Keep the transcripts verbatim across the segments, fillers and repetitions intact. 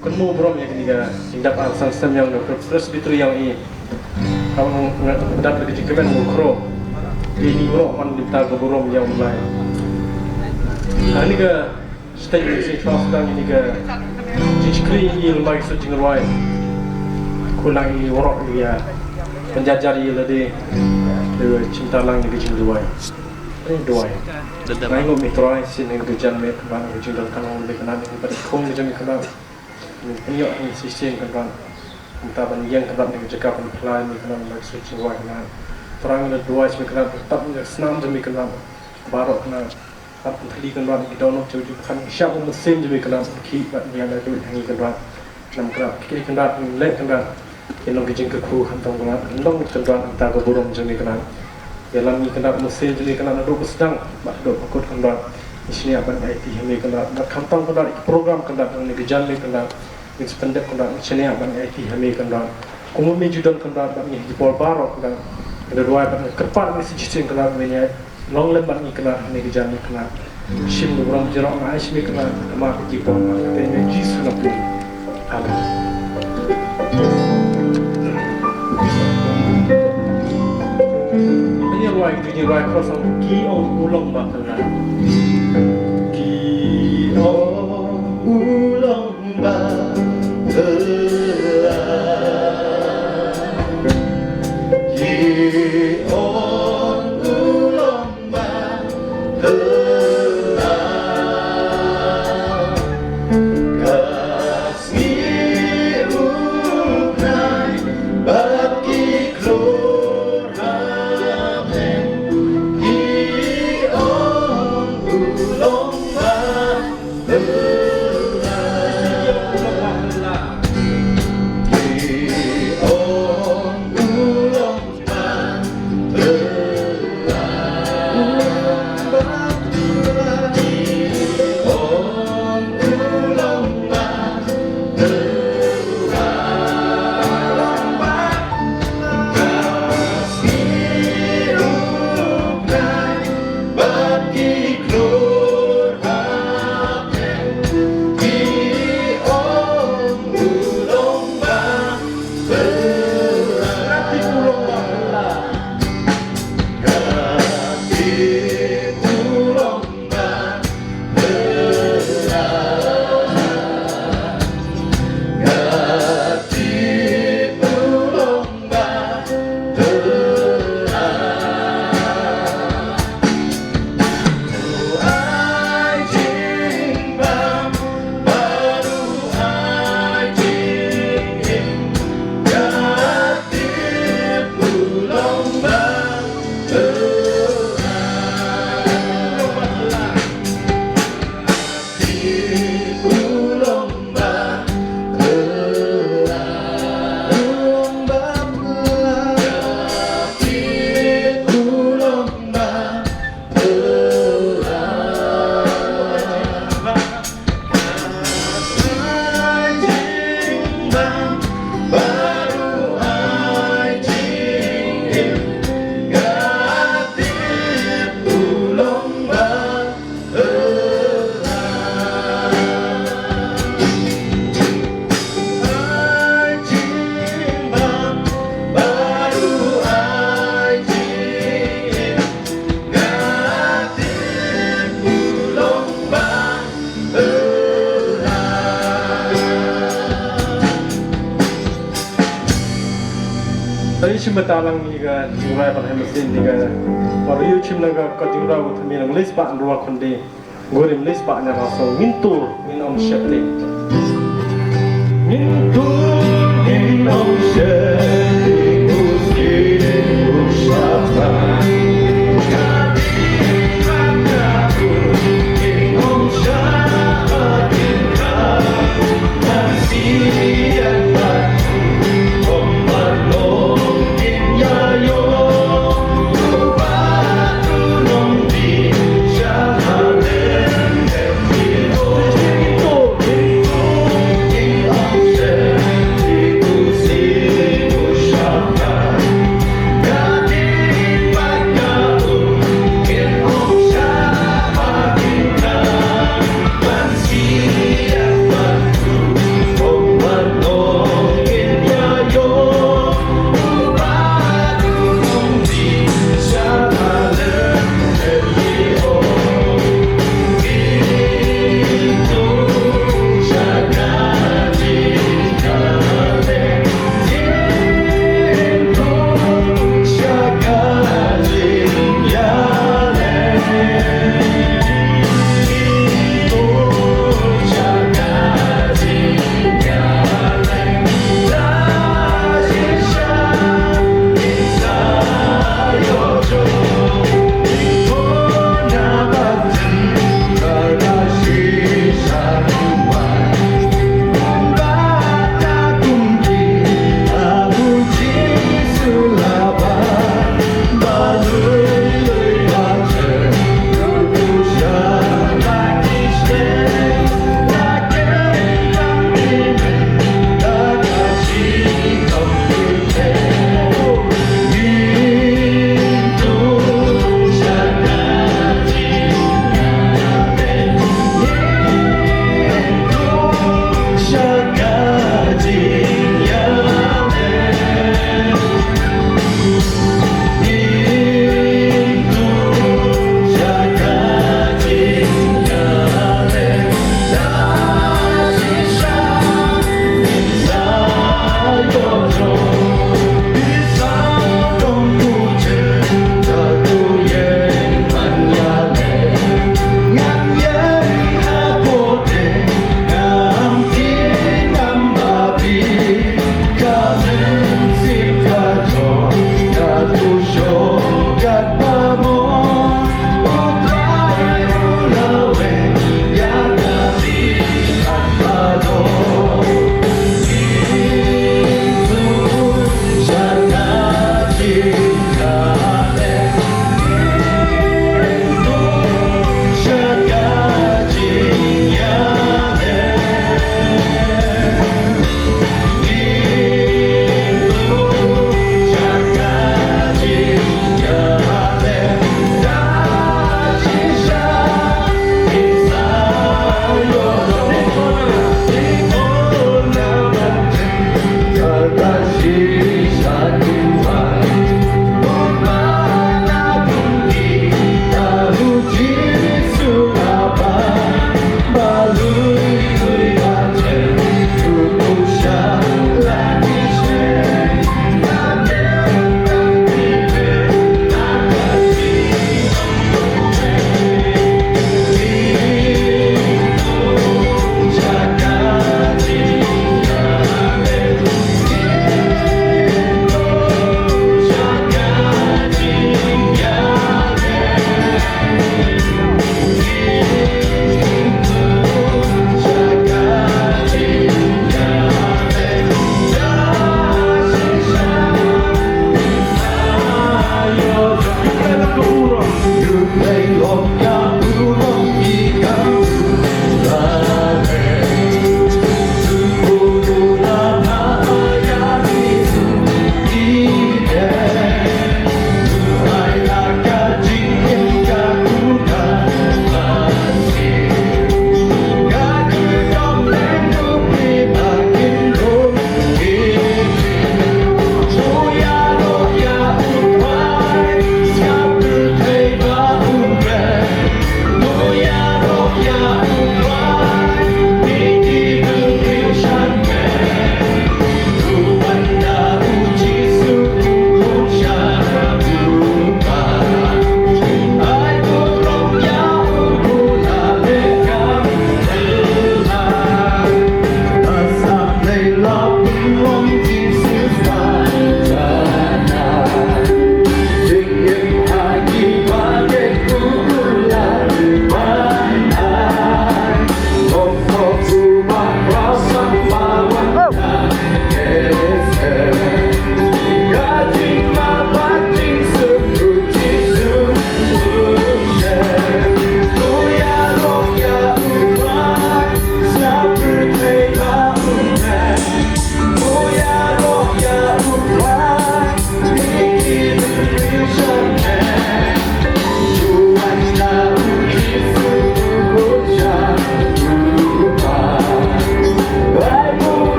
Kynmaw burom ïa kane ka jingdap ar san sem ïa u Presbytery ïa u i. Ka ong nga dap da ka jingkmen u khro. Ïa ini u rok man bynta ka burom ïa u Blai. Ha kane ka stage ni stage first dang ini ka jingshakri ïa i lem bad ki suit jingrwai. Khulang i u rok ïa pynjah jar ïa lade. Ïa chimta lang ïa ka jingrwai. Ri duwai. Ngai nguh ïa u Trai shisien ïa ka janmiet kaba ka jingdon kan ong ba ka nat ïa ka khong ka janmiet kaba. Ngi pynïoh ngi shisien kan ong. Mynta ban ïeng kan ong ïa ka jaka ban pynlait ïa kan ong ba ka suit jingrwai kan ong. Trai ngi la duwai shisien kan ong tap ïa ka snam janmiet kan ong. Baroh kan ong. Hap pynthylli kan ong ïa ki dohnud jong u Blei kan ong. Shah u mynsiem janmiet kan ong. Ki bad ïa la duwai hangi kan ong. Nam kan ong. Ki kan ong. Leh kan ong. Ki long ki jingkyrkhu khamtam kynrad, long kynrad, nangta ka burom jong me kynrad. Ïalam ngi kynrad, mynsiem jong me kynrad, naduh ba sdang bad haduh ba kut kynrad. Ngi shaniah ban aiti ha me kynrad, bad khamtam kynrad, ïa ki program kynrad, ngi ka jan me kynrad. Ngi sa pyndep kynrad, ngi shaniah ban aiti ha me kynrad. Kumba me ju don kynrad, bad ngi ha ki por baroh kynrad. Ngi da duwai bad ngi kyrpad ngi sa shisien kynrad, me ngi Long lem bad ngi kynrad, ha kane ka jan ngi kynrad. Shim ka burom jrong ai shim ngi kynrad, namar ka jingpynlong ka kyrteng Jisu na pule. Amen. Ngi rwai, ngi rwai cross song, ki ong u long ba kynrad. Ki ong u long ba kynrad. Ki ong u long Ai shim bata lang ni ka jingrwai ba hem sin ni ka. Wa yu shim lang ka jingrwai wa thami lang lis ba ndrwa khonde. Gurim lis ba na raso ngin tur ngin ong shepte. Ngin tur ngin ong shepte.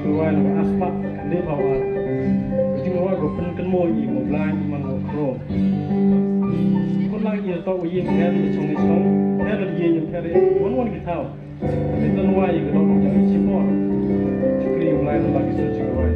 Ruwai na ba asma kan de ba wa. Jing ruwai ba pyn kan mo i mo blang i man mo kro. Kon lang i to i pher i chong i chong. Pher i i pher i wan wan ki thaw. Ni tan ruwai i ka dong jang i chi por. Chukri i lai na ba ki so chi ruwai.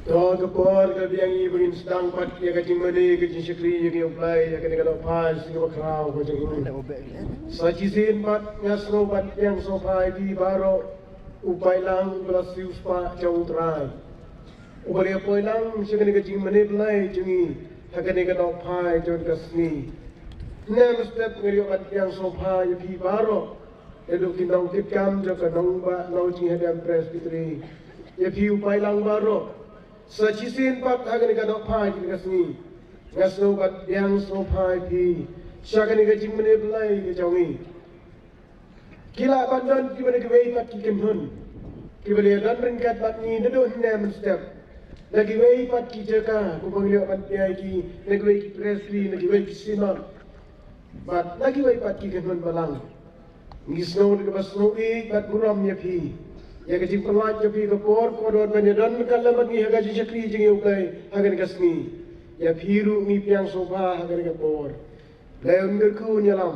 To ka por ka biang ïa ba ngin sdang pat ïa ka jingmane ka jingshakri ïa ka ïa u Blei ïa kane ka dohphai sngi bakhraw ka jong u. Sa shisien pat nga sngew ban pdiang sngewbha ïa phi baroh u paidlang u ba la siew spah jong u Trai. U ba la poi lang sha kane ka jingmane Blei jong ngi ha kane ka dohphai jong ka sngi. Hynne mynstep nga ïoh ban pdiang sngewbha ïa phi baroh. Ïa u ki nongkitkam jong ka nongbah nongjinghadem Presbytery. Ïa phi u paidlang baroh. Sa shisien pat ha kane ka dohphai kane ka sngi. Nga sngew ban pdiang sngewbha ïa phi sha kane ka jingmane Blei ka jong ngi. Ki lah ban don kiba na kiwei pat ki kynhun kiba la don ryngkat bad ngi naduh hynne mynstep. Na kiwei pat ki jaka kumba ngi lah ban pdiang ïa ki, na kiwei ki presbytery, na kiwei ki synod. Bad na kiwei pat ki kynhun balang. Ngi sngew da kaba sngew ïeit bad burom ïa phi. Ïa ka jingpynlait ïa phi ka por kordor ban ïa don ryngkat lem bad ngi ha ka jingshakri jong ngi ïa u Blei ha kane ka sngi. Ïa phi ruh ngi pdiang sngewbha ha kane ka por. Blei un kyrkhu un ïalam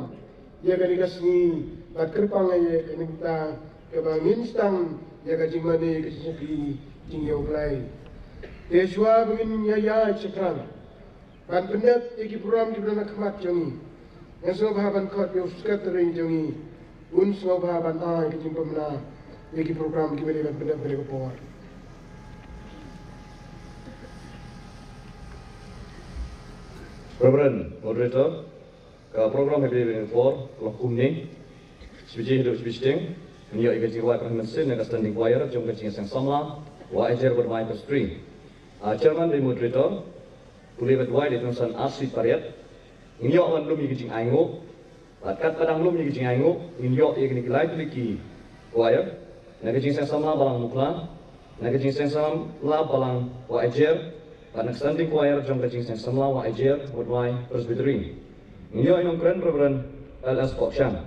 ïa kane ka sngi bad kyrpang ïa kane ka kaba ngin sdang ïa ka jingmane ka jingshakri jong ngi ïa u Blei. Te shuwa ba ngin ïa ïaid shaphrang ban pyndep ïa ki program kiba don ha khmat jong ngi. Nga sngewbha ban khot ïa u secretary jong ngi un sngewbha ban ai ka jingpynbna ïa ki program kiba dei ban pyndep ha kane ka por. Reverend Moderator, ka program ha kane ka por ka long kumne. Shibit haduh shibit shiteng ngin ïoh ïa ka jingrwai pyrshah mynsiem na ka Standing Choir jong ka Jingïaseng Samla Wah Aijer Wad Wai Presbytery. Ah, Chairman dei Moderator, pule bad duwai dei Tongsan Arsi Pariat. Ngin ïoh ban lum ïa ka jingainguh. Bad katba dang lum ïa ka jingainguh ngin ïoh ïa kine ki lai tylli ki choir. Na ka Jingïaseng Samla Balang Mukhla, na ka Jingïaseng Samla Balang Wah Aijer, bad na ka Standing Choir jong ka Jingïaseng Samla Wah Aijer Wad Wai Presbytery. Ngin ïoh ïa u nongkren Reverend L S Bokshang.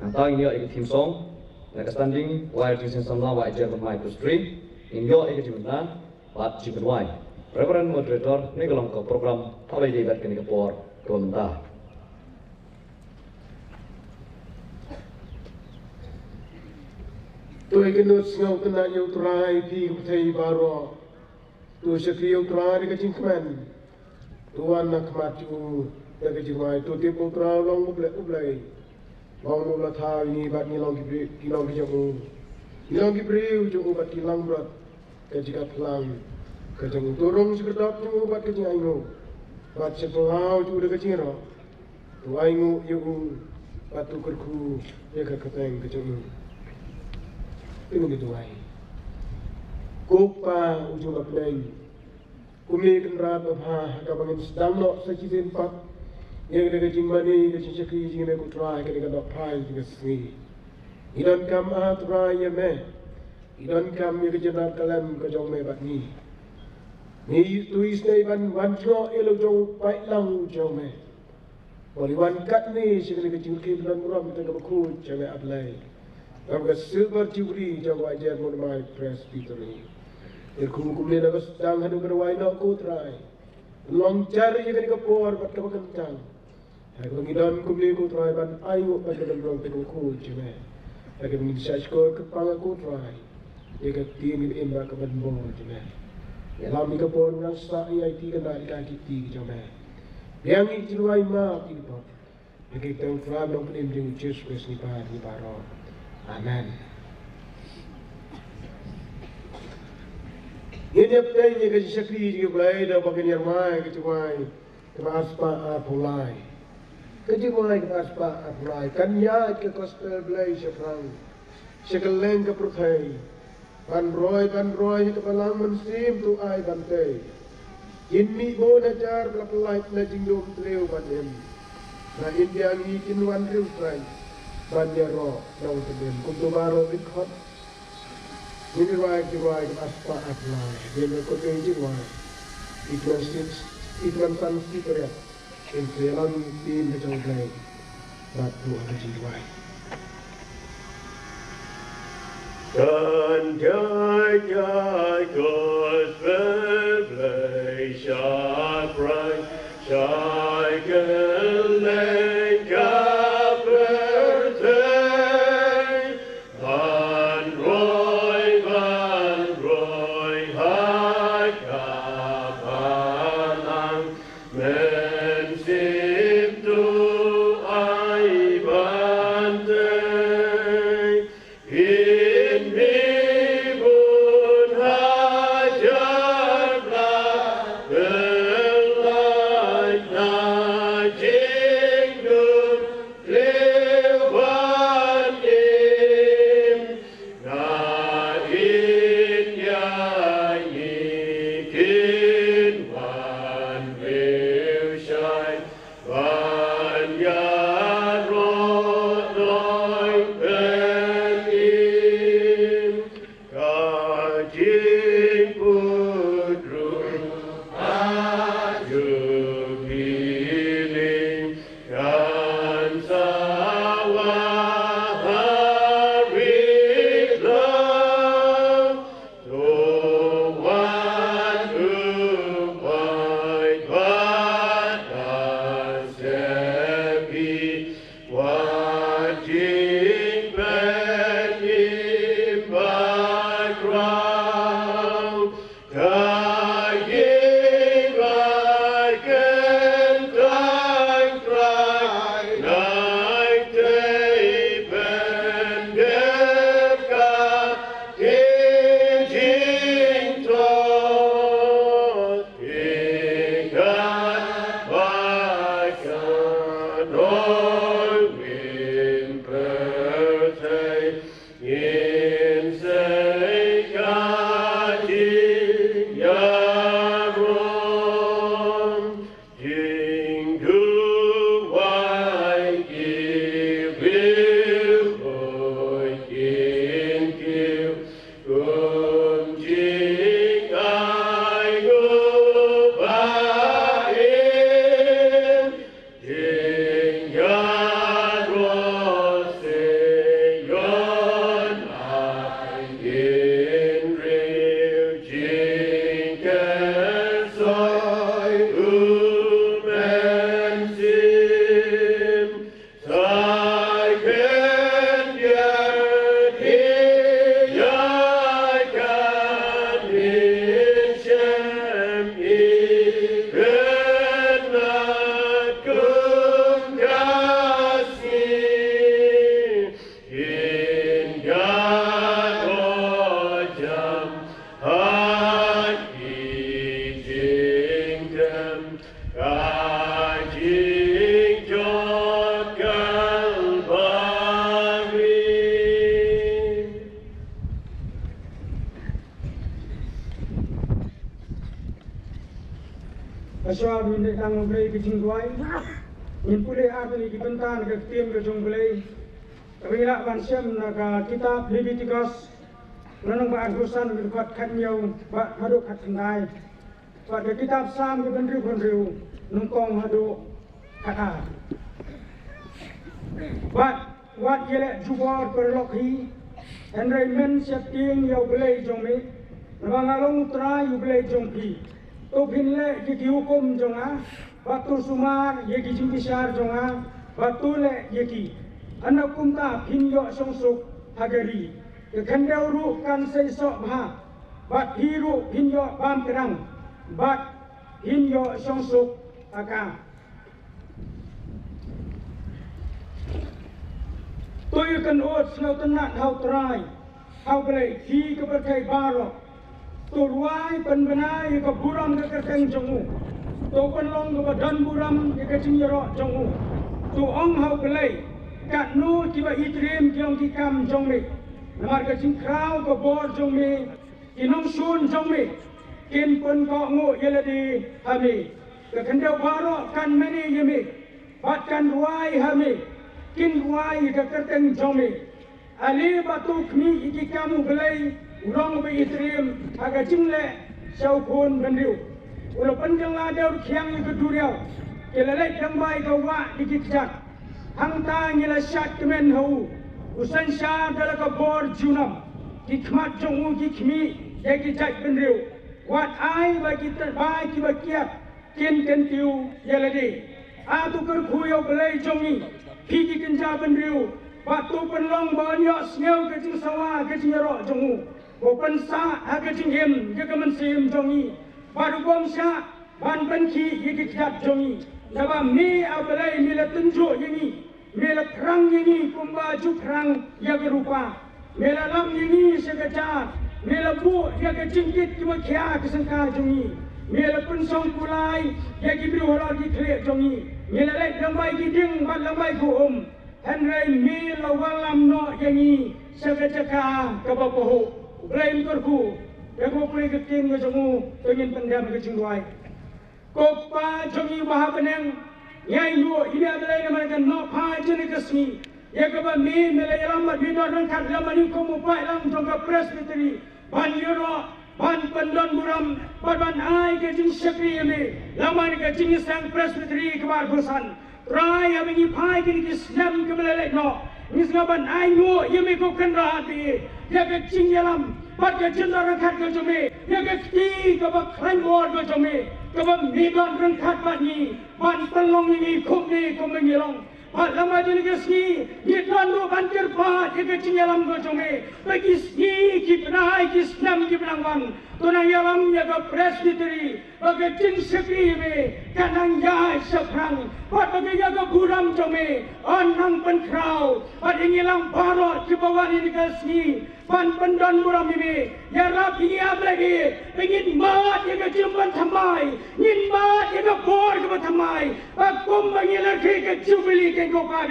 Nangta ngin ïoh ïa ka theme song na ka Standing Choir Jingïaseng Samla Wah Aijer Wad Wai Presbytery. Ngin ïoh ïa ka jingmynta bad jingpynwai. Reverend Moderator, kane ka long ka program ha kaba ïadei bad kane ka por kaba mynta. To ïa kynduh sngewtynnat ïa u Trai phi ki pyrthei baroh. To shakri ïa u Trai da ka jingkmen. To wan ha khmat jong u da ka jingduwai. To tip ba u Trai u long U Blei, U Blei. Long u la thaw ïa ngi bad ngi long ki briew, ngi long ki jong u. Ngi long ki briew jong u bad ki langbrot ka jingkyrpad lang ka jong u. To rung sha ka dohnud jong u bad ka jingainguh, bad sha ka law jong u da ka jingïaroh. To ainguh ïa u bad to kyrkhu ïa ka kyrteng ka jong u. Ïa ngi duwai. Ko Kpa u jong u bapdeng, kumne Kynrad babha, ha kaba ngin sdang noh sa shisien pat ïa ka jingmane ka jingshakri jong ngi ïa ko Trai ha kane ka dohphai jong ka sngi. Ngi donkam, ah Trai, ïa me. Ngi donkam ïa ka jingïarap ka lem ka jong me bad ngi. Ngi to isynei ban wan jngoh ïa la u jong u paidlang u jong me. Ba u wan katne sha kane ka jingkyrkhu ban burom ïa ka kyrteng kaba khuid jong me, ah Blei. Kaba ka Silver Jubilee jong ka Wah Aijer Wad Wai Presbytery. Kyrkhu kumne naba sdang haduh ka duwai noh ko Trai. Long jar ïa kane ka por bad kaba kyntang. Ha kaba ngi don kumne ko Trai ban ainguh bad ka don burom ïa ka kyrteng kaba khuid jong me. Ha kaba ngin sa shukor kyrpang ko Trai ïa ka ktien kaba im bad kaba bor jong me. Ïalam ïa ka por ngan sa ïa ïa ka kyrteng ka jong me. Biang ïa ka jingduwai, map ïa ka pop. Ïa ka kyrteng Trai Nongpynim jong u Jisu Khrist ngi pan ïa baroh. Amen. Ngin ïa pdiang ïa ka jingshakri jong u Blei da ba ngin ïa rwai ka jingduwai kaba arspah arphew lai. Ka jingduwai kaba arspah arphew lai. Kan ïaid ka gospel Blei shaphrang sha kylleng ka pyrthei. Ban roi, ban roi ha ka Balang Mynsiem to ai ban tei. Kin mih bun hajar ba la pyllait na jingdum tyrwa ban im. Na India ngi kin wan riewkhraiñ ban ïaroh nongpynim. Kumto baroh ngin khot. Ngin ïa rwai ki rwai kaba arspah arphew lai. Ngin ïa khot ki jingduwai. Ïa ki nongsan, ïa ki nongsan sngewbha. Ngin sa ïalam ïa ka ktien ka jong U Blei bad buh ha ka jingduwai. Kan ïaid ïa ka gospel Blei shaphrang sha kylleng ka pyrthei. Ban roi, ban roi ha ka Kin ïa ngi kin wan riewshai ban ïaroh nongsynshar. Ka jingput ruh ha Jubili kan sa wah ha ri lawm. To wan u paidbah da sep ïa ka jingpynïap bakhraw. Ka jingmut kyntang Trai, nangta ban dep ka jingthoh. Ïa ka ba ka dong win pyrthei. Ngin sei ka jingïaroh, jingduwai ki riewkhuid kin kiew, kum jingainguh ba im. Jingïaroh Zion, ai hynriew jingkyrsoi u Mynsiem. Sa khyndiat ïa ka mynsiem, i kynad kum ka sngi. Kin ïaroh jam ha ki jingtem, ka jingjot Kalbari. Hashwa ban ïa tang U Blei ka jingduwai, ngin pule ar tylli ki bynta na ka ktien ka jong U Blei. Kaba ngi lah ban shem na ka kitab Leviticus, lynnong ba arphew san, ka dkhot khathynñiew bad haduh khatkhyndai. Bad ka kitab Salm kaba hynriew phew hynriew, nyngkong haduh khatar. Bad wat ïaleh jubor paralok hi, hynrei men sheptieng ïa U Blei jong me, namar nga long U Trai U Blei jong phi. To phin leh ïa ki hukum jong nga, bad to sumar ïa ki jingbishar jong nga, bad to leh ïa ki. Ynda kumta phin ïoh shongsuk ha ka ri. Ka khyndew ruh kan sei soh bha, bad phi ruh phin ïoh bam kdang, bad phin ïoh shongsuk ha ka. To ïakynduh sngewtynnat ha U Trai, ha U Blei, phi ka pyrthei baroh. To rwai pynbna ïa ka burom ka kyrteng jong u. To pynlong kaba don burom ïa ka jingïaroh jong u. To ong ha U Blei, katno kiba itriem ki long ki kam jong me. Namar ka jingkhraw ka bor jong me, ki nongshun jong me kin pynkohnguh ïa lade ha me. Ka khyndew baroh kan mane ïa me, bad kan rwai ha me, kin rwai ïa ka kyrteng jong me. Ale ba to khmih ïa ki kam U Blei, u long uba itriem ha ka jingleh sha u khun bynriew. U la pynkylla dewrkhiang ïa ka duriaw, ki la leit lyngba ïa ka wah da ki kjat. Hangta ngi la shad kmen ha u, u synshar da la ka bor junom. Ki khmat jong u ki khmih ïa ki jait bynriew. Wat ai ba ki tyrbai kiba kiad kin kyntiew ïa lade. A to kyrkhu ïa U Blei jong ngi, phi ki kynja bynriew, bad to pynlong ba un ïohsngew ka jingsawa ka jingïaroh jong u. Ba u pynsah ha ka jingim ïa ka mynsiem jong ngi, bad u bym shah ban pynkhih ïa ki kjat jong ngi. Naba me, A Blei, me la tynjuh ïa ngi, me la phrang ïa ngi kumba ju phrang ïa ka rupa. Me la lam ïa ngi sha ka jar, me la buh ïa ka jingkit kiba khia ka shangkai jong ngi. Me la pynsong pulai ïa ki briew halor ki khlieh jong ngi. Me la leit lyngba ïa ki dieng bad lyngba ïa ka um. Hynrei me la wallam noh ïa ngi sha ka jaka kaba pahuh. Blei un kyrkhu ïa ka pule ka ktien ka jong u, to ngin pyndem ka jingduwai. Ko Kpa jong ngi uba ha bneng, ngi ainguh ïa me, A Blei, namar ka nohphai jong kane ka sngi, ïa kaba me, me la ïalam bad me don ryngkat lem bad ngi kum u paidlang jong ka Presbytery, ban ïaroh, ban pyndon burom bad ban ai ka jingshakri ïa me, lem bad ka jingïaseng Presbytery kaba arphew san. Trai, haba ngi phai kine ki snem kiba la leit noh, ngi sngewbha ban ainguh ïa me ko Kynrad, ïa ka jingïalam bad ka jingdon ryngkat ka jong me, ïa ka kti kaba khlaiñ bor ka jong me, kaba me don ryngkat bad ngi, ban pynlong ïa ngi kumne kumba ngi long. Bad lama jong kane ka sngi ngi don ruh ban kyrpad ïa ka jingïalam ka jong me, ba ki sngi ki bnai ki snem kiba nang wan, to nang ïalam ïa ka Presbytery, ba ka jingshakri ïa me kan nang ïaid shaphrang, bad ba ka ïa ka burom jong me kan nang pynkhraw. Bad ïa ngi lang baroh kiba wan ïa kane ka sngi ban pyndon burom ïa me, ïarap ïa ngi, A Blei, ba ngin mad ïa ka jingpynthymmai, ngin mad ïa ka por kaba thymmai, ba kumba ngi la khreh ka Jubili, ko Kpa,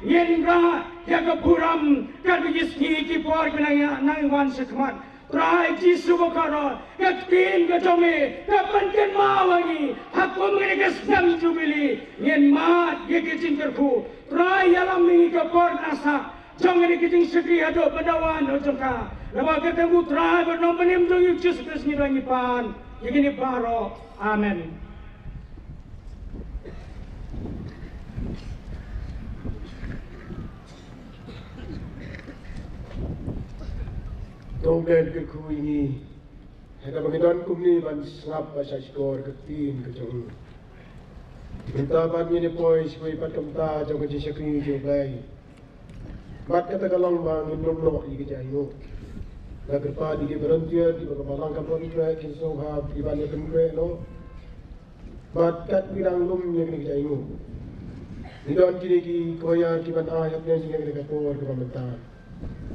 ngin rah ïa ka burom katba ki sngi ki por kiba nang ïa nang wan shakhmat. Trai Jisu bakordor, ka ktien ka jong me ka pynkynmaw ïa ngi, ha kum kane ka snem Jubili ngin mad ïa ka jingkyrkhu. Trai ïalam ïa ngi ka por ka sah jong kane ka jingshakri haduh ban da wan u jong ka. Naba kyrteng u Trai bad u Nongpynim jong ngi u Jisu Khrist ngi duwai ngi pan ïa kine baroh. Amen. To ngin kyrkhu ïa ngi, ha kaba ngi don kumne ban sngap bad shahshkor ka ktien ka jong u. Mynta pat ngin ïa poi sha kawei pat ka bynta jong ka jingshakri jong U Blei. Bad kata ka long ba ngin ym noh ïa ka jingaiñguh. La kyrpad ïa ki volunteer kiba ka balang ka volunteer kin sngewbha ïa ban ïa pynkhreh noh. Bad kat ngi dang lum ïa kane ka jingaiñguh, ngi don kine ki choir kiban ai hapdeng jong kane ka por kaba mynta.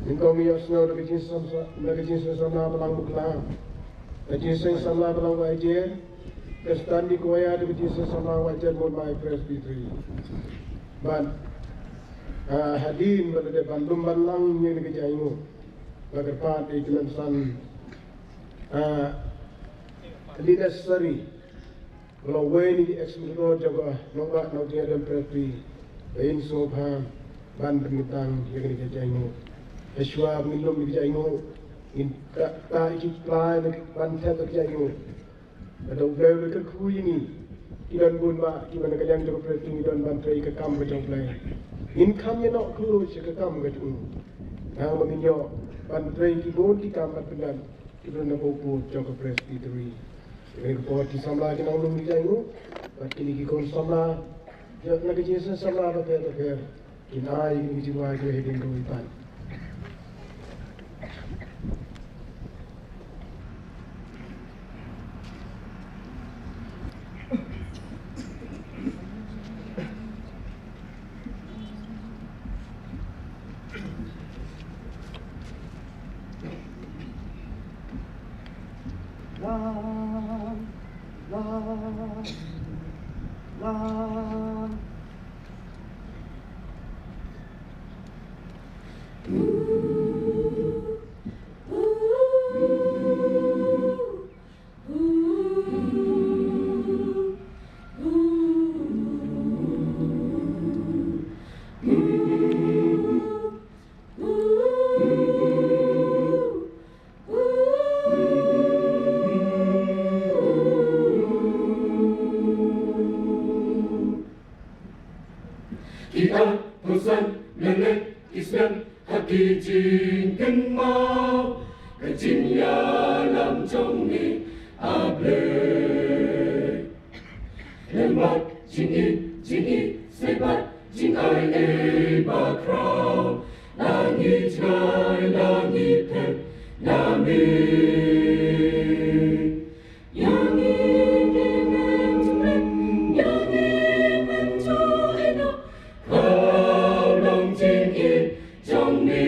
Nyngkong ngi ïohsngew da ka jingseng, da ka jingseng samla Balang Bakla, da ka jingseng samla Balang Waijer, ka Standing Choir da ka jingseng samla Waijer Mawlai Presbytery. Bad, ah, hadien ba la dep ban lum ban lang ïa kane ka jingaiñguh, la kyrpad ïa ki nongsan, ah, Linda Sari, ba long uwei na ki ex-moderator jong ka Nongbah Nongthiah Dam Presbytery, ba in sngewbha ban pynkyntang ïa kane ka jingaiñguh. Hashwa ba ngin lum ïa ka jingaiñguh, ngin ktah, ktah ïa ki pla ban thep ïa ka jingaiñguh. Bad U Blei u la kyrkhu ïa ngi, ki don bun bah kiba na ka liang jong ka Presbytery ngi don ban trei ka kam ka jong U Blei. Ngin kham ïa noh khuslai sha ka kam ka jong u, haba ngin ïoh ban trei ki bun ki kam ban pyndap ki briew na ka bor jong ka Presbytery. Kane ka por ki samla ki nang lum ïa ka jingaiñguh, bad kine ki khun samla na ka jingseng samla bapher bapher kin ai ïa kine ki jingrwai kiba hapdeng kawei pat. Ki arphew san lane ki snem ha ki jingkynmaw, ka jingïalam jong me, A Blei. Lem bad jingïeit, jingïeit, sngewbha jingai ei bakhraw, la ngi jngai, la ngi pher na me. Ïa ngi ki mynjur, ïa ngi mynjur ïa u khraw long jingïeit jong me.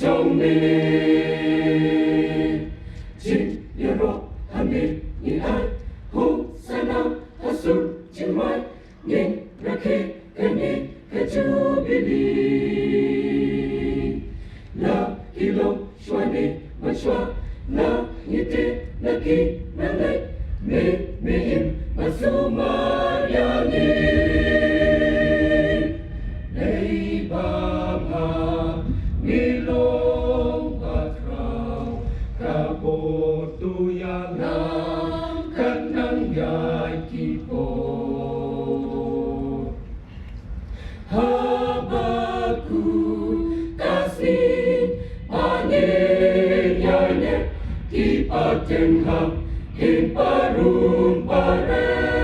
Jong me, jingïaroh ha me ngi ai, hu sa ïa ki por. Haba kut ka sngi ba ngin ïaineh, ki pateng ha kin parum paret.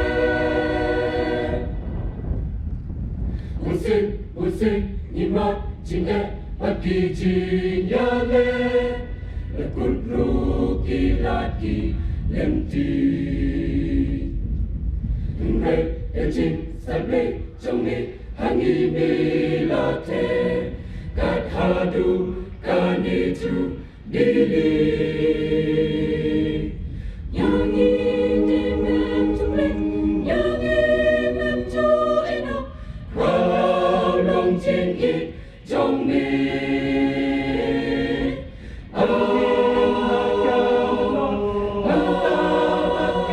Bunsien bunsien ngi mad jingeh bad ki jingïaleh, la kut ruh ki lad ki lynti. Hynrei ka jingsablei jong ngi ha ngi, me la theh, kat haduh kane jubilee. Ïa ngi ngim ju leh, ïa ngi ngim ju ïehnoh, khraw long jingïeit jong me. Ah, ah, ah,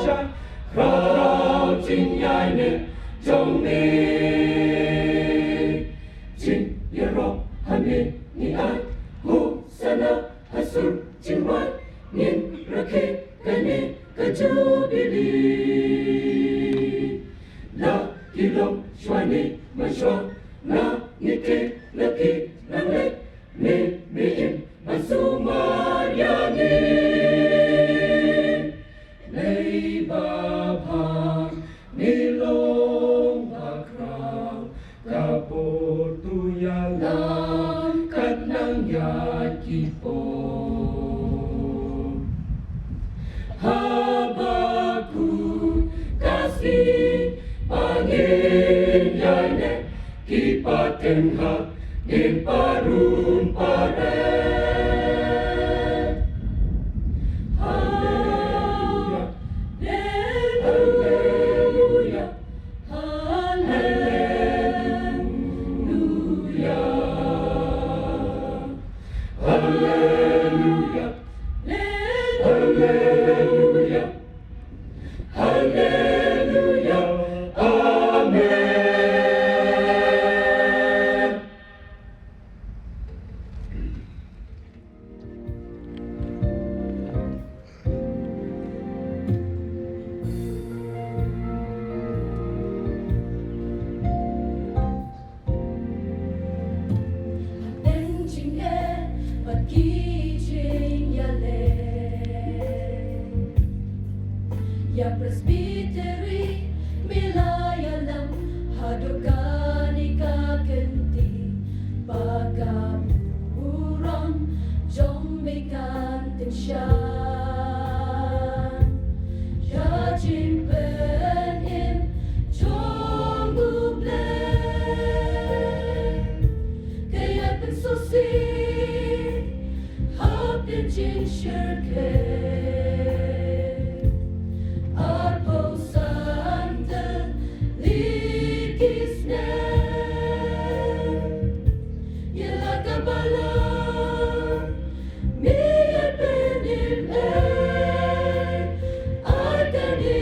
ah, khraw jingïaineh jong me. Jingïaroh ha me ngi ai, hosana ha sur jingwan, ngin rakhe kane ka jubilee. La ki long shuwa ne mynshuwa, nga ngi kyrpad la ki nang leh, me me im ban sumar ïa ngi. Lei ba bha, ngi long ba khraw, ka bor tu ïalam, kat nang ïa ki por. Haba kut ka sngi ba ngin ïaineh, ki pateng ha kin parum paret. Haleluya, haleluya, haleluya, haleluya, haleluya. Haleluya. Amen. Hapdeng jingeh bad ki jingïaleh, ïa Presbytery me la ïalam haduh kane ka kynti, ba ka burom jong me kan tyngshaiñ. Ka jingpynim jong U Blei ka ïa pynsngewsih hapdeng jingshyrkhei. Arphew san tylli ki snem, ïa la ka balang me ïa pynim ei, ai kane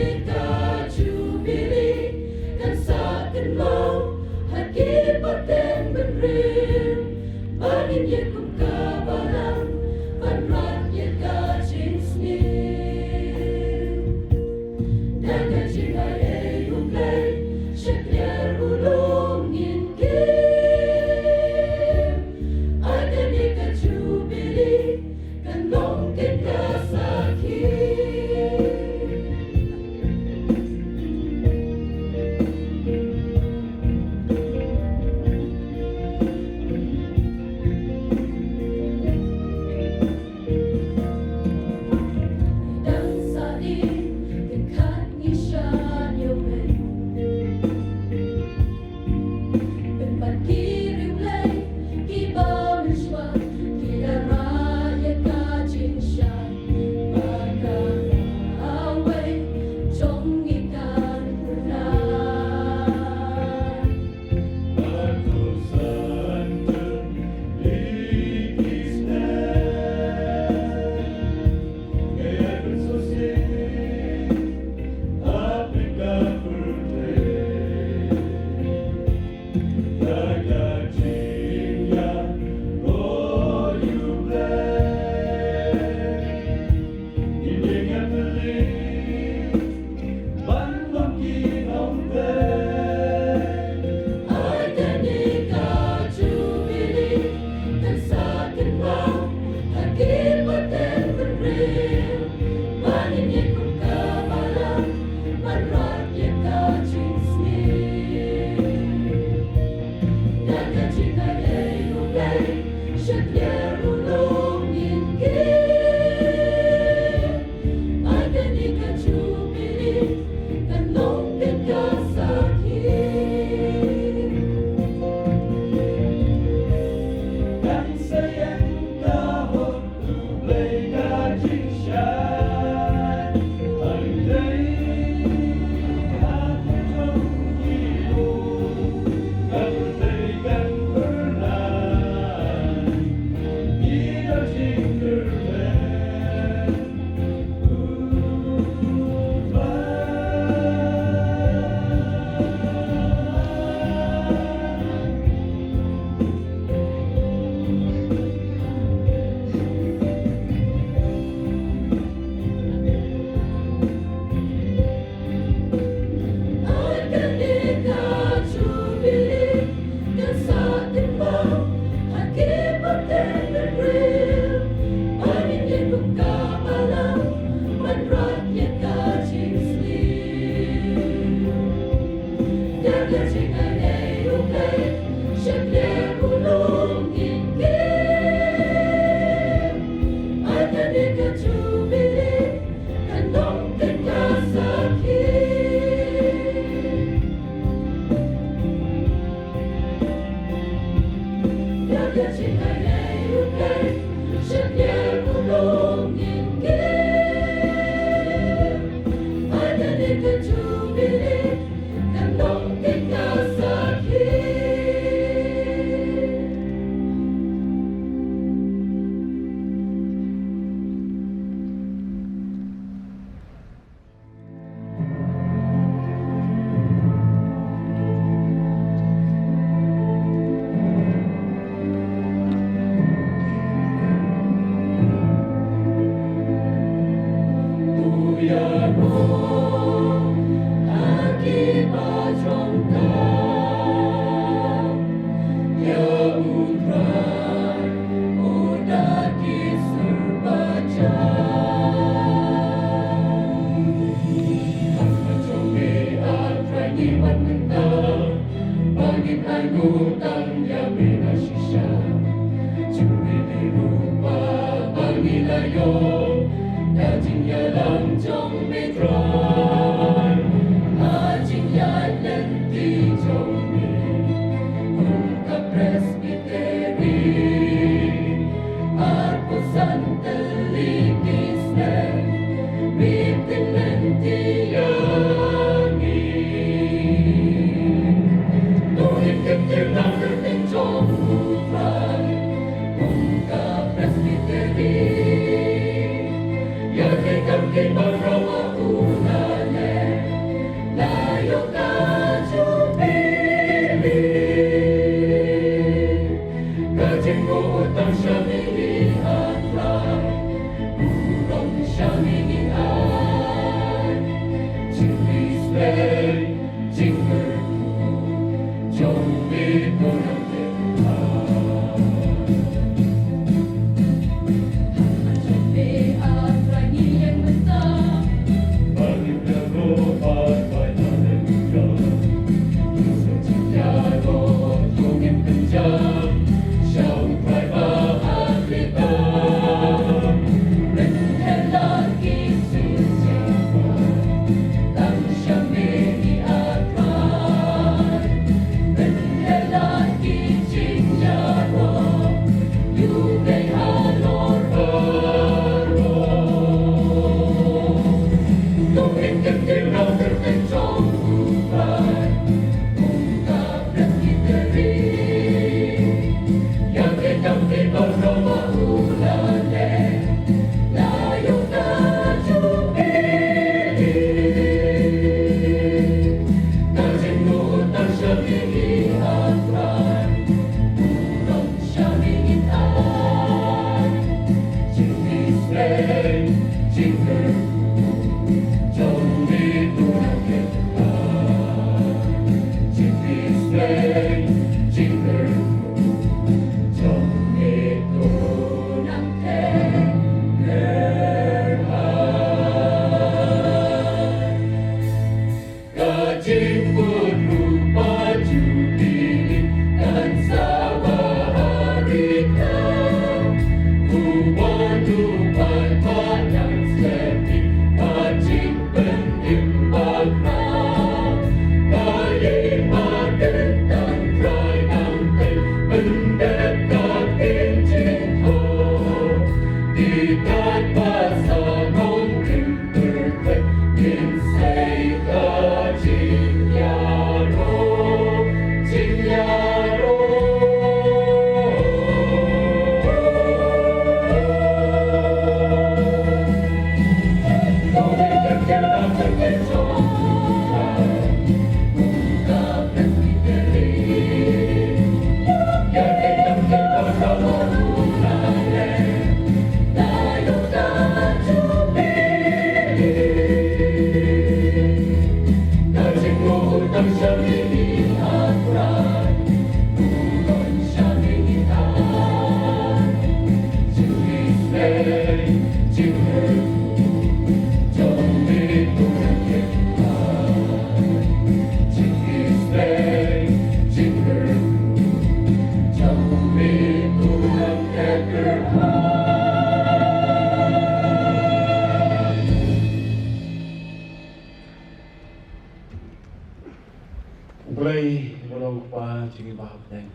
Blei, ba long Kpa jong ngi ba ha bneng.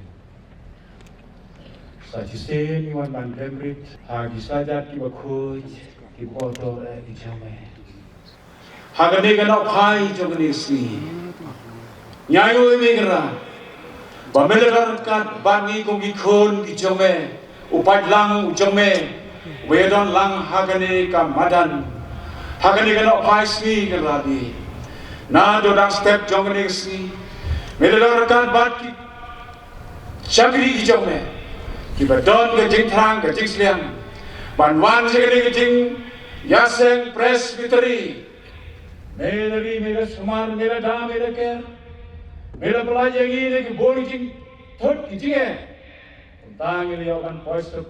Sa shisien ngi wan ban dem rit ha ki sajat kiba khuid, kiba kordor eh ki jong me. Ha kane ka nohphai jong kane ka sngi, ngi ainguh ïa me Kynrad ba me la don ryngkat bad ngi kum ki khun ki jong me, u paidlang u jong me uba ïadon lang ha kane ka madan, ha kane ka nohphai sngi Kynrad. Naduh dang step jong kane ka sngi me la don ryngkat bad ki shakri ki jong me kiba don ka jingthrang ka jingsliang ban wan sha kane ka jingïaseng Presbytery. Me la ri, me la sumar, me la da, me la ker, me la pyllait ïa ngi na ki bun ki jingthut ki jingeh. Kumta ngi la ïoh ban poi suk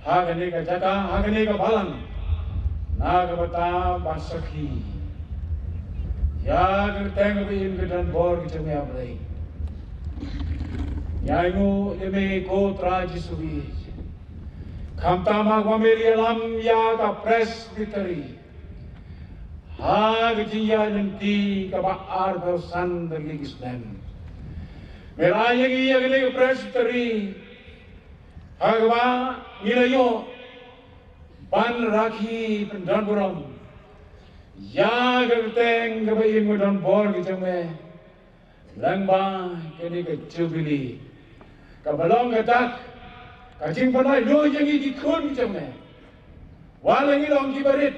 ha kane ka jaka, ha kane ka balang, na ka bynta ban sakhi ïa ka kyrteng kaba im, ka donbor ka jong me, A Blei. Ngi ainguh ïa me ko Trai Jisu Khrist, khamtam ha kaba me la ïalam ïa ka Presbytery ha ka jingïaid lynti kaba arphew san tylli ki snem. Me la ai ïa ngi ïa kane ka Presbytery ha kaba ngi la ïoh ban rakhe pyndonburom ïa ka kyrteng kaba im, ka donbor ka jong me. Lyngba kane ka Jubili kaba long ka dak ka jingpynlait luid ïa ngi ki khun ki jong me. Wat la ngi long kiba rit,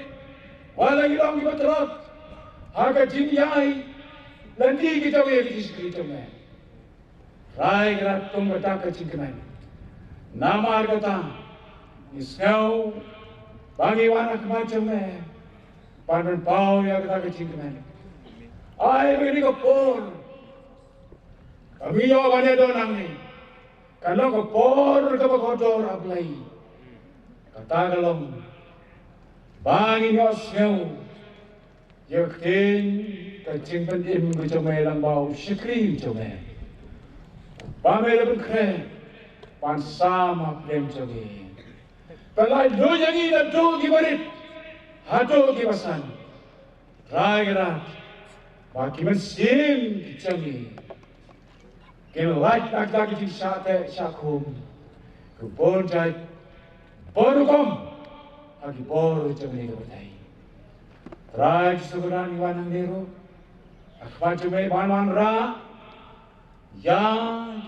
wat la ngi long kiba tlot ha ka jingïaid lynti ki jong ngi ïa ki jingshakri jong me, Trai Kynrad, kum ka dak ka jingkmen. Namar kata ngi sngew ba ngi wan ha khmat jong me ban pynpaw ïa kata ka jingkmen. Ai ba kane ka por kaba ngi ïoh ban ïadon hangne kan long ka por kaba kordor, A Blei. Kata ka long ba ngin ïoh sngew ïa ka ktien ka jingpynim ka jong me lyngba u shakri jong me, ba me la pynkhreh ban sam ha pdeng jong ngi. Pynlait luid ïa ngi naduh kiba rit haduh kiba san, Trai Kynrad, ba ki mynsiem ki jong ngi kin lait na ka jingshah teh shah khum ka bun jait bun rukom ha ki bor jong kane ka pyrthei. Trai Jisu Kynrad, ngi wan hangne ruh ha khmat jong me ban wanrah ïa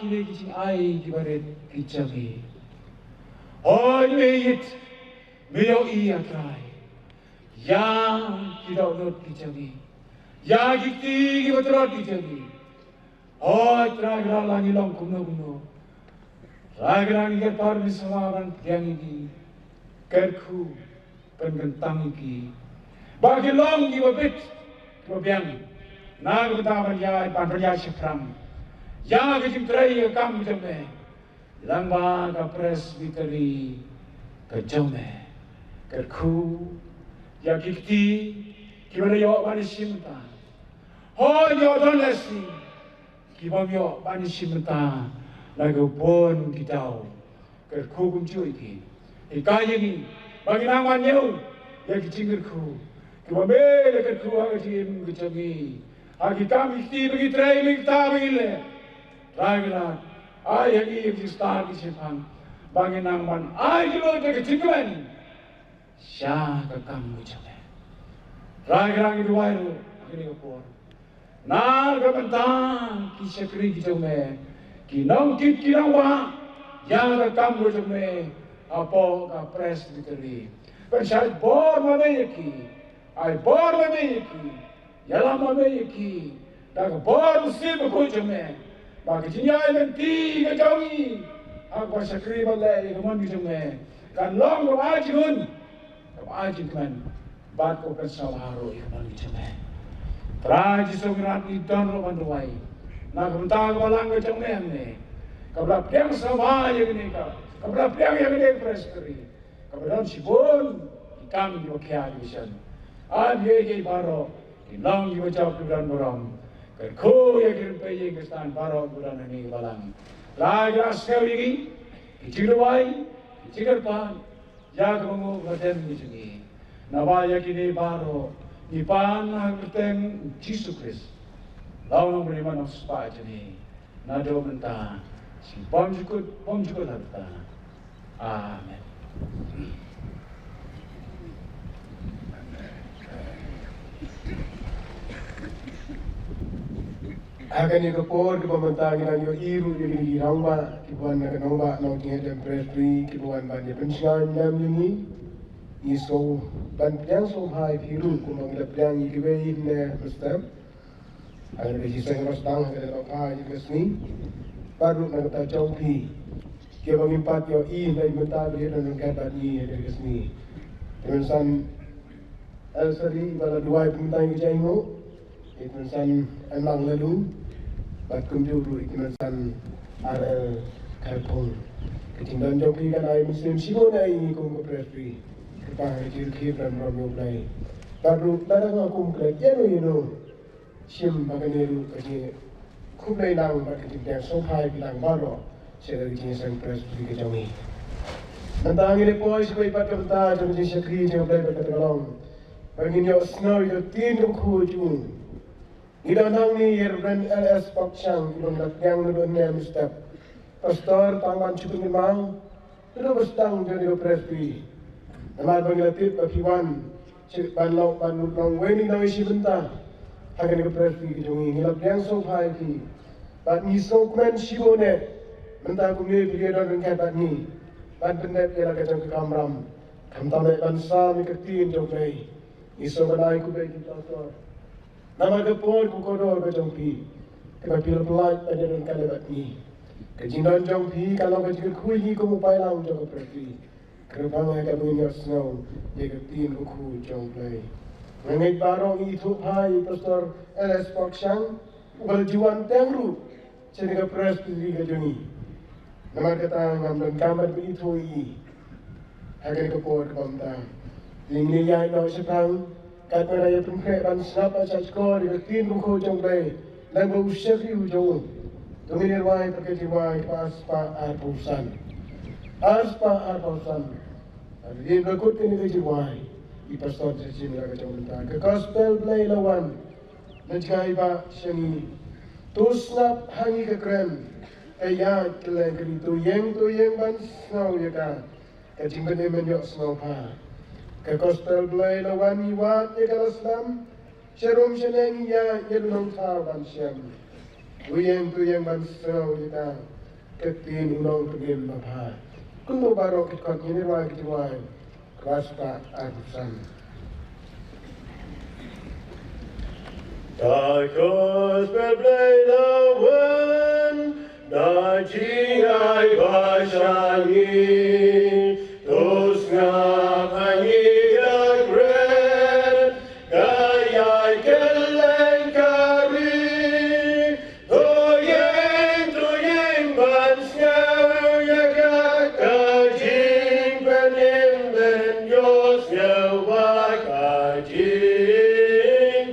kine ki jingai kiba rit ki jong ngi. Hooid, me ïeit, me ïohi, A Trai, ïa ki dohnud ki jong ngi, ïa ki kti kiba tlot ki jong ngi. Hooid Trai Kynrad, la ngi long kumno kumno, Trai Kynrad, ngi kyrpad ïa me sngewbha ban pdiang ïa ki, kyrkhu, pynkyntang ïa ki ba kin long kiba bit kiba biang na ka bynta ban ïaid, ban pynïaid shaphrang ïa ka jingtrei ïa ka kam ka jong me lyngba ka Presbytery ka jong me. Kyrkhu ïa ki kti kiba la ïoh ban ïashim bynta. Hooid, ïoh don lehse ki bym ïoh ban ïashim bynta na ka bun ki daw. Kyrkhu kumjuh ïa ki. Hikai ïa ngi ba ngin nang ban ñiew ïa ki jingkyrkhu kiba me la kyrkhu ha ka jingim ka jong ngi, ha ki kam ki kti ba ngi trei, ba ngi kta, ba ngi leh. Trai Kynrad, ai ha ngi ïa ki jingstad ki jingshemphang ba ngin nang ban ai ki lok, ïa ka jingkmen sha ka kam ka jong me. Trai Kynrad, ngi duwai ruh ha kane ka por na ka bynta ki shakri ki jong me, ki nongkit ki nongwah ïa ka kam ka jong me hapoh ka Presbytery. Pynshait bor ma me ïa ki, ai bor ma me ïa ki, ïalam ma me ïa ki da ka bor u Mynsiem Bakhuid jong me, ba ka jingïaid lynti ka jong ngi ha kaba shakri bad leh ïa ka mon ka jong me kan long kaba ai jingkmen, kaba ai jingkmen bad kaba pynsngewbha ruh ïa ka mon ka jong me. Trai Jisu Kynrad, ngi don ruh ban duwai na ka bynta ka balang ka jong me hangne, kaba la pdiang sngewbha ïa kane ka, kaba la pdiang ïa kane ka Presbytery, kaba don shibun ki kam kiba khia kiba shon. Ai ba kiei kiei baroh kin long kiba jop kiba don burom. Kyrkhu ïa ki rympei ïing Khristan baroh kiba don hangne ha balang. Trai, ngi la sngew ïa ki, ki jingduwai, ki jingkyrpad ïa ka banguh ka badem ka jong ngi. Naba ïa kine baroh ngi pan ha ka kyrteng u Jisu Khrist, Long Nongpynim Nongspah jong ngi, naduh mynta, sha bymjukut bymjukut lada. Amen. Ha kane ka por kaba mynta ngi dang ïohi ruh ïa kine ki rangbah kiba wan na ka nongbah Nongthied Presbytery kiba wan ban ïa pynshngaiñ lem ïa ngi. Ngi sngewbha ban pdiang sngewbha ïa phi ruh kumba ngi la pdiang ïa kiwei ne mynstep. Ha kane ka jingïaseng ba sdang ha kane ka sngi. Bad ruh na ka bynta jong phi kiba ngim pat ïohi na ka bynta ba ïa don ryngkat bad ngi ha kane ka sngi. Te mynsan Elder Sari ba la duwai pynbna ïa ka jingmut. Ïa ka mynsan Emlang Lalu bad kumjuh ruh ïa ka mynsan R L Kharpung. Ka jingdon jong phi kan ai mynsiem shibun ïa ngi kum ka Presbytery. Kyrpang ha ka jingkhih ban rom ïa U Blei. Bad ruh lada nga kum klet ïano ïano, shim ba kane ruh ka jingkhublei lang bad ka jingpdiang sngewbha ïa phi lang baroh sha ka jingïaseng Presbytery ka jong ngi. Mynta ngin ïa poi sha kawei pat ka bynta jong ka jingshakri jong U Blei bad kata ka long ba ngin ïohsngew ïa ka ktien kaba khuid jong u. Ngi don hangne ïa Reverend L S Pokshang, uba ngi la pdiang naduh mynstep, Pastor Tangban Shuting Maw, naduh ba sdang jong ka Presbytery. Namar ba ngi la tip ba phi wan sha ban long, ban long uwei na ki nongïashim bynta ha kane ka Presbytery ka jong ngi. Ngi la pdiang sngewbha ïa phi bad ngi sngewkmen shibun eh mynta kumne phi ïa don ryngkat bad ngi ban pyndep ïa la ka jong ka kamram, khamtam eh ban sam ïa ka ktien jong U Blei. Ngi sngewbha ban ai khublei ïa phi Pastor. Namar ka por ka kordor ka jong phi kaba phi la pynlait ban ïadon ryngkat bad ngi. Ka jingdon jong phi ka long ka jingkyrkhu ïa ngi kum u paidlang jong ka Presbytery. Kyrpang ïa ka ba ngin ïohsngew ïa ka ktien kaba khuid jong U Blei. Nga ngeit baroh ngi ithuh bha ïa Pastor L S Pokshang uba la ju wan teng ruh sha kane ka Presbytery ka jong ngi. Namar kata ngam donkam ban ithuh ïa i ha kane ka por kaba mynta. Te ngin ïaid noh shaphrang katba ngi ïa pynkhreh ban sngap bad shahshkor ïa ka ktien kaba khuid jong U Blei lyngba u shakri u jong u. To ngin ïa rwai pat ka jingrwai kaba arspah arphew san. Arspah arphew san. Hadien ba kut kane ka jingrwai, i Pastor Justin la ka jong mynta. Ka Gospel Blei la wan na jngai ba sha ngi. To sngap ha ngi ka kren, ka ïaid kylleng ka ri, to ïeng to ïeng ban sngew ïa ka, ka jingpynim ban ïohsngew bha. Ka Gospel Blei la wan ngi wad ïa ka la slem, sharum shaneng ïa, ïa u nongthaw ban shem. To ïeng to ïeng ban sngew ïa ka, ka ktien u nongpynim babha. Kumno baroh ki dkhot ngin ïa rwai ki jingrwai. Klas ka arphew san. Ka Gospel Blei la wan, da jingai ba sha ngi, to sngap ha ngi ka kren, ka ïaid kylleng ka ri, to ïeng, to ïeng ban sngew ïa ka, ka jingpynim ban ïohsngew ba, ka jingpynim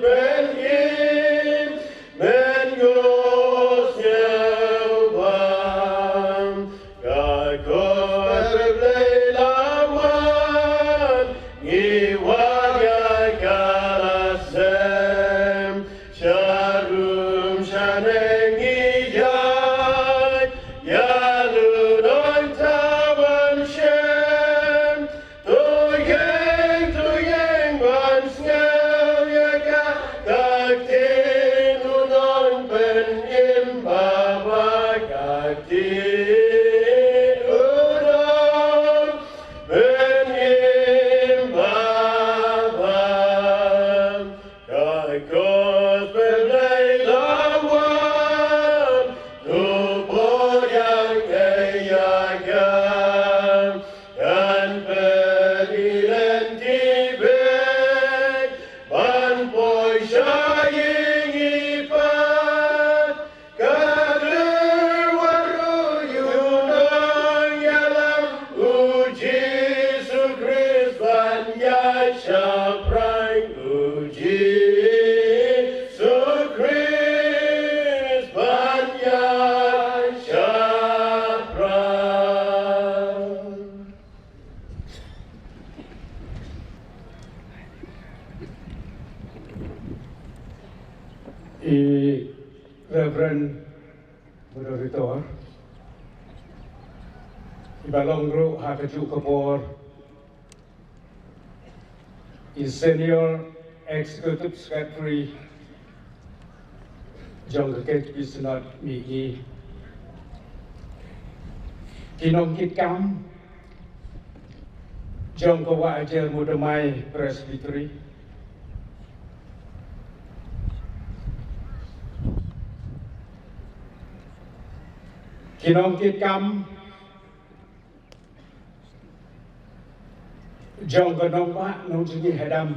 ban ïohsngew ba. Ka Gospel Blei la wan, ngi wad ïa ka la slem, sharum shaneng ngi ïaid, ïa u nongthaw ban shem, to ïeng, to ïeng ban sngew ïa ka, ka ktien u nongpynim babha, ka ktien u nongpynim babha. Ka Gospel Blei la wan, to poi ïa ka, ïa ka, kan pynïaid lynti beit, ban poi sha ïing i Kpa. Ka kyrwan ruh ïa u nongïalam, u Jisu Khrist ban ïaid shaphrang, u Jisu Khrist ban ïaid shaphrang. I Reverend Moderator, i ba long ruh ha kajuh ka por i Senior Executive Secretary jong ka K H P Synod Mihngi, ki nongkitkam jong ka Wah Hajer Mawdymmai Presbytery, ki nongkitkam jong ka nongbah nongjngoh hadam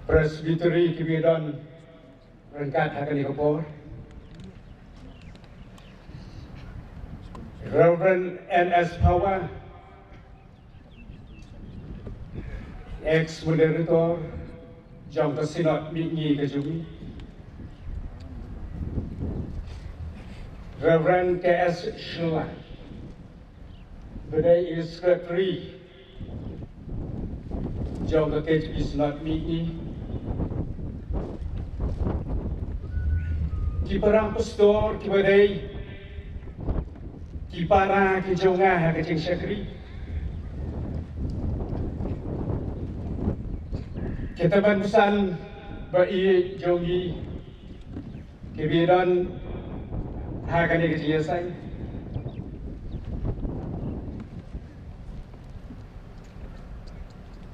Presbytery kiba don ryngkat ha kane ka por, Reverend N S Phawa, ex moderator jong ka Synod Mihngi ka jong ngi, Reverend K S Shylla, ba dei i Secretary jong ka K H P Synod Mihngi, ki para pastor kiba dei ki para ki jong nga ha ka jingshakri, kita ban pynsan ba i jong i kiba don ha kane ka jingïaseng,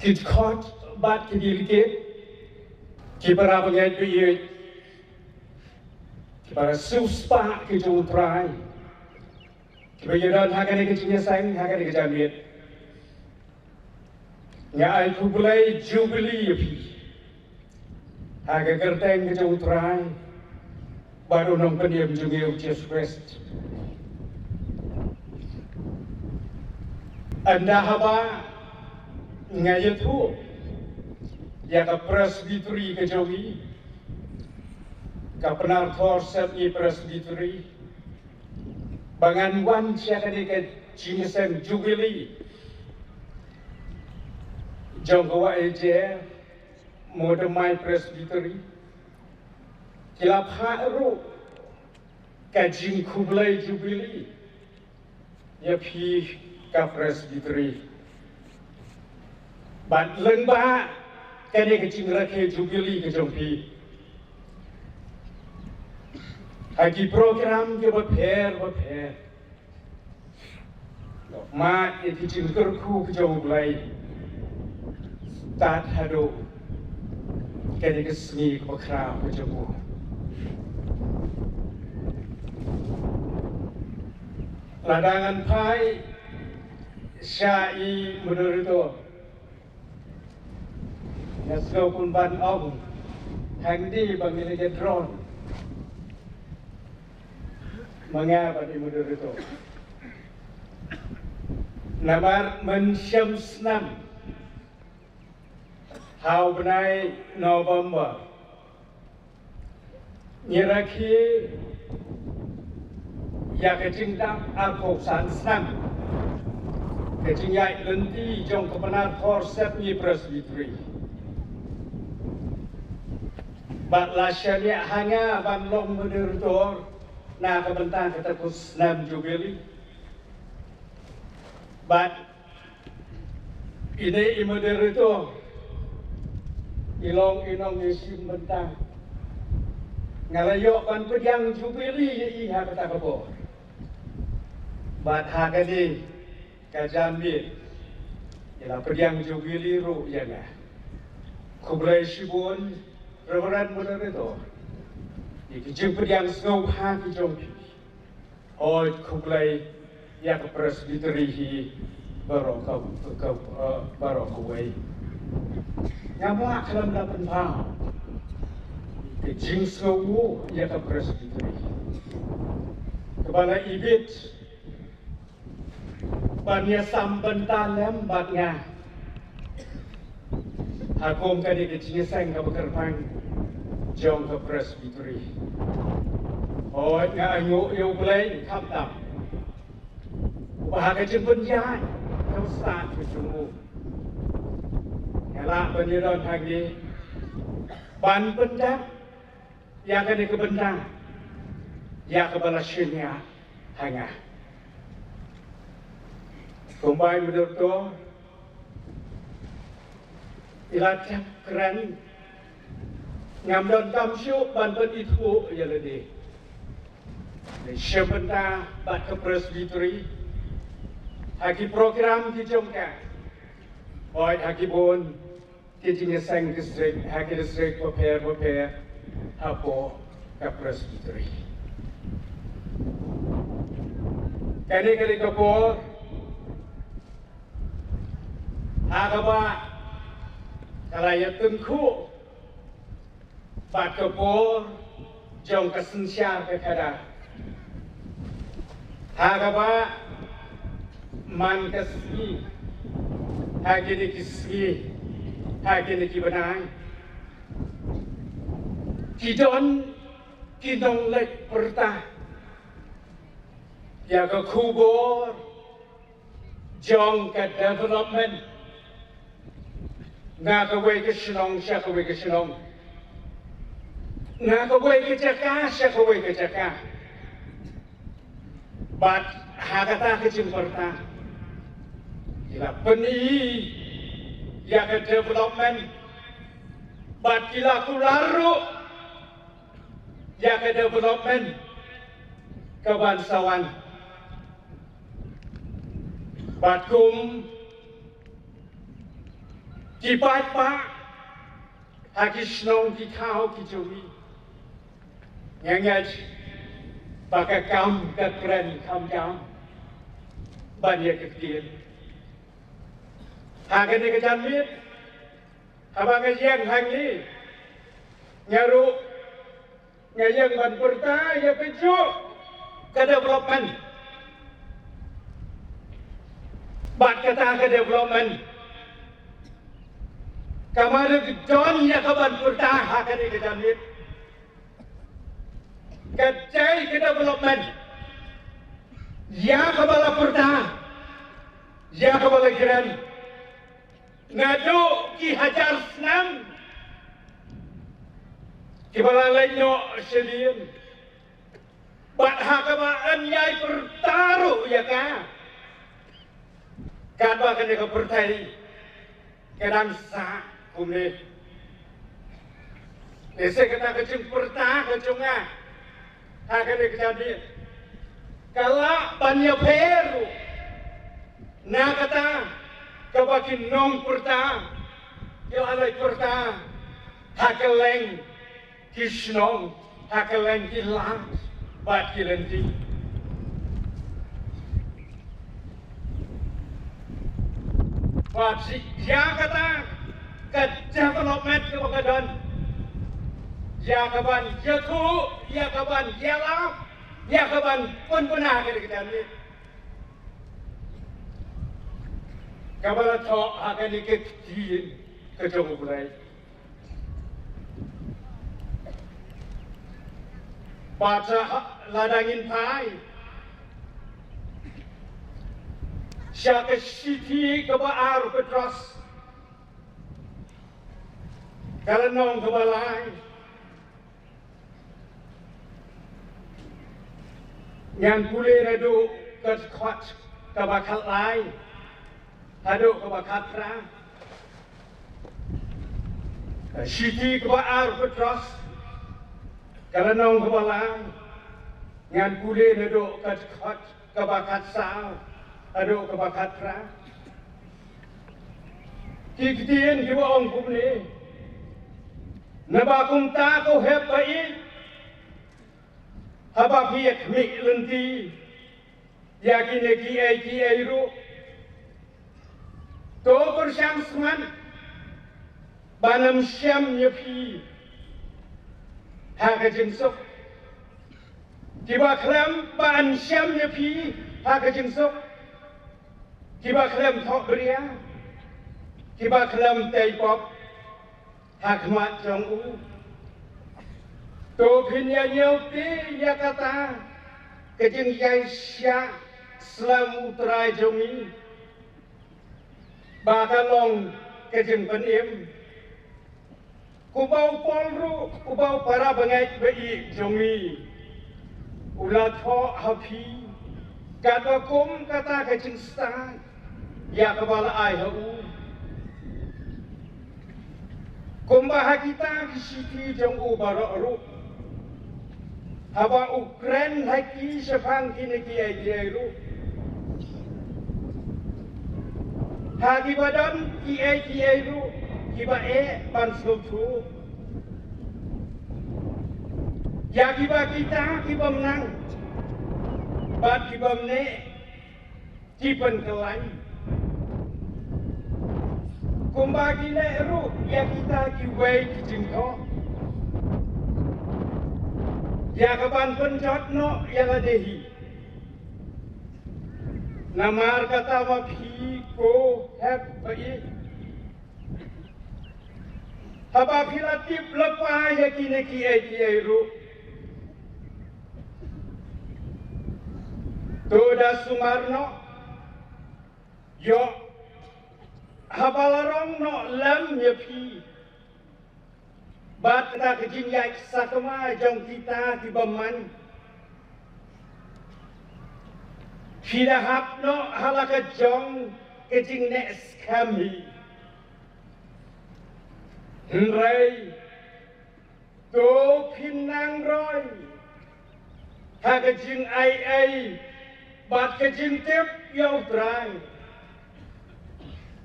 ki dkhot bad ki delegate, ki para bangeit ba ïeit, ki para siewspah ki jong U Trai, kiba ïadon ha kane ka jingïaseng, ha kane ka janmiet. Nga ai khublei Jubilee ïa phi ha ka kyrteng ka jong U Trai bad U Nongpynim jong ngi U Jisu Khrist. Ynda haba nga ïathuh ïa ka Presbytery ka jong ngi, ka Pynarthor Sepngi Presbytery, ba ngan wan sha kane ka jingïaseng Jubilee jong ka Wah Hajer Mawdymmai Presbytery, ki la phah ruh ka jingkhublei Jubilee ïa phi ka Presbytery. Bad lyngba kane ka jingrakhe Jubilee ka jong phi, ha ki program kiba pher bapher, mad ïa ki jingkyrkhu ka jong U Blei, tad haduh kane ka sngi kaba khraw ka jong u. Lada ngan phai sha i moderator, nga sngew kum ban ong hangne ba ngi la ïa drone. Ma nga bad i moderator. Namar mynshem snem ha u bnai November, ngi rakhe ïa ka jingdap arphew san snem ka jingïaid lynti jong ka Pynarthor Sepngi Presbytery. Bad la shaniah ha nga ban long moderator na ka bynta kata ka snem Jubilee. Bad ine i moderator i long i nongïashim bynta. Nga la ïoh ban pdiang Jubilee ïa i ha kata ka por. Bad ha kane ka janmiet i la pdiang Jubilee ruh ïa nga. Khublei shibun Reverend Moderator ïa ki jingpdiang sngewbha ki jong phi. Hooid, khublei ïa ka Presbytery hi baroh ka, ka, eh, baroh kawei. Ngam lah khlem da pynpaw ka jingsngewnguh ïa ka Presbytery kaba la ibit ban ïasam bynta lem bad nga ha kum kane ka jingïaseng kaba kyrpang jong ka Presbytery. Hooid, nga ainguh ïa U Blei khamtam uba ha ka jingpynïaid kaba stad ka jong u, nga lah ban ïadon hangne ban pyndep ïa kane ka bynta, ïa kaba la shaniah ha nga. Kumba i mudui to i la tep kren, ngam don kam shuh ban pynithuh ïa lade. Dei sha bynta bad ka Presbytery ha ki program ki jong ka, hooid ha ki bun ki jingïaseng district, ha ki district bapher bapher hapoh ka Presbytery. Kane ka dei ka por ha kaba ka la ïatyngkhuh bad ka por jong ka synshar ka khadar, ha kaba man ka sngi, ha kine ki sngi, ha kine ki bnai, ki don ki nongleit pyrta ïa ka khubor jong ka development na kawei ka shnong sha kawei ka shnong, na kawei ka jaka sha kawei ka jaka. Bad ha kata ka jingpyrta ki la pyni ïa ka development, bad ki la kular ruh ïa ka development ka ban sa wan. Bad kum ki paidbah ha ki shnong ki thaw ki jong ngi, nga ngeit ba ka kam ka kren kam kam ban ïa ka ktien. Ha kane ka janmiet, haba nga ïeng hangne, nga ruh nga ïeng ban pyrta ïa kajuh ka development. Bad kata ka development ka ma dei don ïa ka ban pyrta ha kane ka janmiet. Ka dei ka development ïa kaba la pyrta, ïa kaba la kren naduh ki hajar snem kiba la leit noh shadien. Bad ha kaba yn ïai pyrta ruh ïa ka, katba kane ka pyrthei ka dang sah kumne. Lehse kata ka jingpyrta ka jong nga ha kane ka janmiet ka lah ban ïapher ruh na kata kaba ki nongpyrta ki la leit pyrta ha kylleng ki shnong, ha kylleng ki lad bad ki lynti. Bad ïa kata ka development kaba ka don, ïa ka ban ïathuh, ïa ka ban ïalap, ïa ka ban pynbna ka dei ka janmiet kaba la thoh ha kane ka ktien ka jong U Blei. Bad lada ngin phai sha ka shithi kaba ar Petros, ka lynnong kaba lai, ngan pule naduh ka dkhot kaba khatlai haduh kaba khatphra. Ka shithi kaba ar Petros, ka lynnong kaba lai, ngan pule naduh ka dkhot kaba khatsaw haduh kaba khatphra. Ki ktien kiba ong kumne: Naba kumta, ko hep ba-ïeit, haba phi ïakhmih lynti ïa kine kiei kiei ruh, to pyrshang sngap ban ym shem ïa phi ha ka jingsuk. Kiba khlem ban shem ïa phi ha ka jingsuk, kiba khlem thohbria, kiba khlem tei pop ha khmat jong u. To phin ïa ñiew te ïa kata ka jingïaishah slem U Trai jong ngi, ba ka long ka jingpynim. Kumba u Paul ruh, uba u para bangeit ba ïeit jong ngi, u la thoh ha phi katba kum kata ka jingstad ïa kaba la ai ha u. Kumba ha kita ki shithi jong u baroh ruh, haba u kren ha ki shaphang kine kiei kiei ruh, ha kiba don kiei kiei ruh kiba eh ban sngewthuh ïa kiba kita ki bym nang bad ki bym neh ki pynkylla. Kumba ki leh ruh ïa kita kiwei ki jingthoh ïa ka ban pynjot noh ïa lade hi. Namar kata ba phi ko hep ba ïeit, haba phi la tip lypa ïa kine kiei kiei ruh, to da sumar noh, ïoh haba la rong noh lem ïa phi bad kata ka jingïaid sakma jong kita ki bymman, phi da hap noh ha la ka jong ka jingneh skhem hi. Hynrei to phin nang roi ha ka jingaiei bad ka jingtip ïa U Trai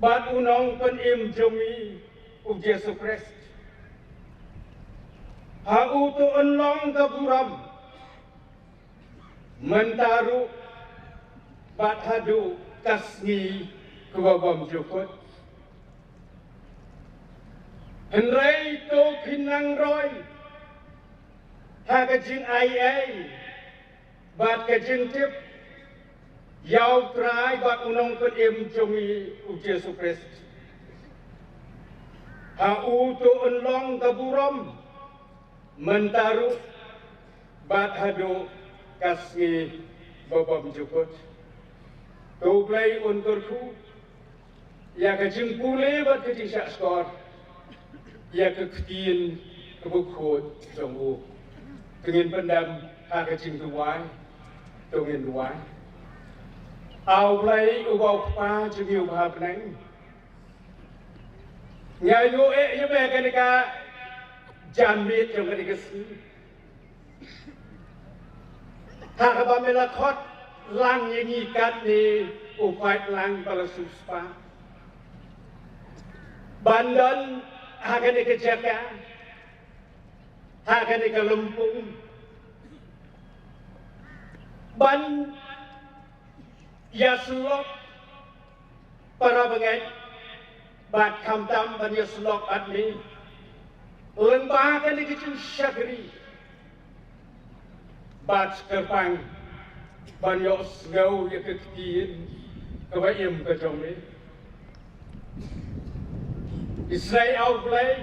bad U Nongpynim jong ngi U Jisu Khrist. Ha u to yn long ka burom mynta ruh bad haduh ka sngi kaba bymjukut. Hynrei to phin nang roi ha ka jingaiei bad ka jingtip ïa U Trai bad U Nongpynim jong ngi U Jisu Khrist. Ha u to yn long ka burom mynta ruh bad haduh ka sngi ba bymjukut. To U Blei un kyrkhu ïa ka jingpule bad ka jingshahshkor ïa ka ktien kaba khuid jong u. To ngin pyndem ha ka jingduwai. To ngin duwai. A U Blei uba U Kpa jong ngi uba ha bneng, nga ïohi ïa me kane ka janmiet jong kane ka sngi. Ha kaba me la khot lang ïa ngi katne u paidlang ba la siewspah ban don ha kane ka jaka, ha kane ka lympung, ban ïasyllok para bangeit bad khamtam ban ïasyllok bad me lyngba kane ka jingshakri bad kyrpang ban ïohsngew ïa ka ktien kaba im ka jong me. Isynei A U Blei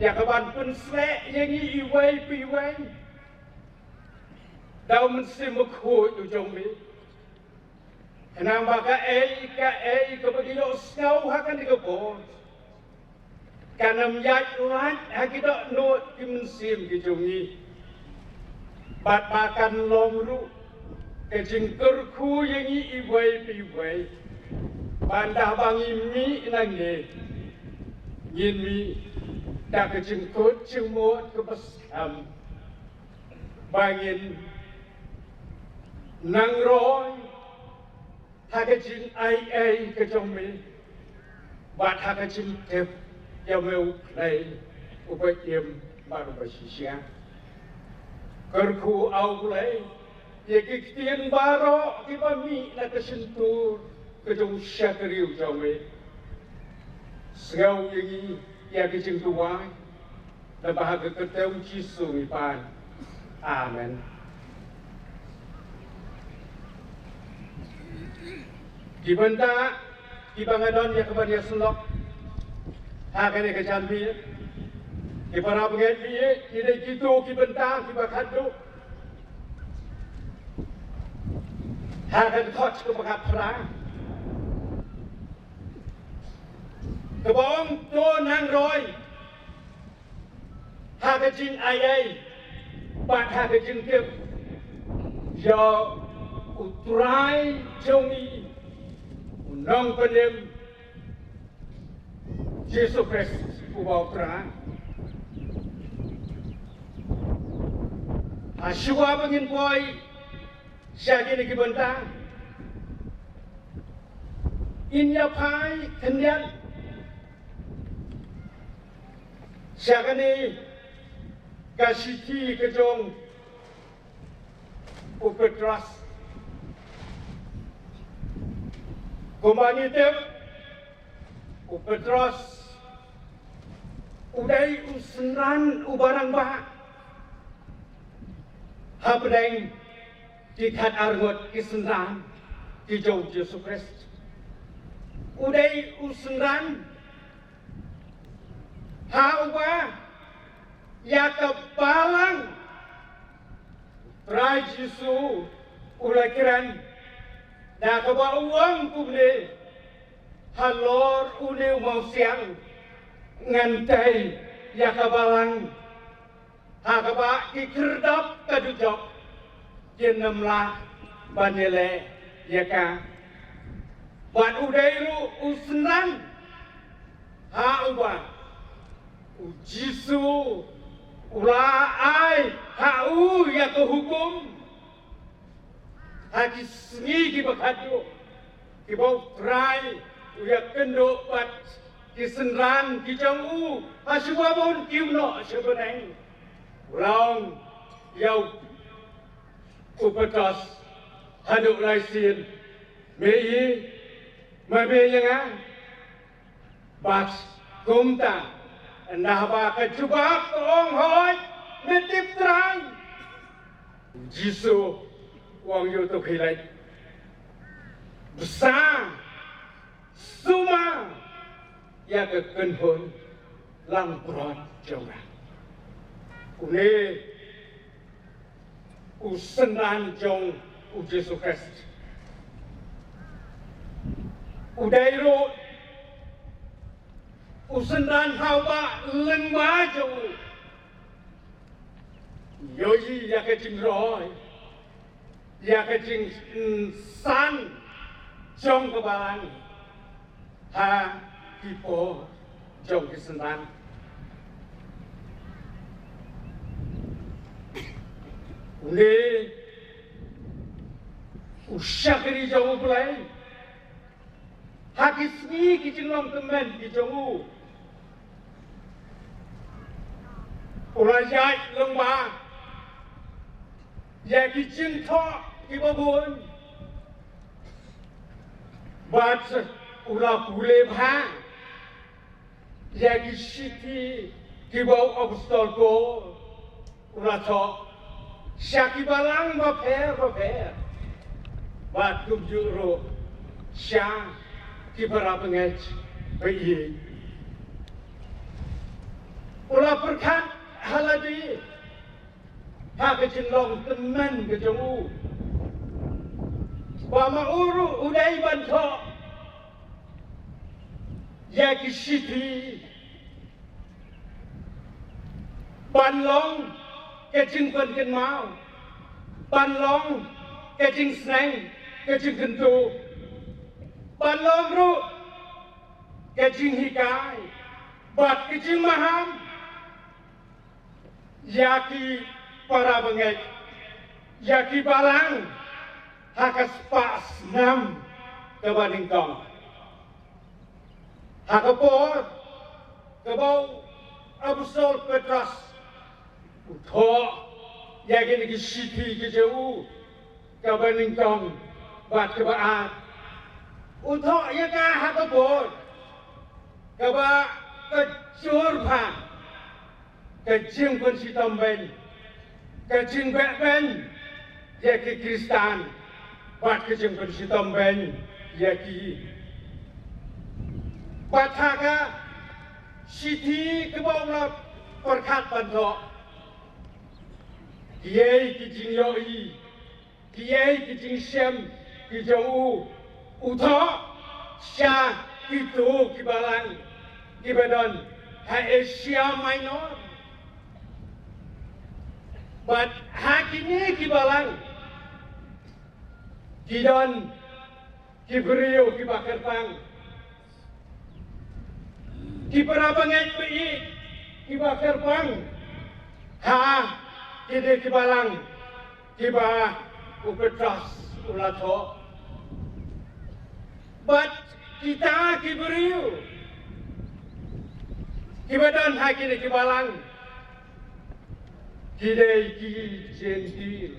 ïa ka ban pynshlur ïa ngi iwei pa iwei da U Mynsiem Bakhuid u jong me. Khnang ba kaei kaei kaba ngi ïohsngew ha kane ka por kan ym ïaid lait ha ki dohnud ki mynsiem ki jong ngi, bad ba kan long ruh ka jingkyrkhu ïa ngi iwei pa iwei, ban da ba ngi mih nangne ngin mih da ka jingkut jingmut kaba skhem, ba ngin nang roi ha ka jingaiei ka jong me bad ha ka jingtip ïa me U Blei uba im bad uba shisha. Kyrkhu A U Blei ïa ki ktien baroh kiba mih na ka shyntur ka jong u shakri u jong me. Sngew ïa ngi ïa ka jingduwai. Naba ha ka kyrteng u Jisu ngi pan. Amen. Ki bynta kiba nga don ïa ka ban ïasyllok ha kane ka janmiet, ki para bangeit, ki dei kito ki bynta kiba khatduh ha ka dkhot kaba khatphra, kaba ong to nang roi ka jingaiei bad ha ka jingtip ïa U Trai jong ngi, U Nongpynim Jisu Khrist uba U Trai. Ha shuwa ba ngin poi sha kine ki bynta, ngin ïa phai khyndiat sha kane ka shithi ka jong u Petros. Kumba ngi tip, u Petros u dei u synran uba rangbah hapdeng ki khatar ngut ki synran ki jong u Jisu Khrist. U dei u synran ha uba ïa ka balang Trai Jisu u la kren da kaba u ong kumne: Halor une u mawsiang ngan tei ïa ka balang ha kaba ki khyrdop ka dujok kin ym lah ban ïaleh ïa ka. Bad u dei ruh u synran ha uba u Jisu u la ai ha u ïa ka hukum ha ki sngi kiba khadduh, kiba U Trai u ïakynduh bad ki synran ki jong u ha shuwa ba un kiew noh sha bneng. U la ong ïa u Petros haduh lai sien: Me i, ma me ïa nga? Bad kumta, ynda ba ka jubab ka ong: Hooid, me tip Trai, u Jisu u ong ïa u: To khie leit, bsa sumar ïa ka kynhun langbrot jong nga. Une u synran jong u Jisu Khrist u dei ruh u synran ha uba lyngba jong u ïohi ïa ka jingroi, ïa ka jingsan jong ka balang ha ki por jong ki synran. Une u shakri jong U Blei, ha ki sngi ki jinglong tymmen ki jong u, u la ïaid lyngba ïa ki jingthoh kiba bun, bad u la pule bha ïa ki shithi kiba u apostol Paul u la thoh sha ki balang bapher bapher, bad kumjuh ruh sha ki para bangeit ba ïeit. U la pyrkhat ha lade ha ka jinglong tymmen ka jong u ba ma u ruh u dei ban thoh ïa ki shithi, ban long ka jingpynkynmaw, ban long ka jingsneng, ka jingkyntu, ban long ruh ka jinghikai bad ka jingmaham ïa ki para bangeit, ïa ki balang ha ka spah snem kaba nyngkong. Ha ka por kaba u apostol Petros u thoh ïa kine ki shithi ki jong u, kaba nyngkong bad kaba ar, u thoh ïa ka ha ka por kaba ka jur bha ka jingpynshitom beiñ, ka jingbeh beiñ ïa ki Khristan bad ka jingpynshitom beiñ ïa ki. Bad ha ka shithi kaba u la pyrkhat ban thoh, kiei ki jingïohi, kiei ki jingshem ki jong u, u thoh sha kito ki balang kiba don ha Asia Minor. Bad ha kine ki balang ki don ki briew kiba kyrpang, ki para bangeit ba-ïeit kiba kyrpang ha kine ki balang kiba u Petros u la thoh. Bad kita ki briew kiba don ha kine ki balang ki dei ki Jentil.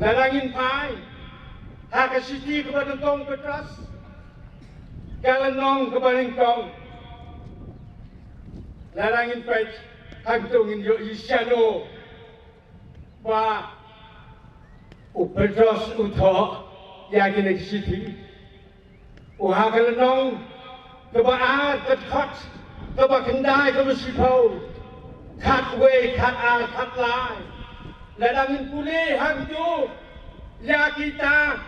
Lada ngin phai ha ka shithi kaba nyngkong Petros, ka lynnong kaba nyngkong, lada ngin peit hangto ngin ïohi shano ba u Petros u thoh ïa kine ki shithi. U ha ka lynnong kaba ar, ka dkhot kaba khyndai, kaba shiphew, khatwei, khatar, khatlai. Lada ngin pule hangto ïa kita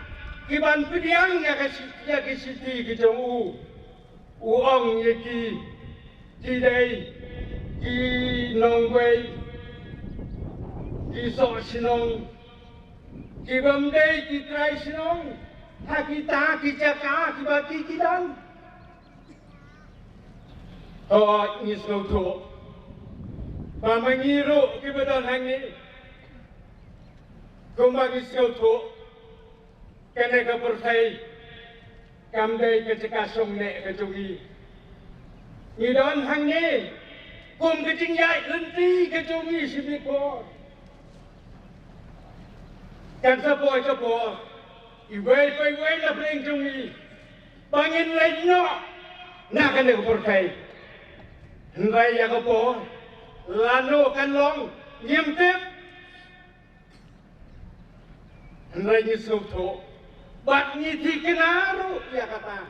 kiban pdiang ïa ka shi-, ïa ki shithi ki jong u. U ong ïa ki, ki dei ki nongwei, ki soh shnong, ki bym dei ki trai shnong ha kita ki jaka kiba ki, ki don. To ngi sngewthuh ba ma ngi ruh kiba don hangne, kumba ngi sngewthuh, kane ka pyrthei kam dei ka jaka shong neh ka jong ngi. Ngi don hangne kum ka jingïaid lynti ka jong ngi shibit por. Kan sa poi sa poi, iwei pa iwei na pdeng jong ngi ba ngin leit noh na kane ka pyrthei. Hynrei ïa ka por lano kan long ngim tip. Hynrei ngi sngewthuh bad ngi thikna ruh ïa kata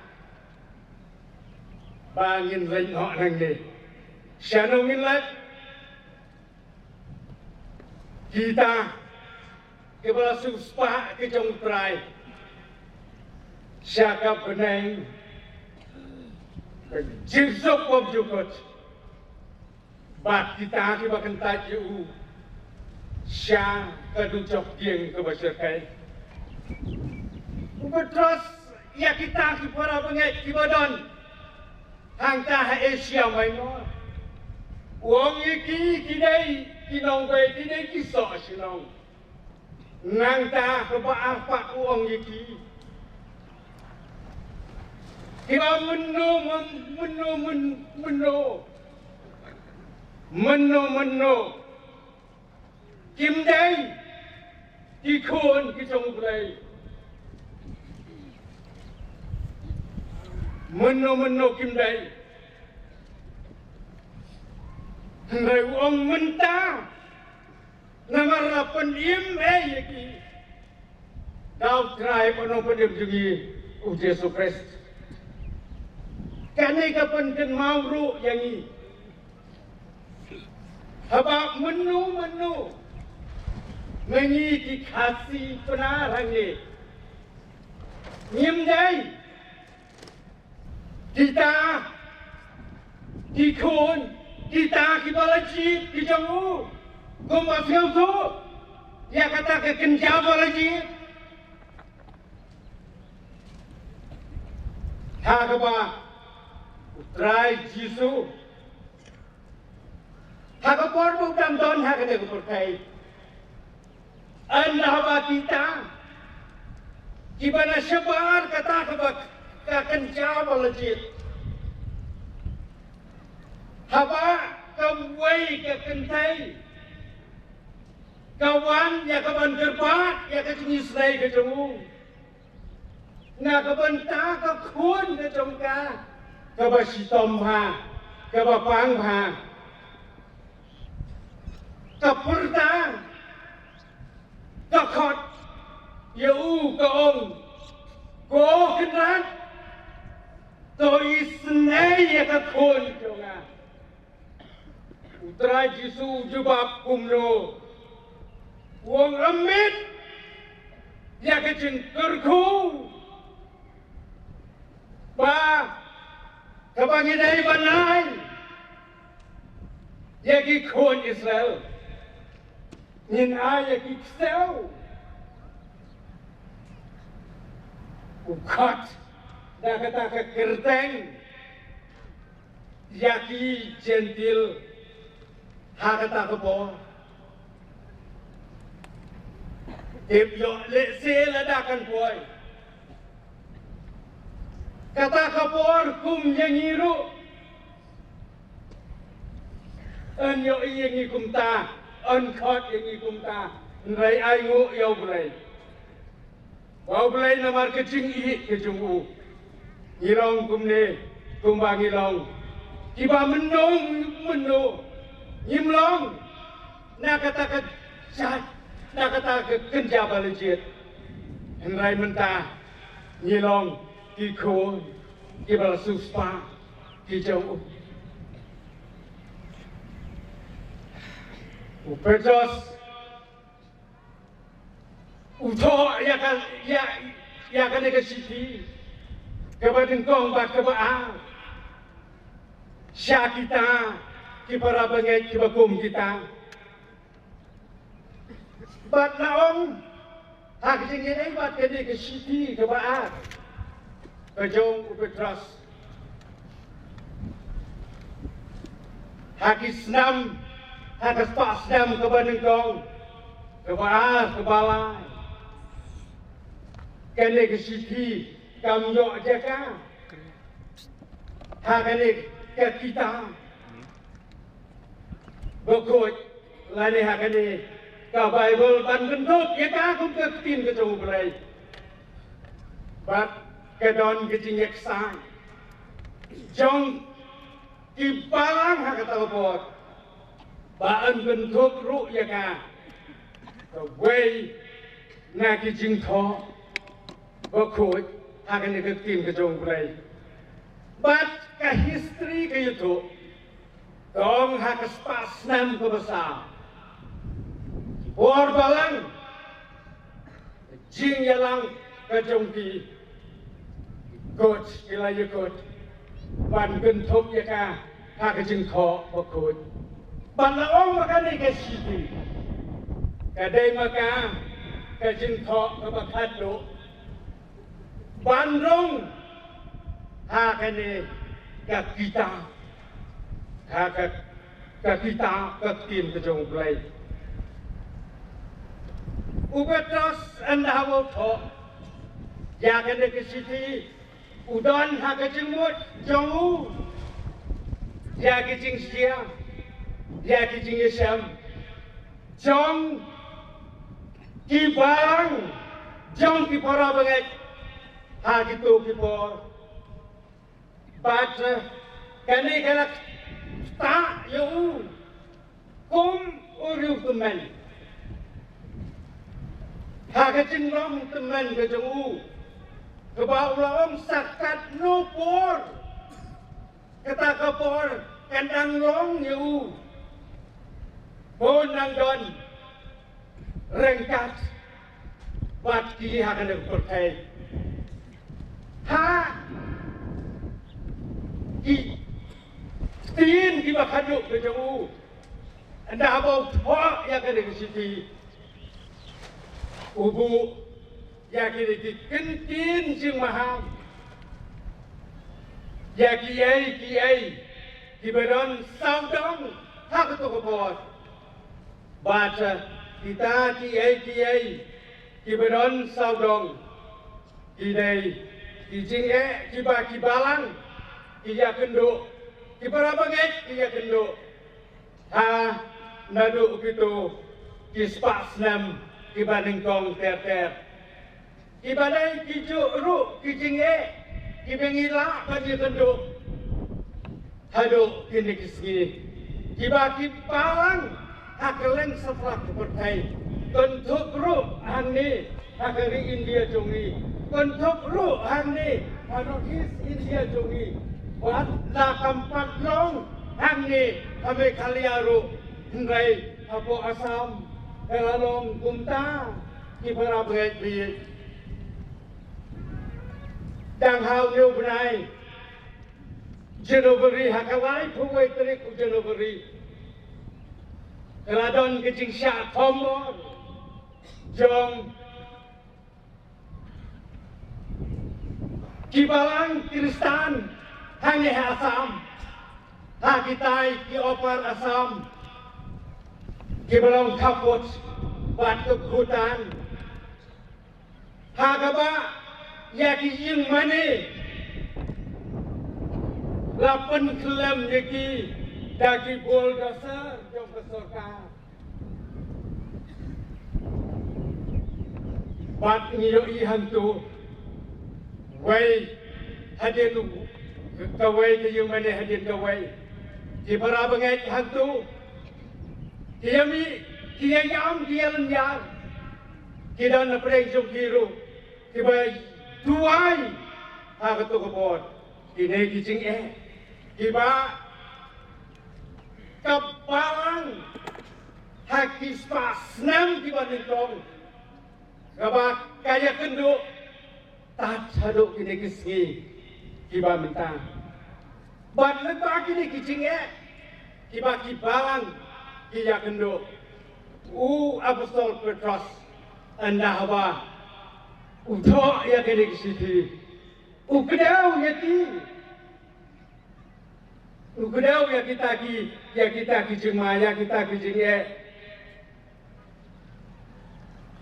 ba ngin leit noh nangne. Shano ngin leit? Kita kiba la siewspah ki jong U Trai sha ka bneng ka jingsuk bymjukut. Bad kita kiba kyntait ïa u sha ka dujok dieng kaba shyrkhei. U Petros ïa kita ki para bangeit kiba don hangta ha Asia Minor, u ong ïa ki, ki dei ki nongwei, ki dei ki soh shnong. Nangta kaba ar pat u ong ïa ki, kiba mynno, mynno, mynno, mynno, mynno kim dei ki khun ki jong U Blei. Mynno mynno kim dei. Hynrei u ong mynta namar la pynim ei ïa ki da U Trai bad U Nongpynim jong ngi U Jisu Khrist. Kane ka pynkynmaw ruh ïa ngi. Haba mynno mynno ma ngi ki Khasi Pnar hangne ngim dei kita ki khun, kita kiba la jied ki jong u, kumba sngewthuh ïa kata ka kynja ba la jied. Ha kaba U Trai Jisu ha ka por ba u dang don ha kane ka pyrthei, ynda haba kita kiba na shabar kata kaba ka kynja ba la jied, haba kawei ka kynthei ka wan ïa kaban kyrpad ïa ka jingisynei ka jong u na ka bynta ka khun ka jong ka kaba shitom bha, kaba pang bha, ka pyrta, ka khot ïa u, ka ong, "Ko Kynrad, to isynei ïa ka khun jong nga." U Trai Jisu u jubab kumno? U ong, "Ym mih ïa ka jingkyrkhu ba kaba ngi dei ban ai Ïa ki khun Israel ngin ai ïa ki ksew. U khot da kata ka kyrteng ïa ki Jentil ha kata ka por. Tip ïoh lehse lada kan poi. Kata ka por kum ïa ngi ruh. Yn ïohi ïa ngi kumta, yn khot ïa ngi kumta. Hynrei ai nguh ïa U Blei. Ba U Blei namar ka jingïeit ka jong u, ngi long kumne kumba ngi long. Kiba mynno mynno ngim long na kata ka jait, na kata ka kynja ba la jied. Hynrei mynta ngi long ki khun kiba la siewspah ki jong u. U Petros u thoh ïa ka, ïa, ïa kane ka shithi kaba nyngkong bad kaba ar sha kita ki para bangeit kiba kum kita. Bad la ong ha ka jingïadei bad kane ka shithi kaba ar ka jong u Petros, ha ki snem, ha ka spah snem kaba nyngkong, kaba ar, kaba lai, kane ka shithi kam ïoh jaka ha kane ka kitab bakhuid lane ha kane ka Baibl ban kynthup ïa ka kum ka ktien ka jong U Blei. Bad ka don ka jingïaksai jong ki balang ha kata ka por ba yn kynthup ruh ïa ka kawei na ki jingthoh bakhuid ha kane ka ktien ka jong U Blei. Bad ka history ka ïathuh ka ong ha ka spah snem kaba saw, ki bor balang, ka jingïalang ka jong ki, ki kut, ki la ïakut ban kynthup ïa ka ha ka jingthoh bakhuid. Bad la ong ba kane ka shithi ka dei ma ka ka jingthoh kaba khatduh ban rung ha kane ka kitab, ha ka, ka kitab ka ktien ka jong U Blei. U Petros ynda u thoh ïa kane ka shithi, u don ha ka jingmut jong u ïa ki jingshia, ïa ki jingïashem jong ki balang, jong ki para bangeit ha kito ki por. Bad, eh, kane ka la ktah ïa u kum u riew tymmen ha ka jinglong tymmen ka jong u, kaba u la ong sa katno por kata ka por kan dang long ïa u, bun nang don ryngkat bad ki ha kane ka pyrthei. Ha ki ktien kiba khatduh ka jong u, ynda ba u thoh ïa kane ka shithi, u buh ïa kine ki kyntien jingmaham ïa kiei kiei kiba don sawdong ha kato ka por. Bad kita kiei kiei kiba don sawdong ki dei ki jingeh kiba ki balang ki ïakynduh, ki para bangeit ki ïakynduh ha naduh kito ki spah snem kiba nyngkong ter ter. Kiba dei kijuh ruh ki jingeh kiba ngi lah ban ïakynduh haduh kine ki sngi, kiba ki balang ha kylleng satlak ka pyrthei, kynthup ruh hangne ha ka ri India jong ngi, kynthup ruh hangne ha North East India jong ngi, bad la kam pat long hangne ha Meghalaya ruh, hynrei hapoh Assam ka la long kumta ki para bangeit ba ïeit. Dang ha une u bnai January, ha ka laiphew wei tarik u January, Ka la don ka jingshah thombor jong ki balang Khristan hangne ha Assam, ha kitai ki Upper Assam, ki ba long khappud bad ka Bhutan. Ha kaba ïa ki ïing mane la pynkhlem ïa ki da ki bulldozer jong ka sorkar. Bad ngi ïohi hangto, wei hadien u, kawei ka ïing mane hadien kawei. Ki para bangeit hangto ki ïa mih, ki ïa ïam, ki ïa lynñiar, ki don na pdeng jong ki ruh, ki ba duwai ha kato ka por. Kine ki jingeh ki ba ka balang ha ki spah snem ki ba nyngkong, kaba ka ïakynduh tad haduh kine ki sngi ki ba mynta. Bad lyngba kine ki jingeh ki ba ki balang ki ïakynduh, u Apostol Petros, ynda haba u thoh ïa kine ki shithi, u kdew ïa ki, u kdew ïa kita ki, ïa kita ki jingma, ïa kita ki jingeh.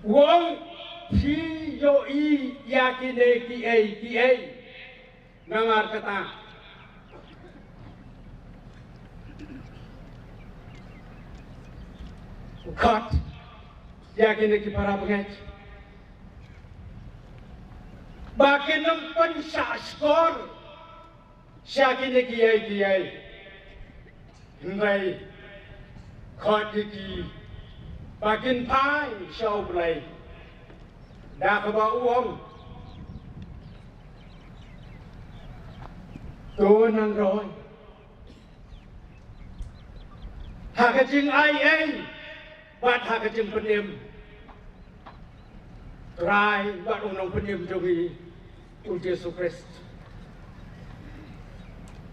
U ong, phi ïohi ïa kine kiei kiei. Namar kata, u khot ïa kine ki para bangeit ba kin ym pynshah shkor sha kine kiei kiei. Hynrei khot ïa ki ba kin phai sha U Blei, da kaba u ong, to nang roi ha ka jingai ei bad ha ka jingpynim. Trai bad u Nongpynim jong ngi, u Jisu Khrist.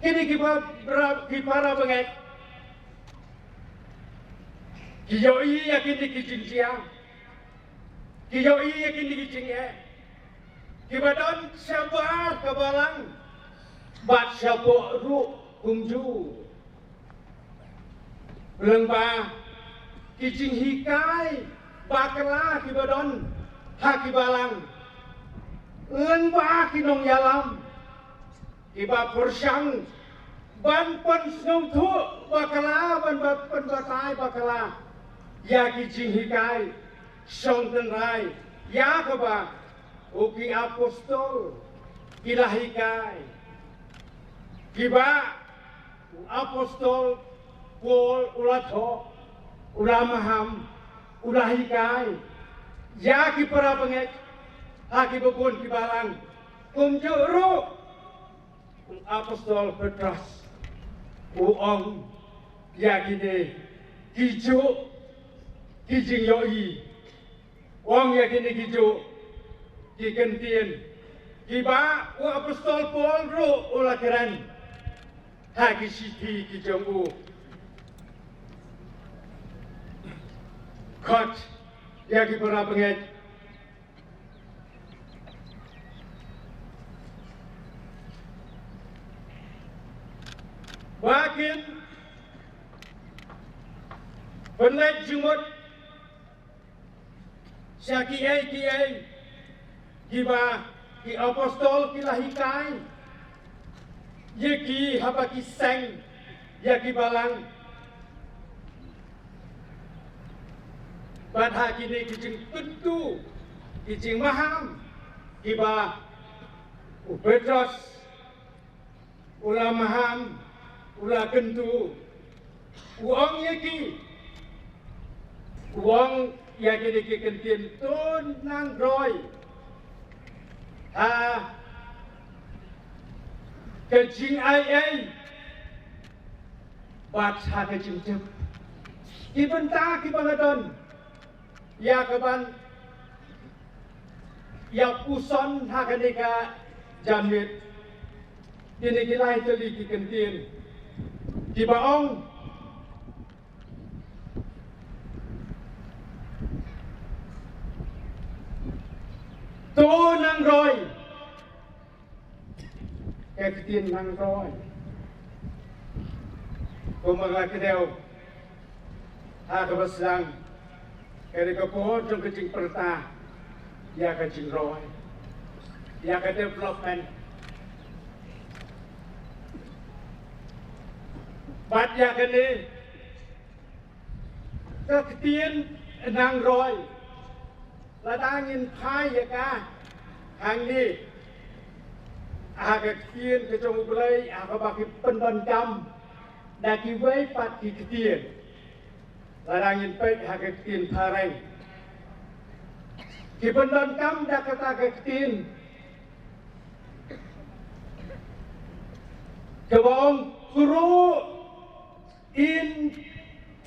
Kine ki ba, bra-, ki para bangeit ki ïohi ïa kine ki jingjia, ki ïohi ïa kine ki jingeh ki ba don shabar ka balang bad shapoh ruh kumjuh. Lyngba ki jinghikai bakla ki ba don ha ki balang, lyngba ki nongïalam ki ba pyrshang ban pynsngewthuh bakla, ban ba-, pynbatai bakla ïa ki jinghikai shong tynrai ïa kaba u ki apostol ki la hikai, ki ba u apostol Paul u la thoh, u la maham, u la hikai ïa ki para bangeit ha ki ba bun ki balang. Kumjuh ruh u apostol Petros u ong ïa kine kijuh ki jingïohi. Ong ïa kine kijuh ki kyntien ki ba u apostol Paul ruh u la kren ha ki shithi ki jong u. Khot ïa ki para bangeit ba kin pynleit jingmut sha kiei kiei ki ba ki apostol ki la hikai ïa ki haba ki seng ïa ki balang. Bad ha kine ki jingkyntu, ki jingmaham ki ba u Petros u la maham, u la kyntu, u ong ïa ki, u ong ïa kine ki kyntien, to nang roi ha ka jingai ei bad ha ka jingtip. Ki bynta ki ba nga don ïa ka ban ïa puson ha kane ka janmiet, kine ki lai tylli ki kyntien ki ba ong To nang roi. Ka ktien nang roi. Kumba nga la kdew ha kaba sdang, ka dei ka por jong ka jingpyrta ïa ka jingroi, ïa ka development. Bad ïa kane ka ktien nang roi, lada ngin phai ïa ka hangne ha ka ktien ka jong U Blei, ha kaba ki pyndonkam da kiwei pat ki ktien, lada ngin peit ha ka ktien phareng, ki pyndonkam da kata ka ktien kaba ong grow in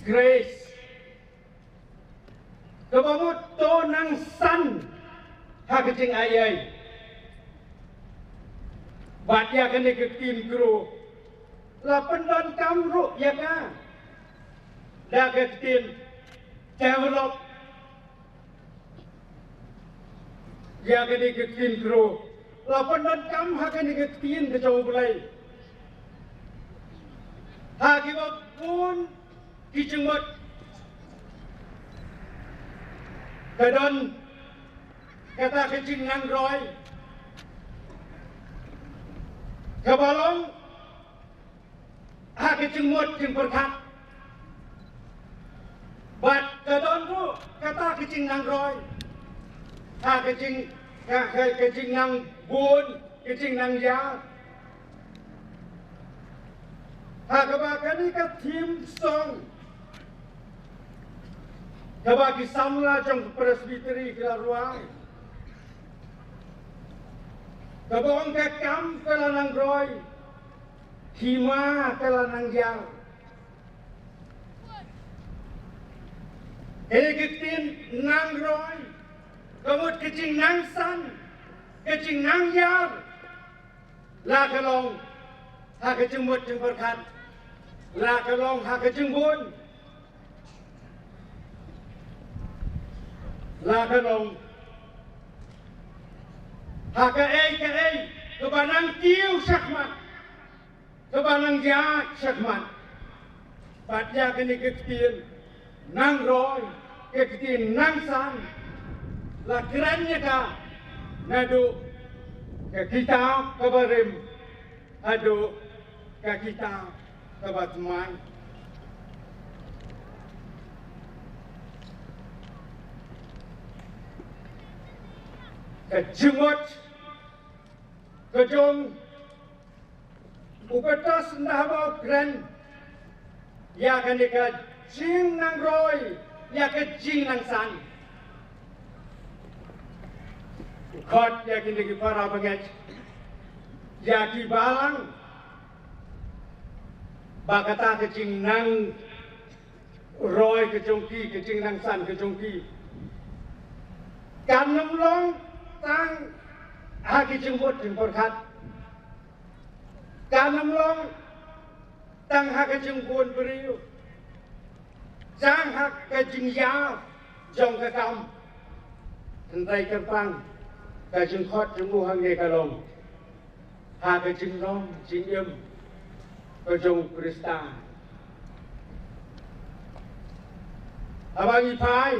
grace. Kaba mut to nang san ha ka jingai ei. Bad ïa kane ka ktien grow la pyndonkam ruh ïa ka da ka ktien develop. Ïa kane ka ktien grow la pyndonkam ha kane ka ktien ka jong U Blei ha kiba bun ki jingmut. Ka don kata ka jingnang roi kaba long ha ka jingmut jingpyrkhat. Bad ka don ruh kata ka jingnang roi ha ka jing, ka, ka, ka jingnang bun, ka jingnang ïar. Ha kaba kane ka theme song kaba ki samla jong ka Presbytery ki la rwai, kaba ong ka kam ka la nang roi, hima ka la nang ïar. Kane ka ktien nang roi ka mut ka jingnang san, ka jingnang ïar. La ka long ha ka jingmut jingpyrkhat, la ka long ha ka jingbun, la ka long ha kaei kaei kaba nang kiew shakhmat, kaba nang ïaid shakhmat. Bad ïa kane ka ktien nang roi, ka ktien nang san, la kren ïa ka naduh ka kitab kaba rim haduh ka kitab kaba thymmai. Ka jingmut ka jong u Petros ynda haba u kren ïa kane ka jingnang roi, ïa ka jingnang san, u khot ïa kine ki para bangeit, ïa ki balang, ba kata ka jingnang roi ka jong ki, ka jingnang san ka jong ki, kan ym long tang ha ki jingmut jingpyrkhat, kan ym long tang ha ka jingbun briew, tang ha ka jingïap jong ka kam. Hynrei kyrpang ka jingkhot jong u hangne ka long ha ka jinglong jingim ka jong u Khristan. Haba ngi phai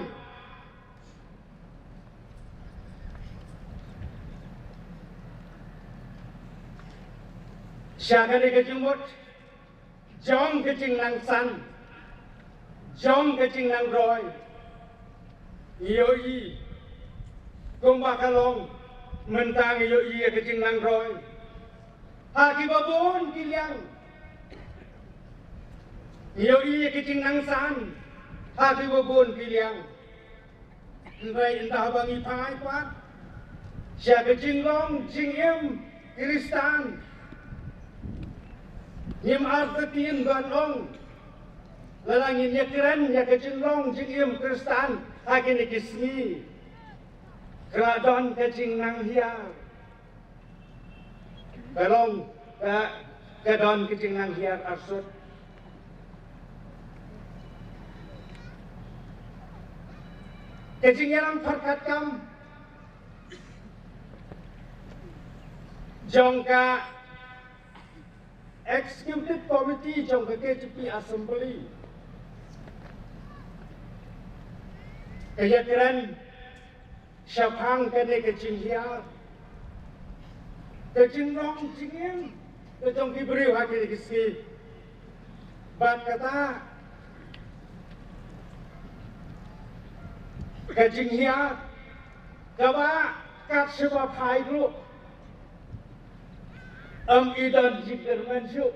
sha kane ka jingmut jong ka jingnang san, jong ka jingnang roi, ngi ïohi kumba ka long mynta, ngi ïohi ïa ka jingnang roi ha kiba bun ki liang, ngi ïohi ïa ka jingnang san ha kiba bun ki liang. Hynrei ynda haba ngi phai pat sha ka jinglong jingim Khristan, ngim artatien ban ong lada ngin ïakren ïa ka jinglong jingim Khristan ha kine ki sngi, ka la don ka jingnang hiar. Ka long, ka, ka don ka jingnang hiar arsut. Ka jingïalang pyrkhat kam jong ka Executive Committee jong ka K J P Assembly ka ïakren shaphang kane ka jinghiar, ka jinglong jingim ka jong ki briew ha kine ki sngi. Bad kata ka jinghiar kaba kat shaba phai ruh ym i don jingkyrmen shuh.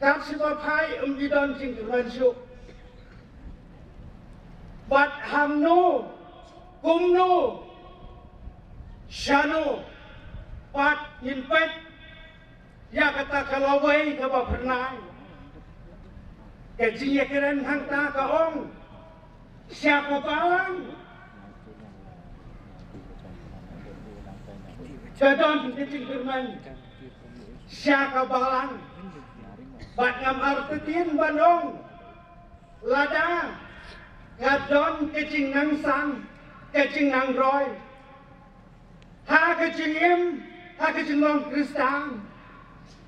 Kat shaba phai ym i don jingkyrmen shuh. Bad hangno, kumno, shano pat ngin peit ïa kata ka lawei kaba phyrnai. Ka jingïakren hangta ka ong, sha ka balang ka don ka jingkyrmen, sha ka balang. Bad ngam artatien ban ong, lada ka don ka jingnang san, ka jingnang roi ha ka jingim, ha ka jinglong Khristan,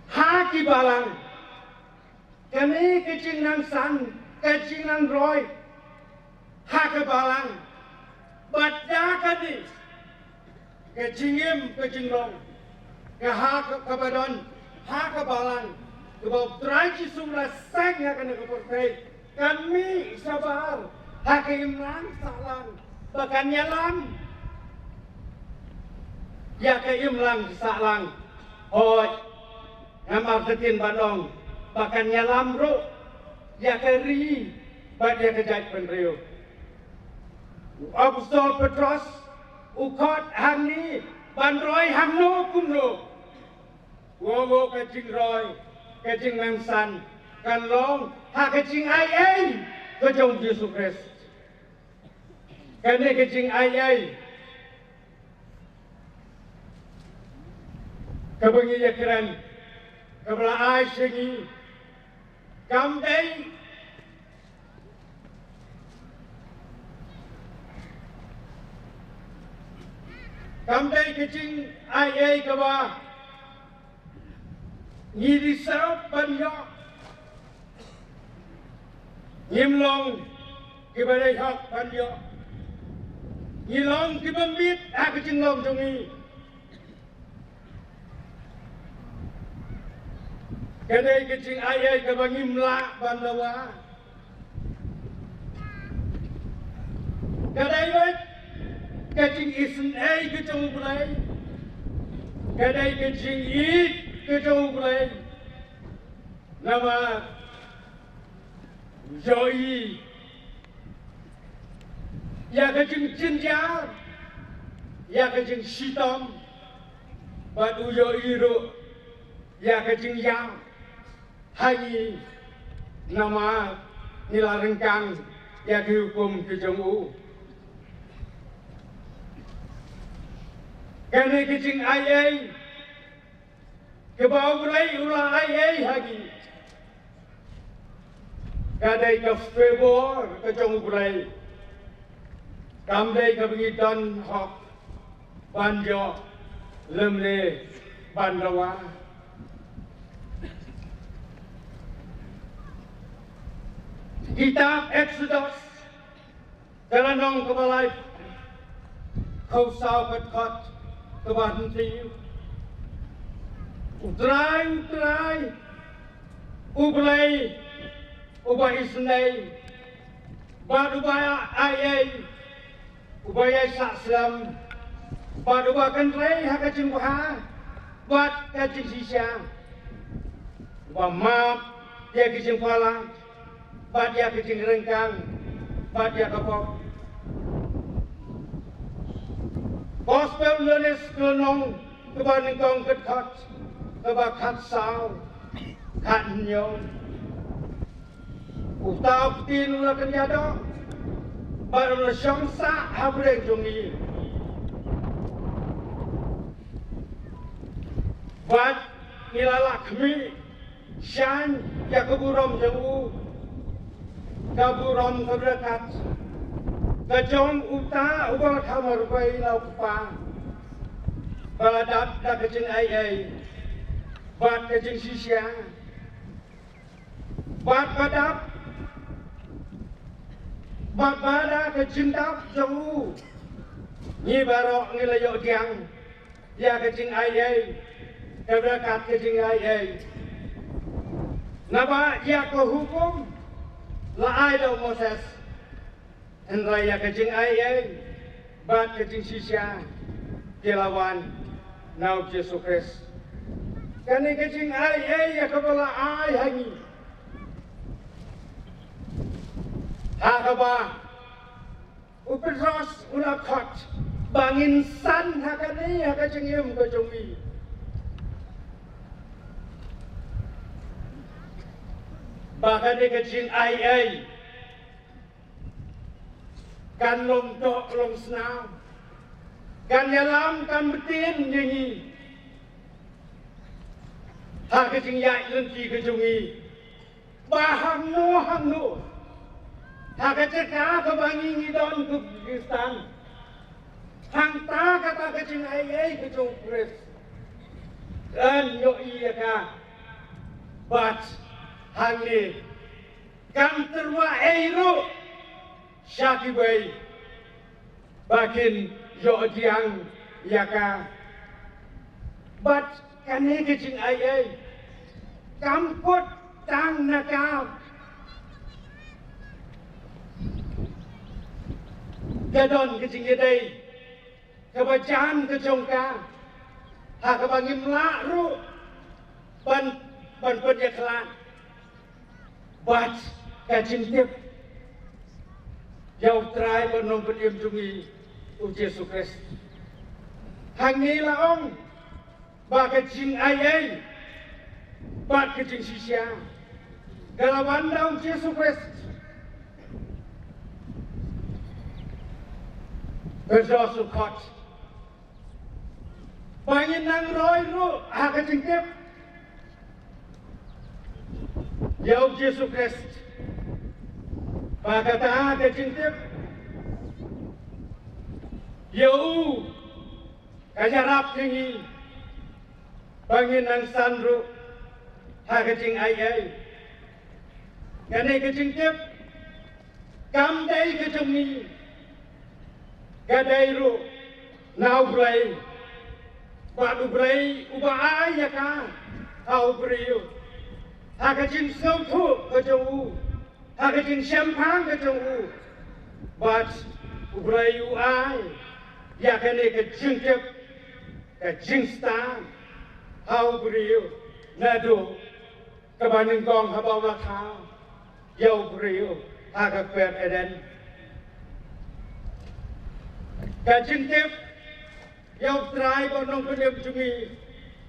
ha ki balang, kane ka jingnang san, ka jingnang roi ha ka balang, bad da kane ka jingim, ka jinglong, ka ha ka, kaba don ha ka balang, kaba U Trai Jisu u la seng ha kane ka pyrthei, kan mih shabar ha ka imlang sahlang, ba kan ïalam ïa ka imlang sahlang. Hooid, ngam artatien ban ong ba kan ïalam ruh ïa ka ri bad ïa ka jaitbynriew. U Apostol Petros u khot hangne ban roi hangno kumno. Kumno ka jingroi, ka jingnang san kan long ha ka jingai ei ka jong U Jisu Khrist. Kane ka jingai ei kaba ngi ïakren, kaba la ai sha ngi, kam dei, kam dei ka jingai ei kaba ngi deserve ban ïoh. Ngim long kiba dei hok ban ïoh. Ngi long kiba miet ha ka jinglong jong ngi. Ka dei ka jingai ei kaba ngim lah ban dawa. Ka dei beit ka jingisynei ka jong U Blei. Ka dei ka jingïeit ka jong U Blei. Namar u ïohi ïa ka jingjynjar, ïa ka jingshitom, bad u ïohi ruh ïa ka jingïam ha ngi, namar ngi la ryngkang ïa ki hukum ki jong u. Kane ka jingai ei kaba U Blei u la ai ei ha ngi, ka dei ka favor ka jong U Blei. Kam dei kaba ngi don hok ban ïoh lymne ban dawa. Kitab Exodus, ka lynnong kaba lai, khaw saw, ka dkhot kaba hynriew. U Trai, U Trai, U Blei uba isynei bad uba ai ei, uba ïai sah slem bad uba kynrei ha ka jingbha bad ka jingshisha, uba map ïa ki jingpalat bad ïa ki jingryngkang bad ïa ka pop. Gospel Ïoannis, ka lynnong kaba nyngkong, ka dkhot kaba khatsaw, khathynñiew. Uta U Ktien u la kynja doh bad u la shong sah hapdeng jong ngi. Bad ngi la lah khmih shaiñ ïa ka burom jong u, ka burom ka barakat ka jong uta uba la kha marwei na u Kpa. ba la dap da ka jingaiei bad ka jingshisha, bad ba dap, bad ba da ka jingdap jong u, ngi baroh ngi la ïoh diang ïa ka jingaiei, ka barakat ka jingaiei. Naba ïa ka hukum la ai da u Moses, hynrei ïa ka jingaiei bad ka jingshisha ki la wan na u Jisu Khrist. Kane ka jingaiei ïa kaba la ai ha ngi, ha kaba u Petros u la khot ba ngin san ha kane, ha ka jingim ka jong ngi, ba kane ka jingaiei kan long doh long snam, kan ïalam kan btin ïa ngi ha ka jingïaid lynti ka jong ngi, ba hangno hangno ha ka jaka kaba ngi ngi don kum ki Khristan, hangta kata ka jingaiei ka jong u Khrist kan ïohi ïa ka. Bad hangne kan tyrwa ei ruh sha kiwei ba kin ïoh diang ïa ka. Bad kane ka jingaiei kam kut tang na ka, ka don ka jingïadei kaba jan ka jong ka, ha kaba ngim lah ruh ban, ban pynïakhlad bad ka jingtip ïa u Trai bad Nongpynim jong ngi u Jisu Khrist. Hangne la ong ba ka jingaiei bad ka jingshisha ka la wan da u Jisu Khrist. Ka Jisu Khrist ba ngin nang roi ruh ha ka jingtip ïa u Jisu Khrist. Ba kata ka jingtip ïa u ka ïarap ïa ngi ba ngin nang san ruh ha ka jingaiei. Kane ka jingtip kam dei ka jong ngi, ka dei ruh na U Blei. Bad U Blei uba ai ïa ka ha u briew, ha ka jingsngewthuh ka jong u, ha ka jingshemphang ka jong u. Bad U Blei u ai ïa kane ka jingtip, ka jingstad ha u briew naduh kaba nyngkong haba u la thaw ïa u briew ha ka kper Eden. Ka jingtip ïa u Trai bad Nongpynim jong ngi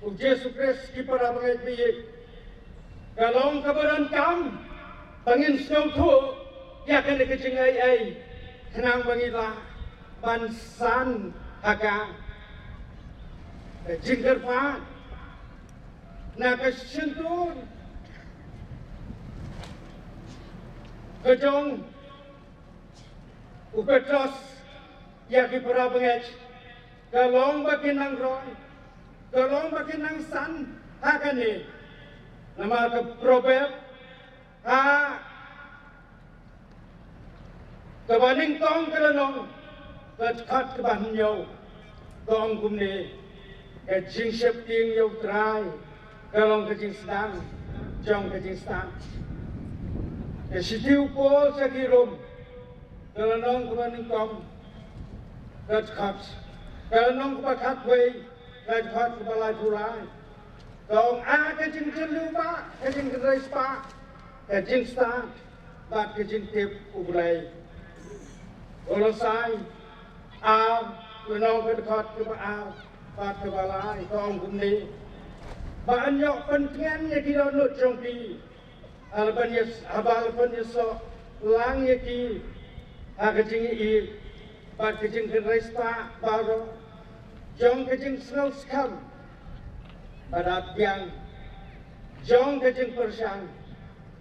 u Jisu Khrist, ki para bangeit ba ïeit, ka long kaba donkam ba ngin sngewthuh ïa kane ka jingaiei, khnang ba ngin lah ban san ha ka. Ka jingkyrpad na ka shyntur ka jong u Petros ïa ki para bangeit ka long ba kin nang roi, ka long ba kin nang san ha kane. Namar ka Proverb ha kaba nyngkong ka lynnong, ka dkhot kaba hynñiew, ka ong kumne: Ka jingsheptieng ïa u Trai ka long ka jingsdang jong ka jingstad. Ka shithi u Paul sha ki Rom, ka lynnong kaba nyngkong, ka dkhot, ka lynnong kaba khatwei, ka dkhot kaba laiphew lai, ka ong: A ka jingjylliew ba, ka jingkynrei spah, ka jingstad bad ka jingtip U Blei. Kolosai ar, lynnong ka dkhot kaba ar bad kaba lai, ka ong kumne: Ba yn ïoh pyntngen ïa ki dohnud jong phi, haba la pynïas-, haba la pynïasoh lang ïa ki ha ka jingïeit bad ka jingkynrei spah baroh jong ka jingsngewskhem, bad biang jong ka jingpyrshang,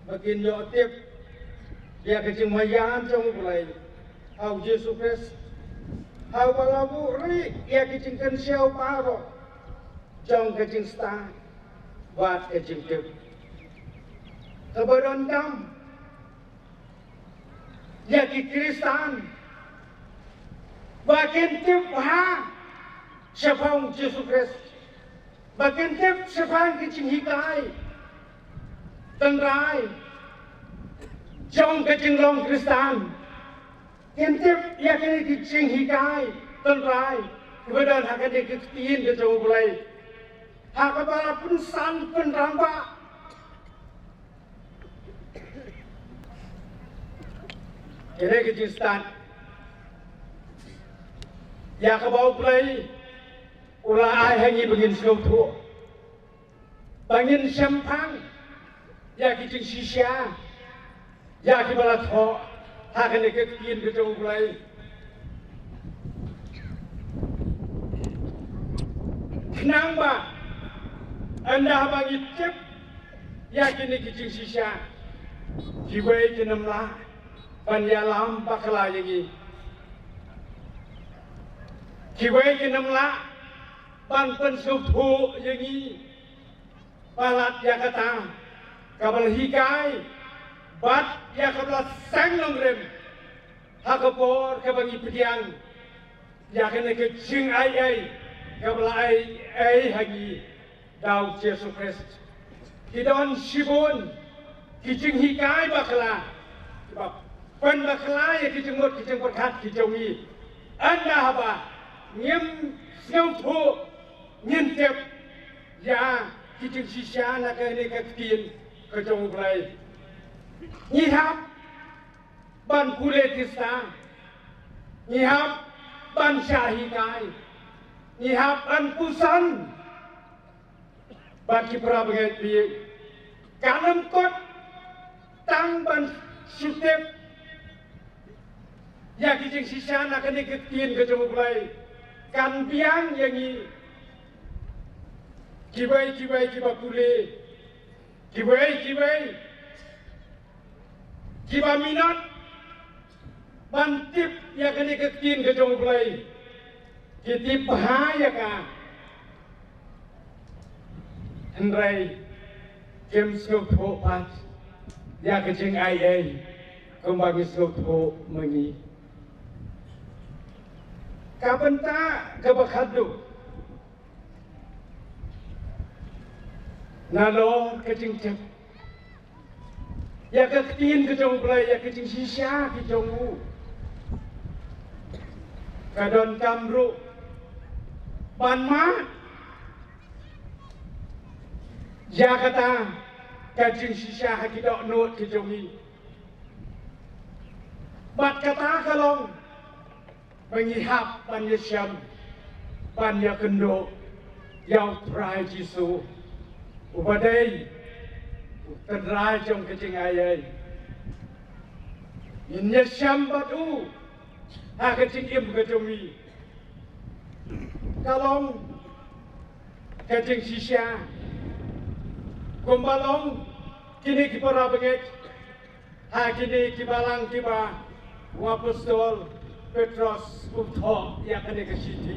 ba kin ïoh tip ïa ka jingmaïan jong U Blei ha u Jisu Khrist, ha uba la buhrieh ïa ki jingkynshew baroh jong ka jingstad bad ka jingtip. Kaba donkam ïa ki Khristan ba kin tip ha shaphang Jisu Khrist, ba kin tip shaphang ki jinghikai tynrai jong ka jinglong Khristan. Kin tip ïa kine ki jinghikai tynrai kiba don ha kane ka ktien ka jong U Blei, ha kaba la pynsan pynrangbah. Kane ka jingstad ïa kaba U Blei u la ai ha ngi ba ngin sngewthuh, ba ngin shemphang ïa ki jingshisha ïa kiba la thoh ha kane ka ktien ka jong U Blei. Khnang ba ynda ba ngi tip ïa kine ki jingshisha, kiwei kin ym lah ban ïalam bakla ïa ngi. Kiwei kin ym lah ban pynsngewthuh ïa ngi palat ïa kata kaba la hikai bad ïa kaba la seng nongrim ha ka por kaba ngi pdiang ïa kane ka jingaiei kaba la aiei ha ngi da U Jisu Khrist. Ki don shibun ki jinghikai bakla kiba pynbakla ïa ki jingmut ki jingpyrkhat ki jong ngi. Ynda haba ngim sngewthuh, ngim tip ïa ki jingshisha na kane ka ktien ka jong U Blei, ngi hap ban pule Khristan, ngi hap ban shah hikai, ngi hap ban puson bad ki para bangeit. Phi, kan ym kut tang ban shu tip ïa ki jingshisha na kane ka ktien ka jong U Blei, kan biang ïa ngi kiwei kiwei kiba pule, kiwei kiwei kiba minot ban tip ïa kane ka ktien ka jong U Blei, ki tip bha ïa ka, hynrei kim sngewthuh pat ïa ka jingaiei kumba ngi sngewthuh ma ngi. Ka bynta kaba khatduh, nalor ka jingtip ïa ka ktien ka jong U Blei, ïa ka jingshisha ka jong u, ka donkam ruh ban mad ïa kata ka jingshisha ha ki dohnud ka jong ngi. Bad kata ka long ba ngi hap ban ïashem, ban ïakynduh ïa U Trai Jisu, uba dei U Trai jong ka jingaiei. Ngin ïashem bad u ha ka jingim ka jong ngi. Ka long ka jingshisha kumba long kine ki para bangeit ha kine ki balang kiba u apostol Petros u thoh ïa kane ka shithi.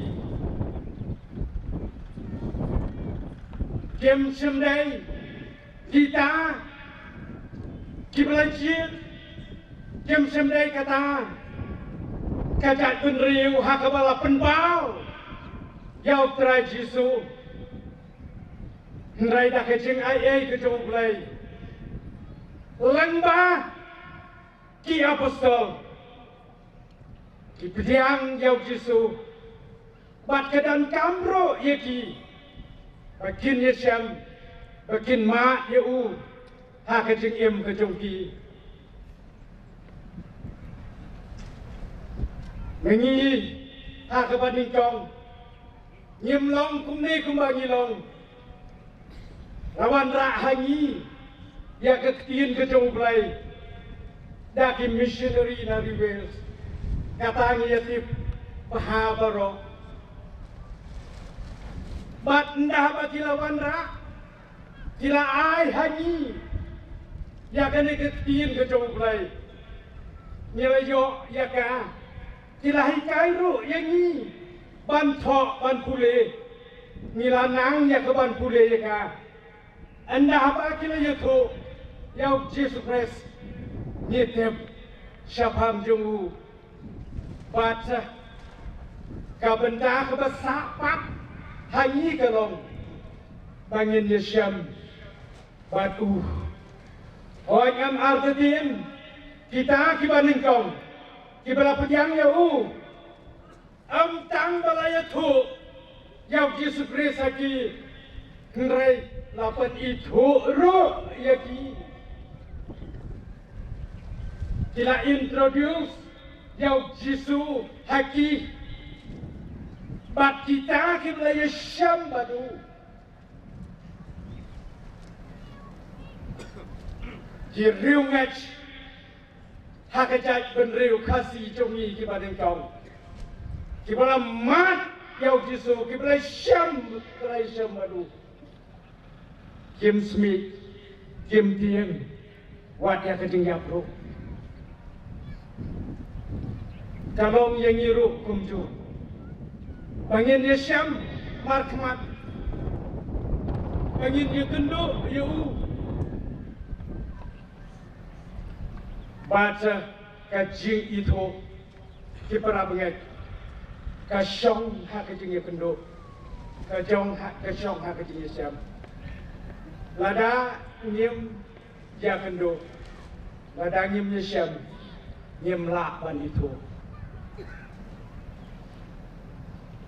Kim shym dei kita kiba la jied, kim shym dei kata ka jaitbynriew ha kaba la pynpaw ïa U Trai Jisu. Hynrei da ka jingaiei ka jong U Blei, lyngba ki apostol, ki pdiang ïa U Jisu, bad ka donkam ruh ïa ki ba kin ïashem, ba kin mad ïa u ha ka jingim ka jong ki. Ma ngi ha kaba nyngkong, ngim long kumne kumba ngi long. La wanrah ha ngi ïa ka ktien ka jong U Blei da ki missionary na ri Wales. Kata ngi ïatip bha baroh. Bad ynda ba ki la wanrah, ki la ai ha ngi ïa kane ka ktien ka jong U Blei. Ngi la ïoh ïa ka, ki la hikai ruh ïa ngi ban thoh ban pule. ngi la nang ïa ka ban pule ïa ka. Ynda haba ki la ïathuh ïa u Jisu Khrist, ngi tip shaphang jong u. Bad ka bynta kaba sah pat ha ngi ka long ba ngin ïashem bad u. Hooid, ngam artatien kita kiba nyngkong kiba la pdiang ïa u. Ym tang ba la ïathuh ïa u Jisu Khrist ha ki, hynrei la pynithuh ruh ïa ki. Ki la introduce ïa u Jisu ha ki. Bad kita kiba la ïashem bad u, ki riewngeit ha ka jaitbynriew Khasi jong ngi kiba nyngkong, kiba la mad ïa u Jisu, kiba la shem, kiba la shem bad u, kim smit, kim tieng wat ïa ka jingïap ruh. Ka long ïa ngi ruh kumjuh, ba ngin ïashem markhmat, ba ngin ïakynduh ïa u. Bad ka jingithuh, ki para bangeit, ka shong ha ka jingïakynduh, ka jong ha, ka shong ha ka jingïashem. Lada ngim ïakynduh, lada ngim ïashem, ngim lah ban ithuh.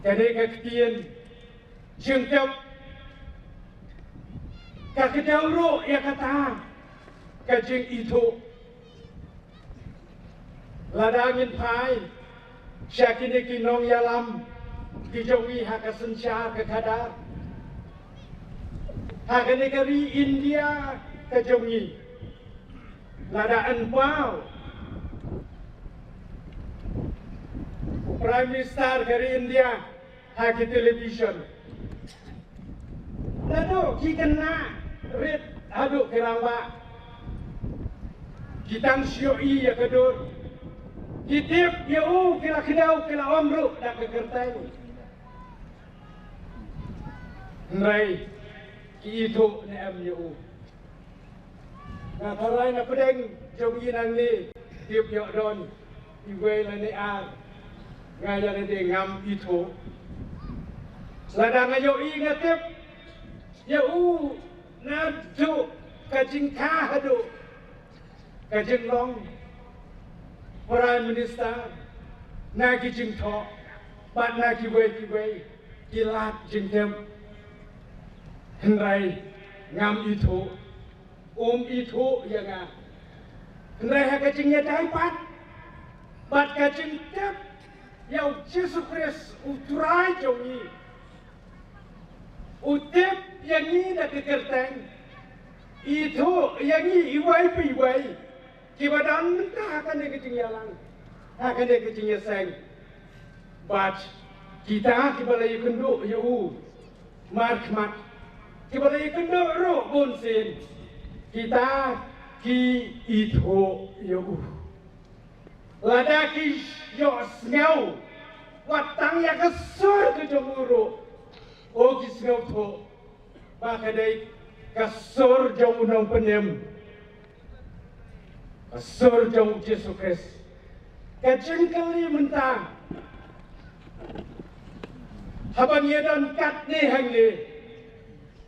Kane ka ktien jingtip ka kdew ruh ïa kata ka jingithuh. Lada ngin phai sha kine ki nongïalam ki jong ngi ha ka synshar ka khadar, ha kane ka ri India ka jong ngi, lada yn paw u Prime Minister ka ri India ha ki television, naduh ki khynnah rit haduh ki rangbah, ki tang shu ïohi ïa ka dur. Ki tip ïa u, ki la kdew, ki la ong ruh da ka kyrteng, hynrei ki ithuh ne em ïa u? Nga tharai na pdeng jong ngi nangne, tip ïoh don iwei lane ar, nga ïa lade ngam ithuh. Lada nga ïohi, nga tip ïa u naduh ka jingkha haduh ka jinglong Prime Minister, na ki jingthoh bad na kiwei kiwei ki lad jingtip, hynrei ngam ithuh. Um ithuh ïa nga. Hynrei ha ka jingïadei pat bad ka jingtip ïa u Jisu Khrist u Trai jong ngi, u tip ïa ngi da ka kyrteng, ithuh ïa ngi iwei pa iwei kiba don mynta ha kane ka jingïalang, ha kane ka jingïaseng. Bad kita kiba la ïakynduh ïa u markhmat, kiba la ïakynduh ruh bunsien, kita ki ithuh ïa u. Lada ki ïohsngew wat tang ïa ka sur ka jong u ruh, o ki sngewthuh ba ka dei ka sur jong u Nongpynim, ka sur jong u Jisu Khrist. Ka jingkylli mynta, haba ngi don katne hangne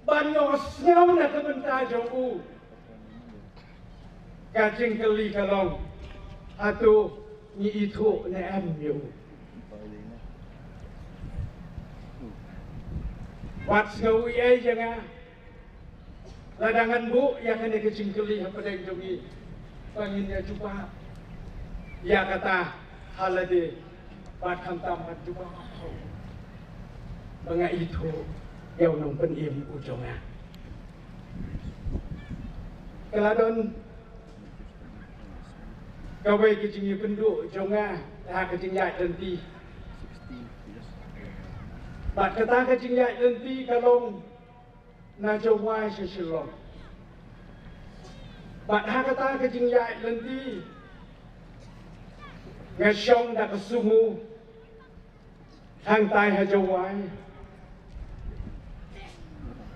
ban ïohsngew na ka bynta jong u, ka jingkylli ka long, hato ngi ithuh ne em ïa u? Wat sngew ei ei ïa nga lada ngan buh ïa kane ka jingkylli hapdeng jong ngi, ba ngin ïa jubab ïa kata ha lade, bad khamtam ban jubab ba nga ithuh ïa u Nongpynim u jong nga. Ka la don kawei ka jingïakynduh jong nga ha ka jingïaid lynti. Bad kata ka jingïaid lynti ka long na Jowai sha Shillong. Bad ha kata ka jingïaid lynti nga shong da ka sumo hangtai ha Jowai.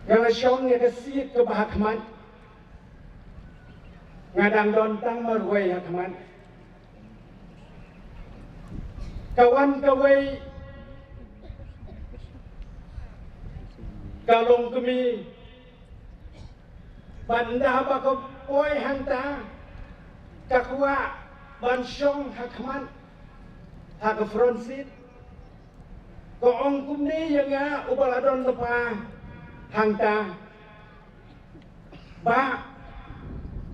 Nga la shong ïa ka seat kaba ha khmat. Nga dang don tang marwei ha khmat. Ka wan kawei ka longkmie. Bad ynda ba ka poi hangta, ka kwah ban shong ha khmat, ha ka front seat. Ka ong kumne ïa nga uba la don lypa hangta. Bah,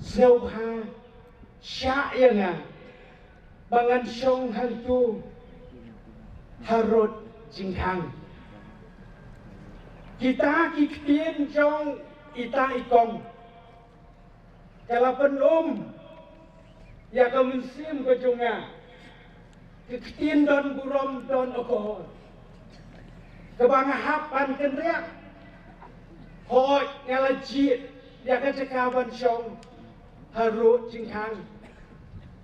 sngewbha shah ïa nga ba ngan shong hangtu harud jingkhang. Kita ki ktien jong ita i kong ka la pynlum ïa ka mynsiem ka jong nga. Ki ktien don burom don akor. Kaba nga hap ban kynriah. Hooid nga la jied ïa ka jaka ban shong harud jingkhang.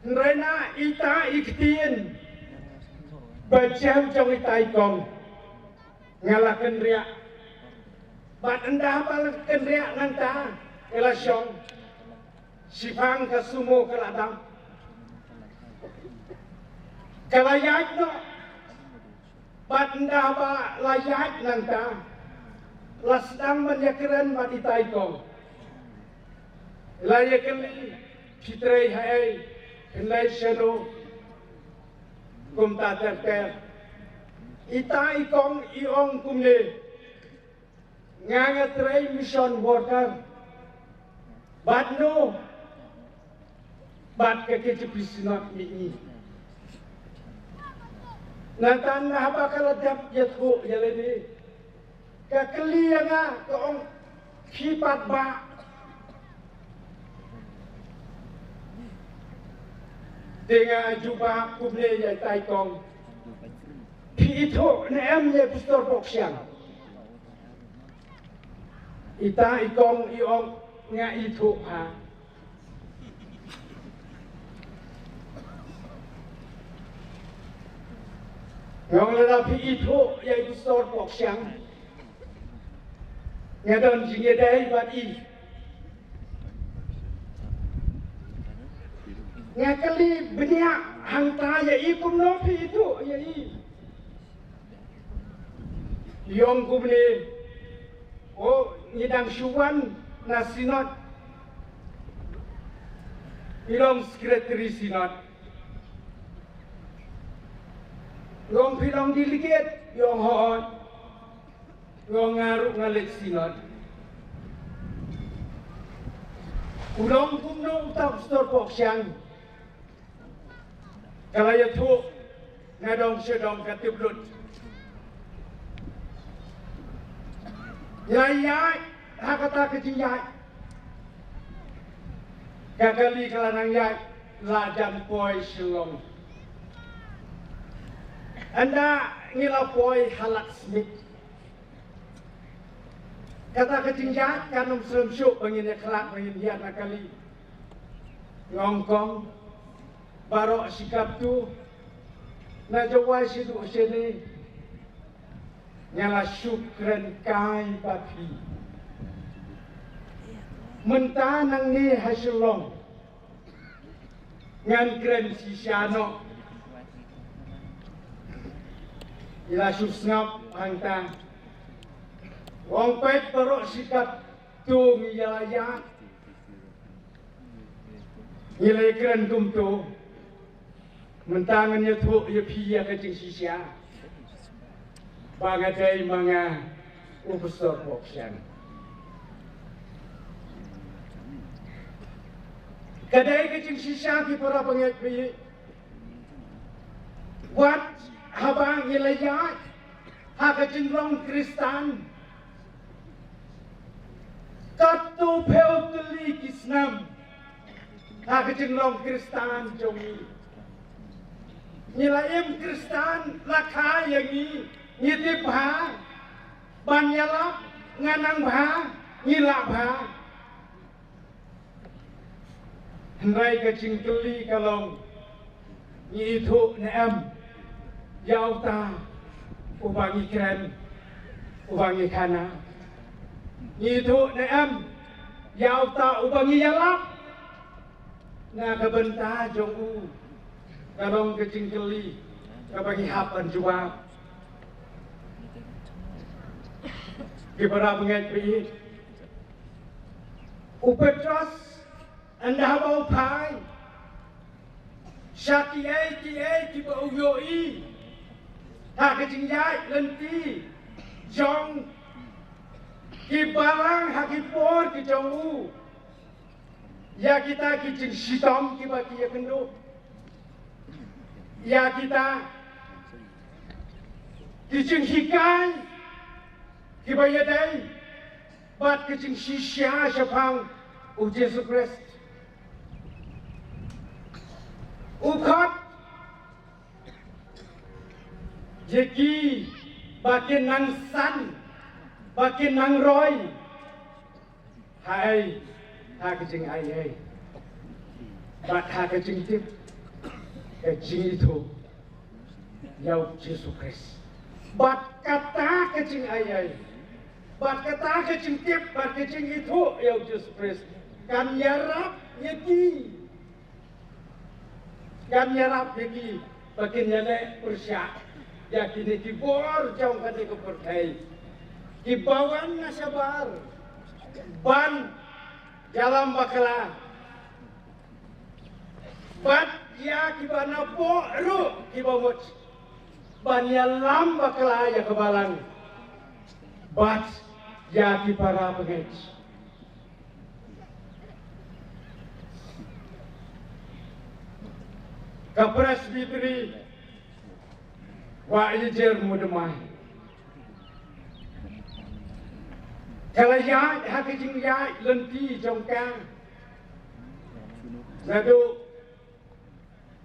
Hynrei na ita i ktien ba jem jong ita i kong. Nga la kynriah. Bad ynda ba la kynriah nangta, nga la shong. Shiphang ka sumo ka la dam. Ka la ïaid noh. Bad ynda ba la ïaid nangta, la sdang ban ïakren bad ita i kong. La ïakren, phi trei ha ei, phi leit shano. Kumta ter ter. Ita i kong i ong kumne. Nga nga trei mission worker. Bad no. Bad ka KJP Synod mihngi. Nangta na haba ka la dep ïathuh ïa lade. Ka kylli ïa nga ka ong phi pat bah. Te nga jubab kumne ïa ita i kong. Phi ithuh ne em ïa i Pastor Pok Siang. Ita i kong i ong nga ithuh ha. Nga ong lada phi ithuh ïa i Pastor Pok Siang. Nga don jingïadei bad i. Nga kylli bniah hangta ïa i kumno phi ithuh ïa i. I ong kumne, o ngi dang shu wan na Synod. I long Secretary Synod. I ong phi long delegate, i ong hooid. I ong nga ruh nga leit Synod. U long kumno uta u Pastor Pok Siang. Ka la ïathuh, nga dong sha dong ka tip lut. Nga ïaid ha kata ka jingïaid. Ka kali ka la nang ïaid la jan poi Shillong. Ynda ngi la poi ha Ladthmith. Kata ka jingïaid kan ym slem shuh ba ngin ïakhlad ba ngin ïaid na kali. Nga ong kong, baroh shi katto, na Jowai shaduh shane, nga la shu kren kai bad phi. Mynta nangne ha Shillong, ngan kren shisha noh. I la shu sngap hangta. Ong peit baroh shi katto ngi ïa la ïaid. Ngi la kren kumto. Mynta ngan ïathuh ïa phi ïa ka jingshisha. Ba nga dei ma nga u Pastor Pok Siang. Ka dei ka jingshisha ki para bangeit ba ïeit. Wat haba ngi la ïaid ha ka jinglong Khristan. Katto phew tylli ki snem ha ka jinglong Khristan jong ngi. Ngi la im Khristan la kha ïa ngi, ngi tip bha ban ïalap, ngan nang bha, ngi lah bha. Hynrei ka jingkylli ka long, ngi ithuh ne em ïa uta uba ngi kren, uba ngi khana. Ngi ïathuh ne em ïa uta uba ngi ïalap na ka bynta jong u? Ka long ka jingkylli kaba ngi hap ban jubab. Ki para bangeit ba ïeit, u Petros ynda ba u phai sha kiei kiei kiba u ïohi ha ka jingïaid lynti jong ki balang ha ki por ki jong u, ïa kita ki jingshitom kiba ki ïakynduh, ïa kita ki jinghikai kiba ïadei bad ka jingshisha shaphang u Jisu Khrist. U khot ïa ki ba kin nang san, ba kin nang roi ha ei? Ha ka jingaiei bad ha ka jingtip, ka jingithuh ïa u Jisu Khrist. Bad kata ka jingaiei bad kata ka jingtip bad ka jingithuh ïa u Jisu Khrist kan ïarap ïa ki, kan ïarap ïa ki ba kin ïaleh pyrshah ïa kine ki bor jong kane ka pyrthei kiba wan na shabar ban ïalam bakla, bad ïa kiba napoh ruh kiba mut ban ïalam bakla ïa ka balang bad ïa ki para bangeit. Ka Presbytery Wahïajer Moodymmai ka la ïaid ha ka jingïaid lynti jong ka naduh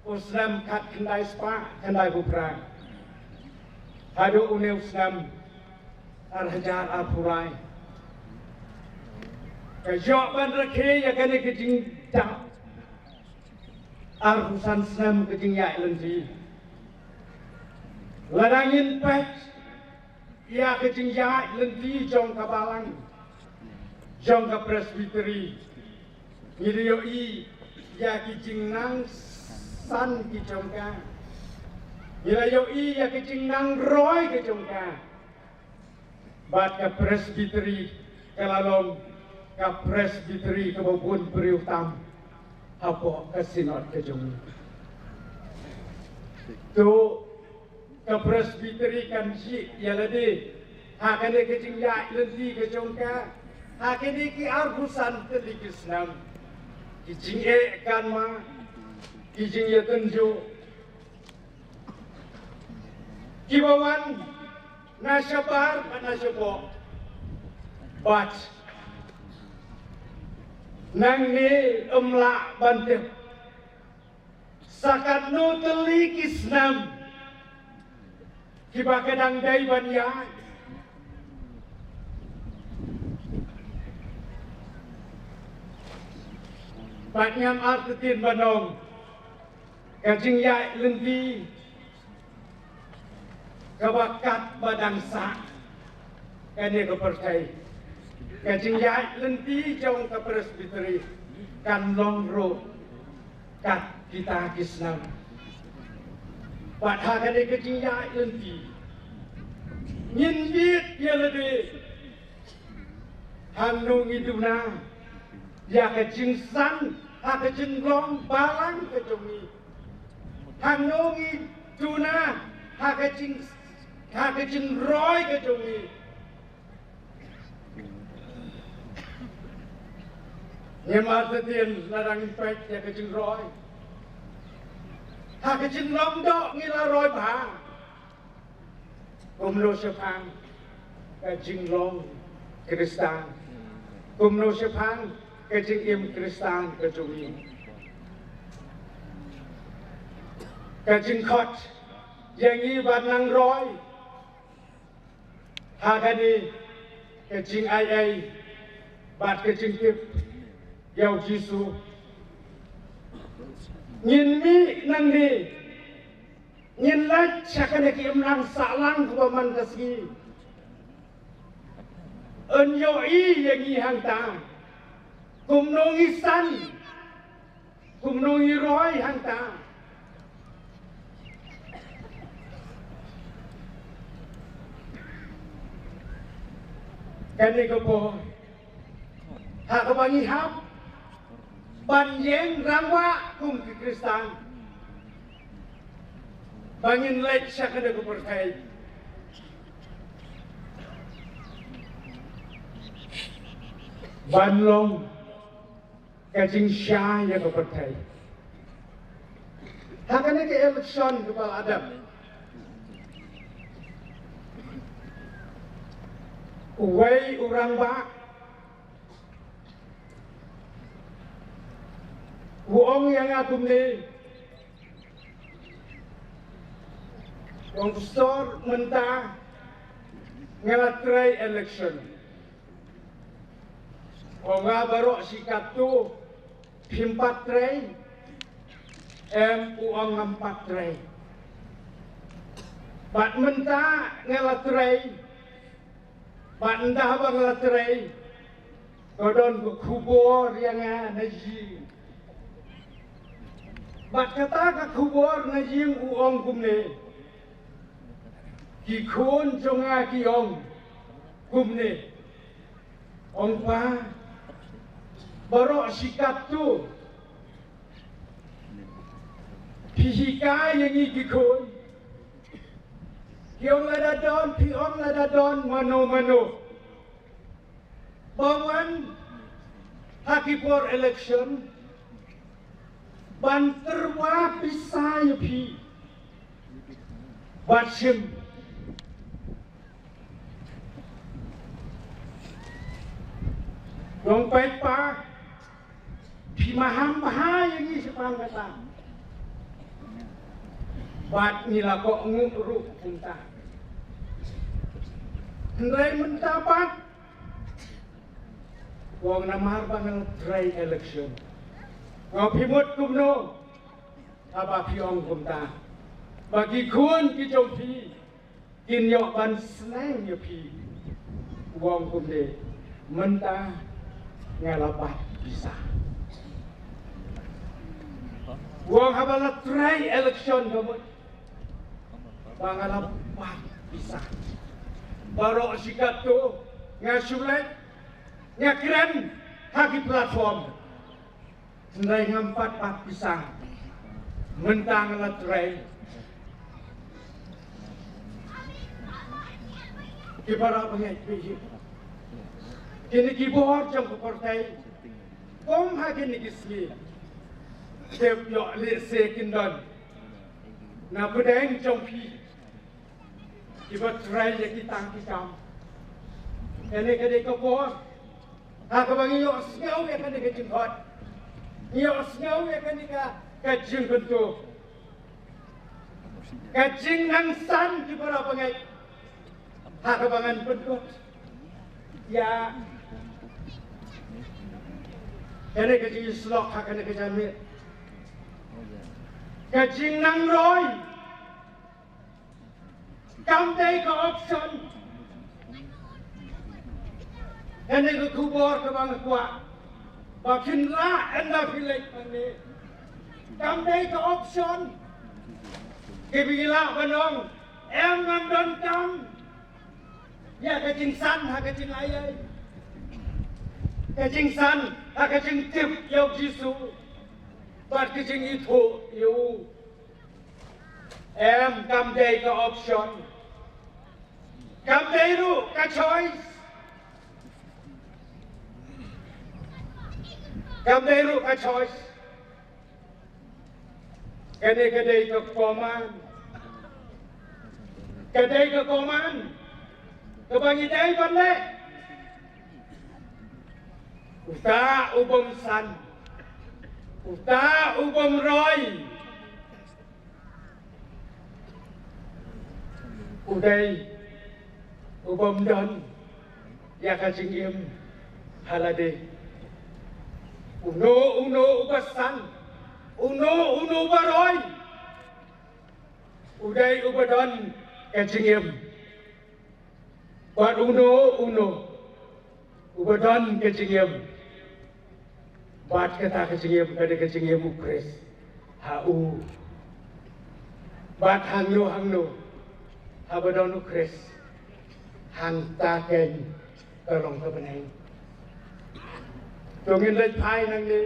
u snem khatkhyndai spah khyndaiphew phra haduh une u snem ar hajar arphew lai. Ka ïoh ban rakhe ïa kane ka jingdap arphew san snem ka jingïaid lynti. Lada ngin peit ïa ka jingïaid lynti jong ka balang, jong ka Presbytery, ngi la ïohi ïa ki jingnang san ki jong ka, ngi la ïohi ïa ki jingnang roi ki jong ka. Bad ka Presbytery ka la long ka Presbytery kaba bun briew tam hapoh ka Synod ka jong ngi. To ka Presbytery kan jih ïa lade ha kane ka jingïaid lynti ka jong ka ha kine ki arphew san tylli ki snem. Ki jingeh kan ma, ki jingïatynjuh kiba wan na shabar bad na shapoh. Bad nangne ym lah ban tip sa katno tylli ki snem kiba ka dang dei ban ïaid. Bad ngam artatien ban ong ka jingïaid lynti kaba kat ba dang sah kane ka pyrthei, ka jingïaid lynti jong ka Presbytery kan long ruh kat kita ki snem. Bad ha kane ka jingïaid lynti ngin bit ïa lade hangno ngi duna ïa ka jingsan ha ka jinglong balang ka jong ngi, hangno ngi duna ha ka jing, ha ka jingroi ka jong ngi. Ngim artatien lada ngin peit ïa ka jingroi. Ha ka jinglong doh ngi la roi bha. Kumno shaphang ka jinglong Khristan? Kumno shaphang ka jingim Khristan ka jong ngi? Ka jingkhot ïa ngi ban nang roi ha kane ka jingaiei bad ka jingtip ïa u Jisu. Ngin mih nangne, ngin leit sha kane ka imlang sahlang kaba man ka sngi. Un ïohi ïa ngi hangta. Kumno ngi san. Kumno ngi roi hangta. Kane ka por. Ha kaba ngi hap. Ban ïeng rangbah kum ki Khristan. Ba ngin leit sha kane ka pyrthei. Ban long ka jingshai ïa ka pyrthei. Ha kane ka election kaba la dep. Uwei u rangbah u ong ïa nga kumne. Ong sor mynta nga la trei election. Ong nga baroh shi katto phim pat trei. Em u ong ngam pat trei. Bad mynta nga la trei. Bad ynda ba nga la trei. Ka don ka khubor ïa nga na ïing. Bad kata ka khubor na ïing u ong kumne. Ki khun jong nga ki ong kumne. Ong pa. Baroh shi katto. Phi hikai ïa ngi ki khun. Ki ong lada don, phi ong lada don, mano mano. Ba wan ha ki por election. Ban tyrwa pisa ïa phi. Bad shim. Dong peit pa. Phi maham bha ïa ngi shaphang kata. Bad ngi la kohnguh ruh kumta. Hynrei mynta pat. Ong namar ba nga la trei election. Nga phi mut kumno. Haba phi ong kumta. Ba ki khun ki jong phi. Kin ïoh ban sneng ïa phi. U ong kumne mynta nga la bat pisa. U ong haba la trei election ka mut ba nga la bat pisa. Baroh shi katto nga shu leit nga kren ha ki platform. Hynrei ngam pat bat pisa. Mynta nga la trei. Ki para bangeit phi. Kine ki bor jong ka pyrthei. Kum ha kine ki sngi. Tip ïoh lehse kin don. Na pdeng jong phi. Kiba trei ïa ki tang ki kam. Kane ka dei ka por. Ha kaba ngi ïohsngew ïa kane ka jingkhot. Ngi ïohsngew ïa kane ka, ka jingkyntu. Ka jingnang san ki para bangeit. Ha kaba ngan pynkut. Ïa. Kane ka jingïasyllok ha kane ka janmiet. Ka jingnang roi. Kam dei ka option. Kane ka khubor kaba nga kwah. Ba phin lah ynda phi leit hangne. Kam dei ka option. Kiba ngi lah ban ong. Em ngam donkam. Ïa ka jingsan ha ka jingaiei. Ka jingsan ha ka jingtip ïa u Jisu. Bad ka jingithuh ïa u. Em, kam dei ka option. Kam dei ruh ka choice. Kam dei ruh ka choice. Kane ka dei ka command. Ka dei ka command. Kaba ngi dei ban leh. Uta u bym san. Uta u bym roi. U dei u bym don ïa ka jingim ha lade. Uno uno uba san, uno uno uba roi, u dei uba don ka jingim. Bad uno uno Uba don ka jingim bad kata ka jingim ka dei ka jingim u Khrist ha u. Bad hangno hangno haba don u Khrist, hangta keiñ ka long ka bneng. To ngin leit phai nangne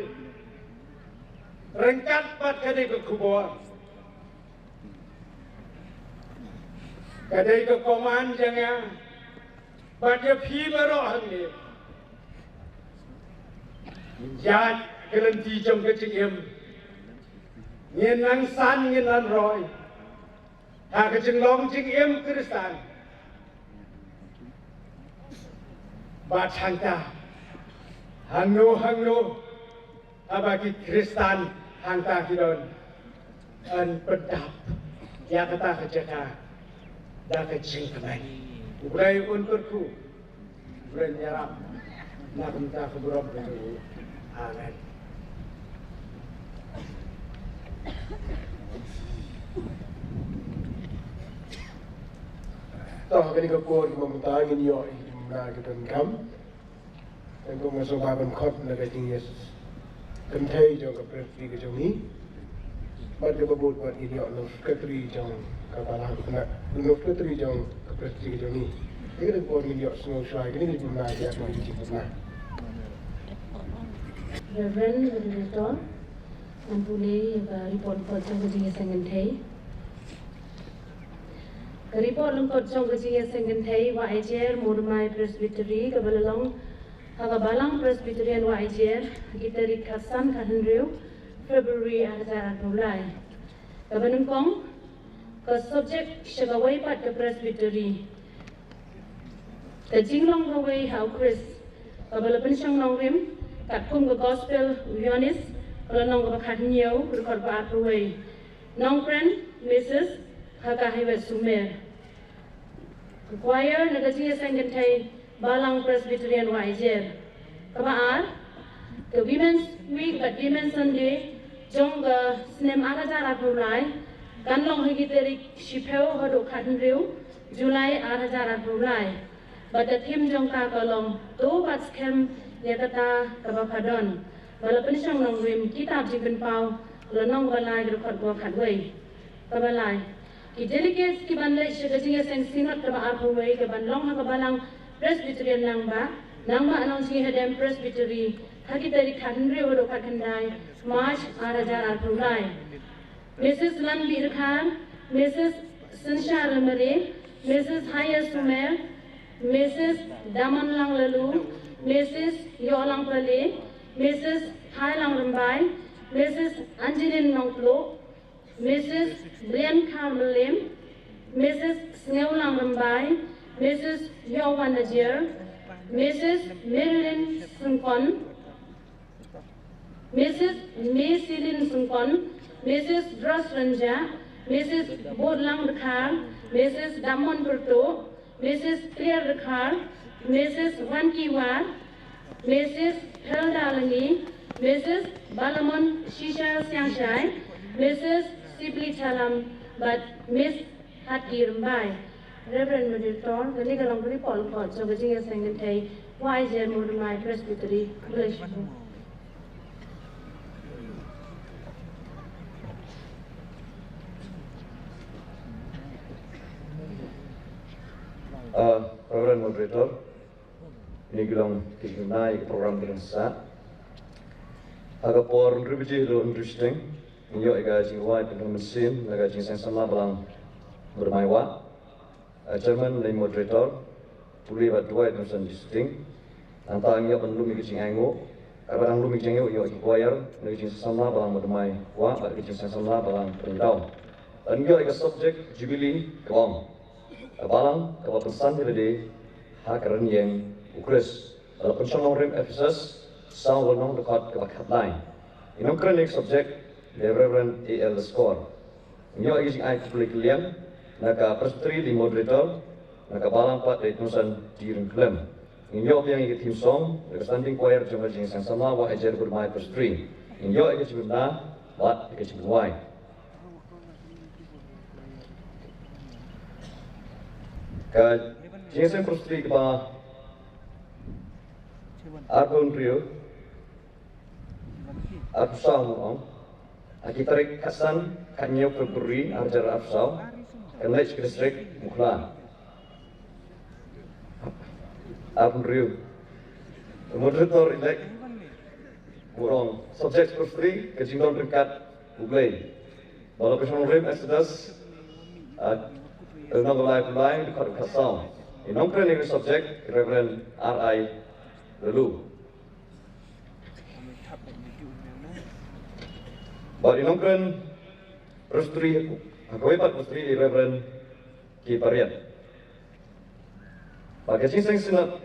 ryngkat bad ka dei ka khubor. Ka dei ka command jong nga bad ïa phi baroh hangne. Ïa ka lynti jong ka jingim ngin nang san, ngin nang roi ha ka jinglong jingim Khristan. Bad hangta, hangno hangno haba ki Khristan hangta ki don, yn pyndap ïa kata ka jaka da ka jingkmen. U Blei un kyrkhu, u Blei un ïarap na ka bynta ka burom ka jong u. Amen. To, kane ka por, kumta ngin ïoh ïa ki jingmuna ki donkam. Te kumta nga sngewbha ban khot na ka jingïakynthei jong ka Presbytery ka jong ngi. Bad kaba bud bad ngin ïoh na u Secretary jong ka Balang, na u Secretary jong ka Presbytery ka jong ngi. Te ka dei ka por ngin ïoh sngew shuwa ïa kine ki jingmuna, ïa kine ki jingmuna. Reverend Moderator, ngan pule ïa ka report lyngkot jong ka jingïaseng kynthei. Ka report lyngkot jong ka jingïaseng kynthei Wah Aijer Mawrymmai Presbytery kaba la long ha ka Balang Presbyterian Wah Aijer ha ki tarik khatsan khathynriew February arhajar arphew lai. Kaba nyngkong, ka subject sha kawei pat ka Presbytery. Ka jinglong kawei ha u Khrist kaba la pynshong nongrim katkum ka Gospel u Ïoannis, ka lynnong kaba khathynñiew, ka dkhot ba arphew wei. Nongkren, Missus Khakahaiwet Sumer. Ka choir na ka jingïaseng kynthei Balang Presbyterian Wah Aijer. Kaba ar, ka Women's Week bad Women's Sunday jong ka snem arhajar arphew lai kan long ha ki tarik shiphew haduh khathynriew July arhajar arphew lai. Bad ka theme jong ka ka long To bat skhem ïa kata kaba pha don. Ba la pynshong nongrim kitab Jingpynpaw, lynnong ba lai, ka dkhot ba khatwei. Kaba lai, ki delegates ki ban leit sha ka jingïaseng synod kaba arphew wei ka ban long ha ka Balang Presbyterian Nangbah, Nangbah Nongjingïadem Presbytery, ha ki tarik khathynriew haduh khatkhyndai March arhajar arphew lai. Missus Lanbi Dkhar, Missus Synshar Lamare, Missus Haya Sumer, Missus Damanlang Lalu, Missus Yolang Pale, Missus Hailang Rymbai, Missus Angeline Nongpluh, Missus Brian Kharmylem, Missus Sngewlang Rymbai, Missus Yowan Najier, Missus Marilyn Syngkon, Missus Mesilin Syngkon, Missus Dros Rynjah, Missus Bodlang Dkhar, Missus Damon Pyrtuh, Missus Claire Dkhar, Missus Wanki War, Missus Hilda Langi, Missus Balamon Shisha Siangshai, Missus Sipli Chalam, bad Miss Hatki Rymbai. Reverend Moderator, kane ka long ka report lyngkot jong ka jingïaseng kynthei Wah Aijer Mawrymmai Presbytery. Khublei shibun. Uh, Reverend Moderator, kine ki long ki jingmuna ïa ka program ka jong ngi. Ha ka por hynriew baje haduh hynriew shiteng, ngin ïoh ïa ka jingrwai pynhun mynsiem na ka jingïaseng samla Balang Mawrymmai Wah. Uh, Chairman lane Moderator, pule bad duwai, tang san sitting. Nangta ngin ïoh ban lum ïa ka jingainguh. Haba dang lum ïa ka jingainguh, ïoh ïa ka choir na ka jingïaseng samla Balang Mawrymmai Wah bad ka jingïaseng samla Balang Pynïadaw. Bad ngin ïoh ïa ka subject Jubilee ka ong: Ka balang kaba pynsan ïa lade ha ka rynïeng u Khrist, ba la pynshong nongrim Ephesus saw, lynnong, dkhot kaba khatlai. Nongkren ïa ka subject, the Reverend A L Leskor. Ngin ïoh ïa ka jingai khublei kylliang na ka Presbytery, lane Moderator, na ka balang pat, dei Tongsan T Ryngkhlem. Ngin ïoh biang ïa ka theme song na ka standing choir jong ka jingïaseng samla Wah Aijer Mawrymmai Presbytery. Ngin ïoh ïa ka jingmuna bad ïa ka jingmuna. Ka jingïaseng Presbytery kaba Arphew hynriew, arphew saw ngan ong, ha ki tarik khatsan, khathynñiew February arhajar arphew saw, kan leit sha ka district Mukhla. Arphew hynriew. Moderator elect, u ong subject first three, ka jingdon ryngkat U Blei. Bad la pynshong rim Exodus, ah, lynnong lai phew lai, dkhot khatsaw. I nongkren ïa ka subject, Reverend R I Laloo. Bad i nongkren Presbytery, ha kawei pat Presbytery, i Reverend K Pariat. Bad ka jingïaseng Synod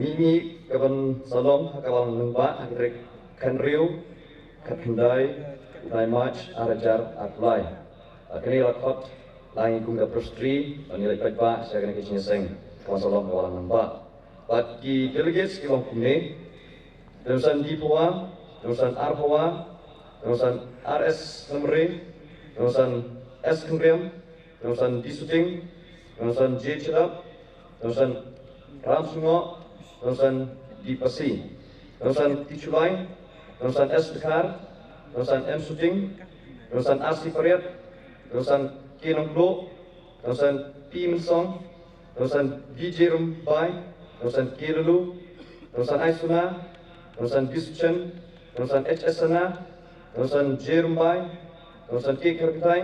mynta ka ban sa long ha ka Balang Nangbah ha ka tarik khathynriew, khatkhyndai u bnai March arhajar arphew lai. Bad kane la khot lang ïa kum ka Presbytery ban ïaleit paidbah sha kane ka jingïaseng ka ban sa long ha ka Balang Nangbah. Bad ki delegates ki long kumne: Tongsan D Phawa, Tongsan R Phawa, Tongsan R S Hynrei, Tongsan S Khynriam, Tongsan D Suting, Tongsan J Chadap, Tongsan Ram Shngoh, Tongsan D Pasi, Tongsan T Chulai, Tongsan S Dkhar, Tongsan M Suting, Tongsan R C Pariat, Tongsan K Nongkluh, Tongsan P Mynsong, Tongsan D J Rymbai, Tongsan K Laloo, Tongsan I Suna, Tongsan D Suchen, Tongsan H S Sana, Tongsan J Rymbai, Tongsan K Kharktai,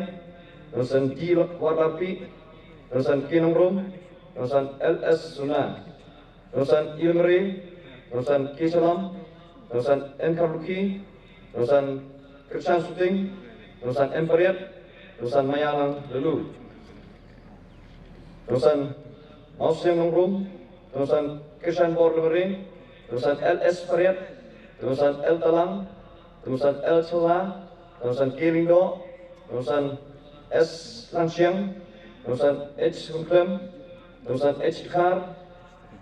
Tongsan D Warlarpi, Tongsan K Nongrum, Tongsan L S Suna, Tongsan Ilmri, Tongsan K Chalam, Tongsan N Kharlukhi, Tongsan Krishan Suting, Tongsan M Pariat, Tongsan Mayalang Laloo, Tongsan Mawsiang Nongrum, Tongsan Krishan Bor Lemari, Tongsan L S Pariat, Tongsan L Talang, Tongsan L Challa, Tongsan K Lyngdoh, Tongsan S Langchiang, Tongsan H Rungklem, Tongsan H Dkhar,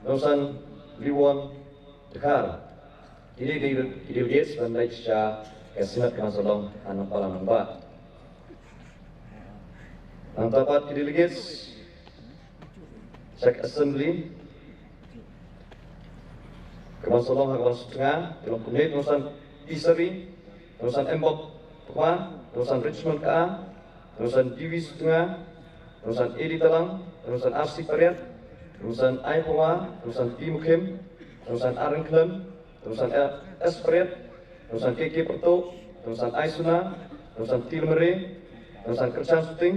Tongsan Liwon Dkhar. Kine ki delegates ban leit sha ka Synod ka ban sa long ha Balang Nangbah. Nangta pat ki delegates sha ka Assembly ka ban sa long ha ka Balang Sutnga ki long kumne: Tongsan P Sari, Tongsan M Bok Pha, Tongsan Richmond Ka, Tongsan D V Sutnga, Tongsan A D Talang, Tongsan R C Pariat, Tongsan I Phawa, Tongsan P Mukhim, Tongsan R N Khlem, Tongsan S Pariat, Tongsan K K Pyrtuh, Tongsan I Suna, Tongsan T Lemari, Tongsan Krishan Suting,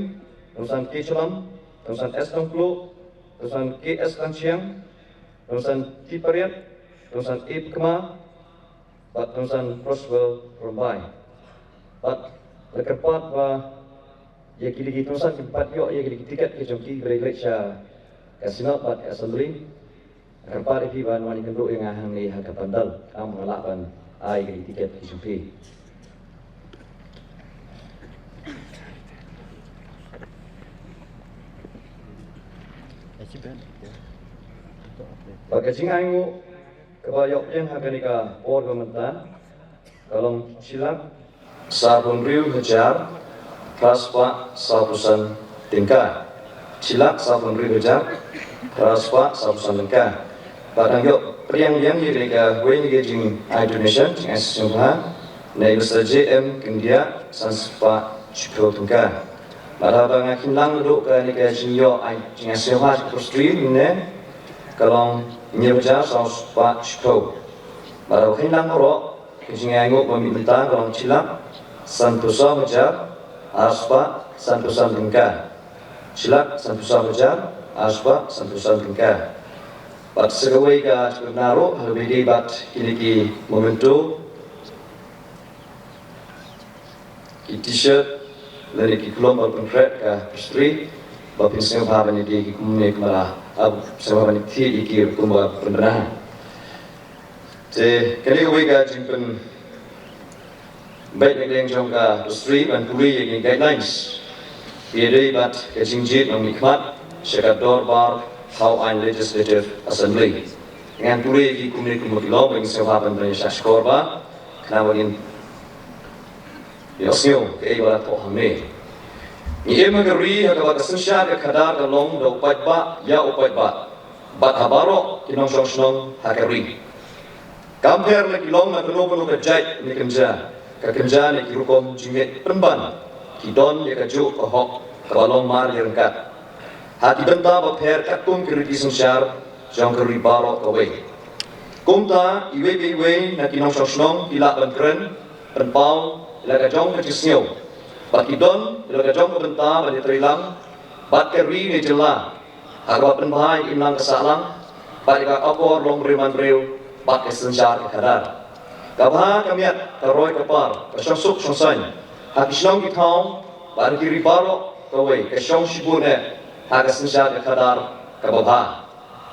Tongsan K Chalam, Tongsan S Nongkluh, Tongsan K S Langchiang, Tongsan T Pariat, Tongsan A Pkma, bad Tongsan Prosper Rymbai. Bad la kyrpad ba ïa kine ki tongsan kiba ïoh ïa kine ki tiket ki jong ki ba dei leit sha ka Synod bad ka Assembly, la kyrpad ïa phi ban wan ïakynduh ïa nga hangne ha ka pandal, khnang ba nga lah ban ai kine ki tiket ki jong phi. Bad ka jingainguh kaba ïoh pdiang ha kane ka por ba mynta ka long shi lak sawphew hynriew hajar phra spah sawphew san tyngka. Shi lak sawphew hynriew hajar phra spah sawphew san tyngka. Bad dang ïoh pdiang biang ïa kane kawei na ka jingai donation, jingai sngewbha na i Mister J M Kyndiah, san spah shiphew tyngka. Bad haba nga kynlang naduh kane ka jingïoh ai jingai sngewbha jong ka Presbytery mynne ka long hynñiew hajar saw spah shiphew. Bad haba kynlang baroh ka jingainguh ba mih mynta ka long shi lak sanphew saw hajar ar spah sanphew san tyngka. Shi lak sanphew saw hajar ar spah sanphew san tyngka. Bad sa kawei ka jingkyrmen ruh, haba ïadei bad kine ki memento, ki T-shirt lane ki khlem ba pynkhreh ka Presbytery, ba phin sngewbha ban ïadei ki kumne kumba la, ah, sngewbha ban ïadei ki kumba pynbna. Te kane kawei ka jingpynbeit na ka liang jong ka Presbytery ban pule ïa ki guidelines ïadei bad ka jingjied nongmihkhmat sha ka dorbar thaw aiñ, Legislative Assembly. Ngan pule ïa ki kumne kumba ki long, ba ngin sngewbha ban ïa shah shkor bha khnang ba ngin ïohsngew kaei ba la thoh hangne. Ngi im ha ka ri ha kaba ka synshar ka khadar ka long da u paidbah ïa u paidbah bad ha baroh ki nongshong shnong ha ka ri. Kam pher la ki long na kano kano ka jait ne kynja, ka kynja ne ki rukom jingngeit pynban, ki don ïa kajuh ka hok kaba long mar ïa ryngkat ha ki bynta bapher katkum ki riti synshar jong ka ri baroh kawei. Kumta iwei pa iwei na ki nongshong shnong ki lah ban kren, pynpaw ïa la ka jong ka jingsngew, ba ki don ïa la ka jong ka bynta ban ïatreilang bad ka ri ne jylla ha kaba pynbha ïa ka imlang ka sahlang bad ïa ka akor longbriew manbriew bad ka synshar ka khadar. Ka bha ka miat, ka roi ka par, ka shongsuk shongsaiñ ha ki shnong ki thaw bad ha ki ri baroh kawei, ka shong shibun eh ha ka synshar ka khadar kaba bha,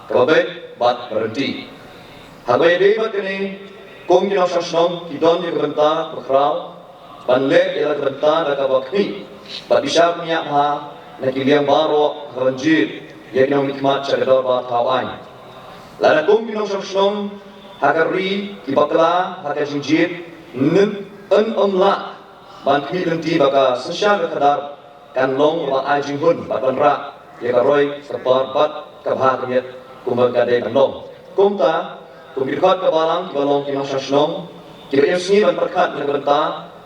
kaba beit bad ba ryntih. Haba ïadei bad kane, kum ki nongshong shnong ki don ïa ka bynta bakhraw ban leh ïa la ka bynta da kaba khmih bad bishar bniah bha na ki liang baroh ha ka ban jied ïa ki nongmihkhmat sha ka dorbar thaw aiñ. Lada kum ki nongshong shnong ha ka ri ki bakla ha ka jingjied, nym, yn ym lah ban khmih lynti ba ka synshar ka khadar kan long ba ai jinghun bad ban rah ïa ka roi ka par bad ka bha ka miat kumba ka dei ban long. Kumta, kum ki dkhot ka balang kiba long ki nongshong shnong, kiba ïohsngew ban pyrkhat na ka bynta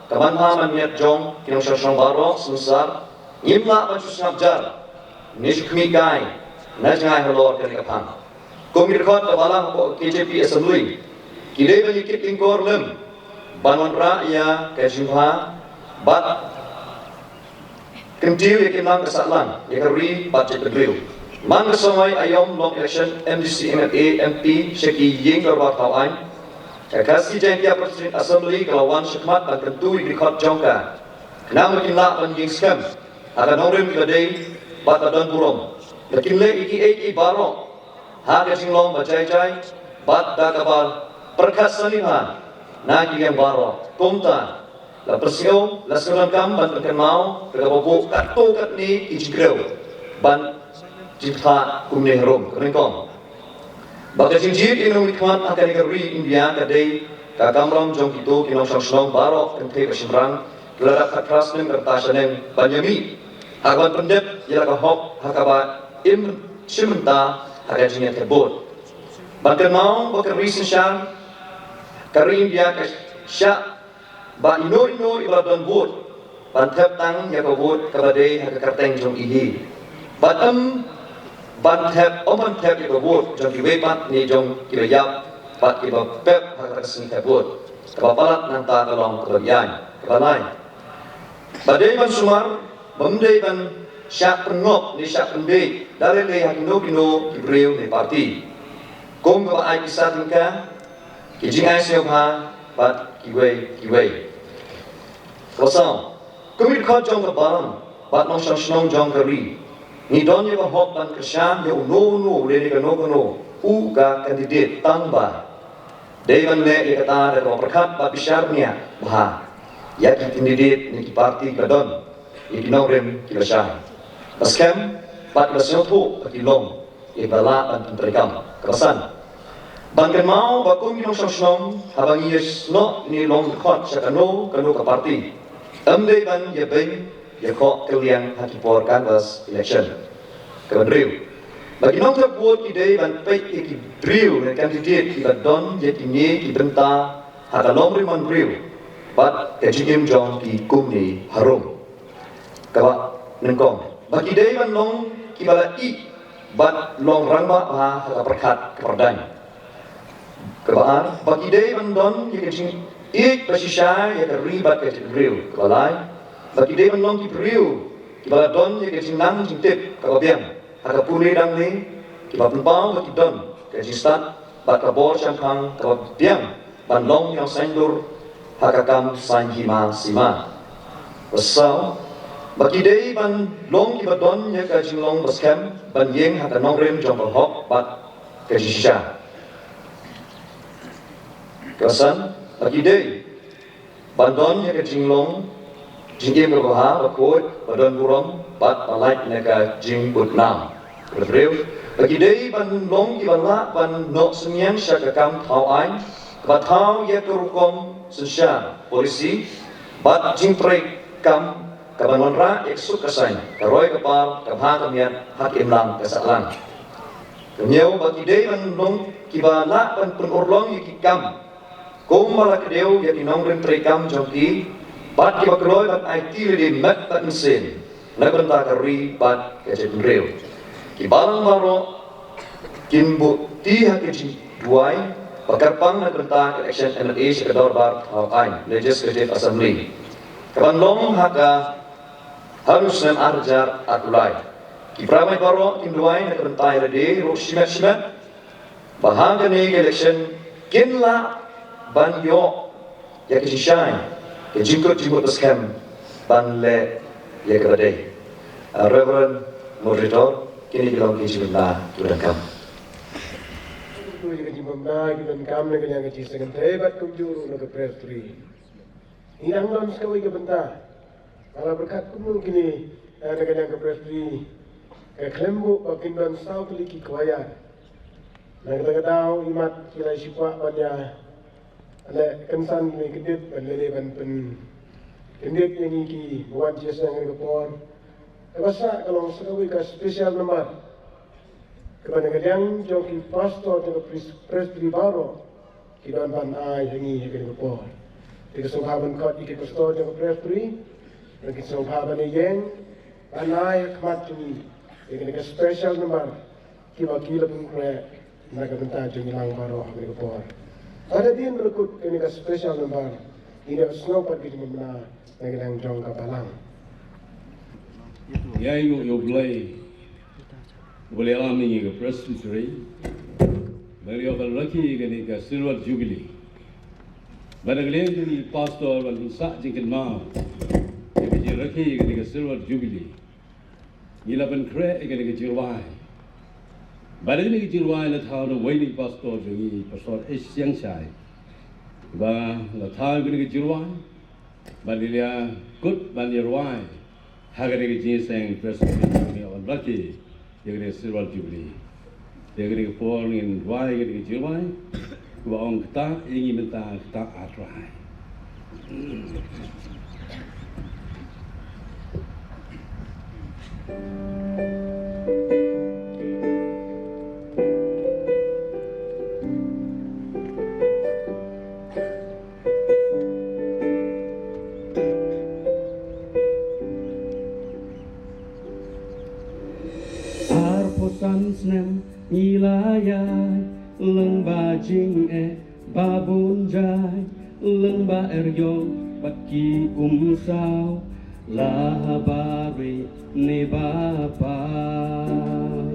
ka manbha manmiat jong ki nongshong shnong baroh synsar, ngim lah ban shu sngap jar ne shu khmih kai na jngai halor kane ka phang. Kum ki dkhot ka balang hapoh K J P Assembly, ki dei ban ïa kit lyngkor lem ban wanrah ïa ka jingbha bad kyntiew ïa ka imlang ka sahlang ïa ka ri bad jaitbynriew. Man ka sawai aïom long election M D C, M L A, M P sha ki ïing dorbar thaw aiñ, ka Khasi Jaiñtia Presidential Assembly ka la wan shakhmat ban kyntu ïa ki dkhot jong ka, khnang ba kin lah ban ïeng skhem ha ka nongrim kaba dei bad ba don burom, ba kin leh ïa kiei kiei baroh ha ka jinglong ba jai jai bad da kaba pyrkhat sani bha na ki liang baroh. Kumta, la pynsngew, la sngewdonkam ban pynkynmaw da kaba buh katto katne ki jingkyrkhu ban jingpyrta kumne harum. Ka nyngkong, ba ka jingjied ïa ki nongmihkhmat ha kane ka ri India ka dei ka kamram jong kito ki nongshong shnong baroh, kynthei bad shynrang, ki la dap khatphra snem ka rta shaneng ban ïamih ha kaba pyndep ïa la ka hok ha kaba im shim bynta ha ka jingïathep vote. Ban kynmaw ba ka ri synshar, ka ri India ka shah ba ino ino iba la don vote ban thep tang ïa ka vote kaba dei ha ka kyrteng jong i hi. Bad ym ban thep, ym ban thep ïa ka vote jong kiwei pat ne jong kiba ïap bad kiba pep ha ka sngi thep vote. Kaba palat nangta ka long kaba ïaid. Kaba lai, ba dei ban sumar, bym dei ban shah pynngop ne shah pynbeit da lei lei ha kino kino ki briew ne party. Kum kaba ai pisa tyngka, ki jingai sngewbha bad kiwei kiwei. Kaba saw, kum ki dkhot jong ka balang bad nongshong shnong jong ka ri, ngi don ïa ka hok ban kyrshan ïa uno uno lane kano kano u ka candidate, tang ba dei ban leh ïa kata da kaba pyrkhat bad bishar bniah bha ïa ki candidate ne ki party ba don ïa ki nongrim kiba shai, ba skhem bad ba sngewthuh ba ki long ïa kiba lah ban pyntreikam. Kaba san, ban kynmaw ba kum ki nongshong shnong, haba ngi ïasnoh ne long dkhot sha kano kano ka party, ym dei ban ïabeiñ ïakhoh kylliang ha ki por canvass election. Kaba hynriew, ba ki nongthep vote ki dei ban peit ïa ki briew ne candidate kiba don ïa kine ki bynta ha ka longrim manbriew bad ka jingim jong ki kumne harum. Kaba nyngkong, ba ki dei ban long kiba la ïeit bad long rangbah bha ha ka pyrkhat ka pyrdaiñ. Kaba ar, ba ki dei ban don ïa ka jingïeit ba shisha ïa ka ri bad ka jaitbynriew. Kaba lai, ba ki dei ban long ki briew kiba la don ïa ka jingnang jingtip kaba biang ha ka pule dangle, kiba pynpaw ba ki don ka jingstad bad ka bor shemphang kaba biang ban long ki nongsaiñdur ha ka kam saiñ hima sima. Kaba saw, ba ki dei ban long kiba don ïa ka jinglong ba skhem ban ïeng ha ka nongrim jong ka hok bad ka jingshisha. Kaba san, ba ki dei ban don ïa ka jinglong jingim kaba bha, ba khuid, ba don burom bad ba lait na ka jingbud nam. Kaba hynriew, ba ki dei ban long kiba lah ban noh synñiang sha ka kam thaw aiñ, kaba thaw ïa ka rukom synshar, policy bad jingtreikam kaban wanrah ïa ka suk ka saiñ, ka roi ka par, ka bha ka miat ha ka imlang ka sahlang. Kaba hynñiew, ba ki dei ban long kiba lah ban pynurlong ïa ki kam Kumba la kdew ïa ki nongrim treikam jong ki bad kiba kloi ban aiti lade met bad mynsiem na ka bynta ka ri bad ka jaitbynriew. Ki balang baroh kin buh kti ha ka jingduwai ba kyrpang na ka bynta ka election MLA sha ka dorbar thaw aiñ, Legislative Assembly, kaban long ha ka ha u snem ar hajar arphew lai. Ki para bangeit baroh kin duwai na ka bynta ïa lade ruh shimet shimet ba ha kane ka election kin lah ban ïoh ïa ka jingshai, ka jingkut jingmut baskhem ban leh ïa kaba dei. Ah, Reverend Moderator, kine ki long ki jingmynta kiba donkam. Kumjuh ïa ka jingmynta kiba donkam na ka liang ka jingïaseng kynthei bad kumjuh ruh na ka Presbytery. Ngi dang don sa kawei ka bynta. Nga la pyrkhat kumno kine, eh, na ka liang ka Presbytery ka khlem buh ba kin don saw tylli ki choir. Na kata ka daw imat ki la ïashikwah ban ïa leh kynsan kine ki kyndit ban leh ban pynkyndit ïa ngi kiba wan jingïaseng ha kane ka por. Kaba sah ka long sa kawei ka special number kaba na ka liang jong ki pastor jong ka Pres-, Presbytery baroh ki don ban ai ha ngi ha kane ka por. Te ka sngewbha ban khot ïa ki pastor jong ka Presbytery, bad ki sngewbha ban ïeng ban ai ha khmat jong ngi ïa kane ka special number kiba ki la pynkhreh na ka bynta jong ngi lang baroh ha kane ka por. Lada dien ba la kut kane ka special number, ngin ïohsngew pat ka jingmynta na ka liang jong ka balang. Ïa ïa ïa U Blei. U Blei lam ïa ngi ka Presbytery. Ba ngi ïoh ban rakhe ïa kane ka Silver Jubilee. Ba na ka liang jong ngi pastor ban pynsah jingkynmaw ïa ka jingrakhe ïa kane ka Silver Jubilee. Ngi la pynkhreh ïa kane ka jingrwai. Ba na kane ka jingrwai la thaw da uwei na ki pastor jong ngi, Pastor H. Siangshai. Ba la thaw ïa kane ka jingrwai. Ba ngi la kut ban ïa rwai ha kane ka jingïaseng Presbytery, ngi wan rakhe ïa kane ka Silver Jubilee. Ïa kane ka por ngin rwai ïa kane ka jingrwai kaba ong, Ktah ïa ngi mynta, Ktah, A Trai. Arphew san snem ngi la ïaid lyngba jingeh ba bun jait, lyngba eriong bad ki umsaw, la ha bari ne ba paw.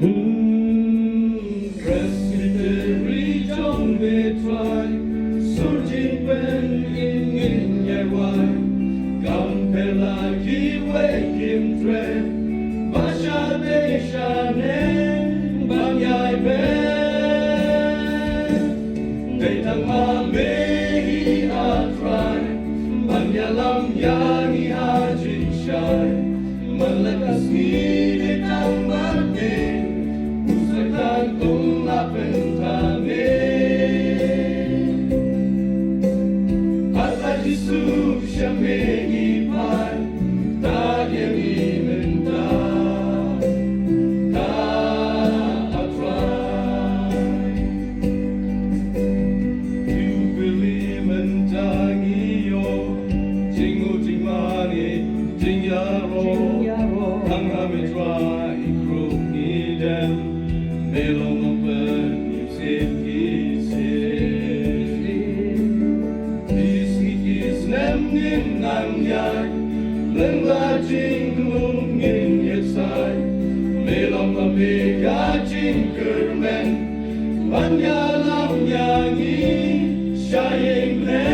Hmm, Presbytery jong me Trai, sur jingpynïaid ngin ïai wai. Kam pher la kiwei kim treh, ba shadei shaneng ban ïai beh. Dei tang ma me hi A Trai, ban ïalam ïa ngi ha jingshai. Man la ka sngi dei tang ma me, u Soitan um lah pynta me. Ata Jisu sha me ngi phai, ktah ïa ngi mynta. Ktah A Trai. Jubilee mynta ngi ïoh, jingmut jingmane, jingïaroh. Tang ha me Trai ruh ngi dem, me long nongpynim shisien. Ki sngi ki snem ngin nang ïaid, lyngba jinglum ngin ïaid sai. Me long ba me ka jingkyrmen, ban ïalam ïa ngi sha ïing ne.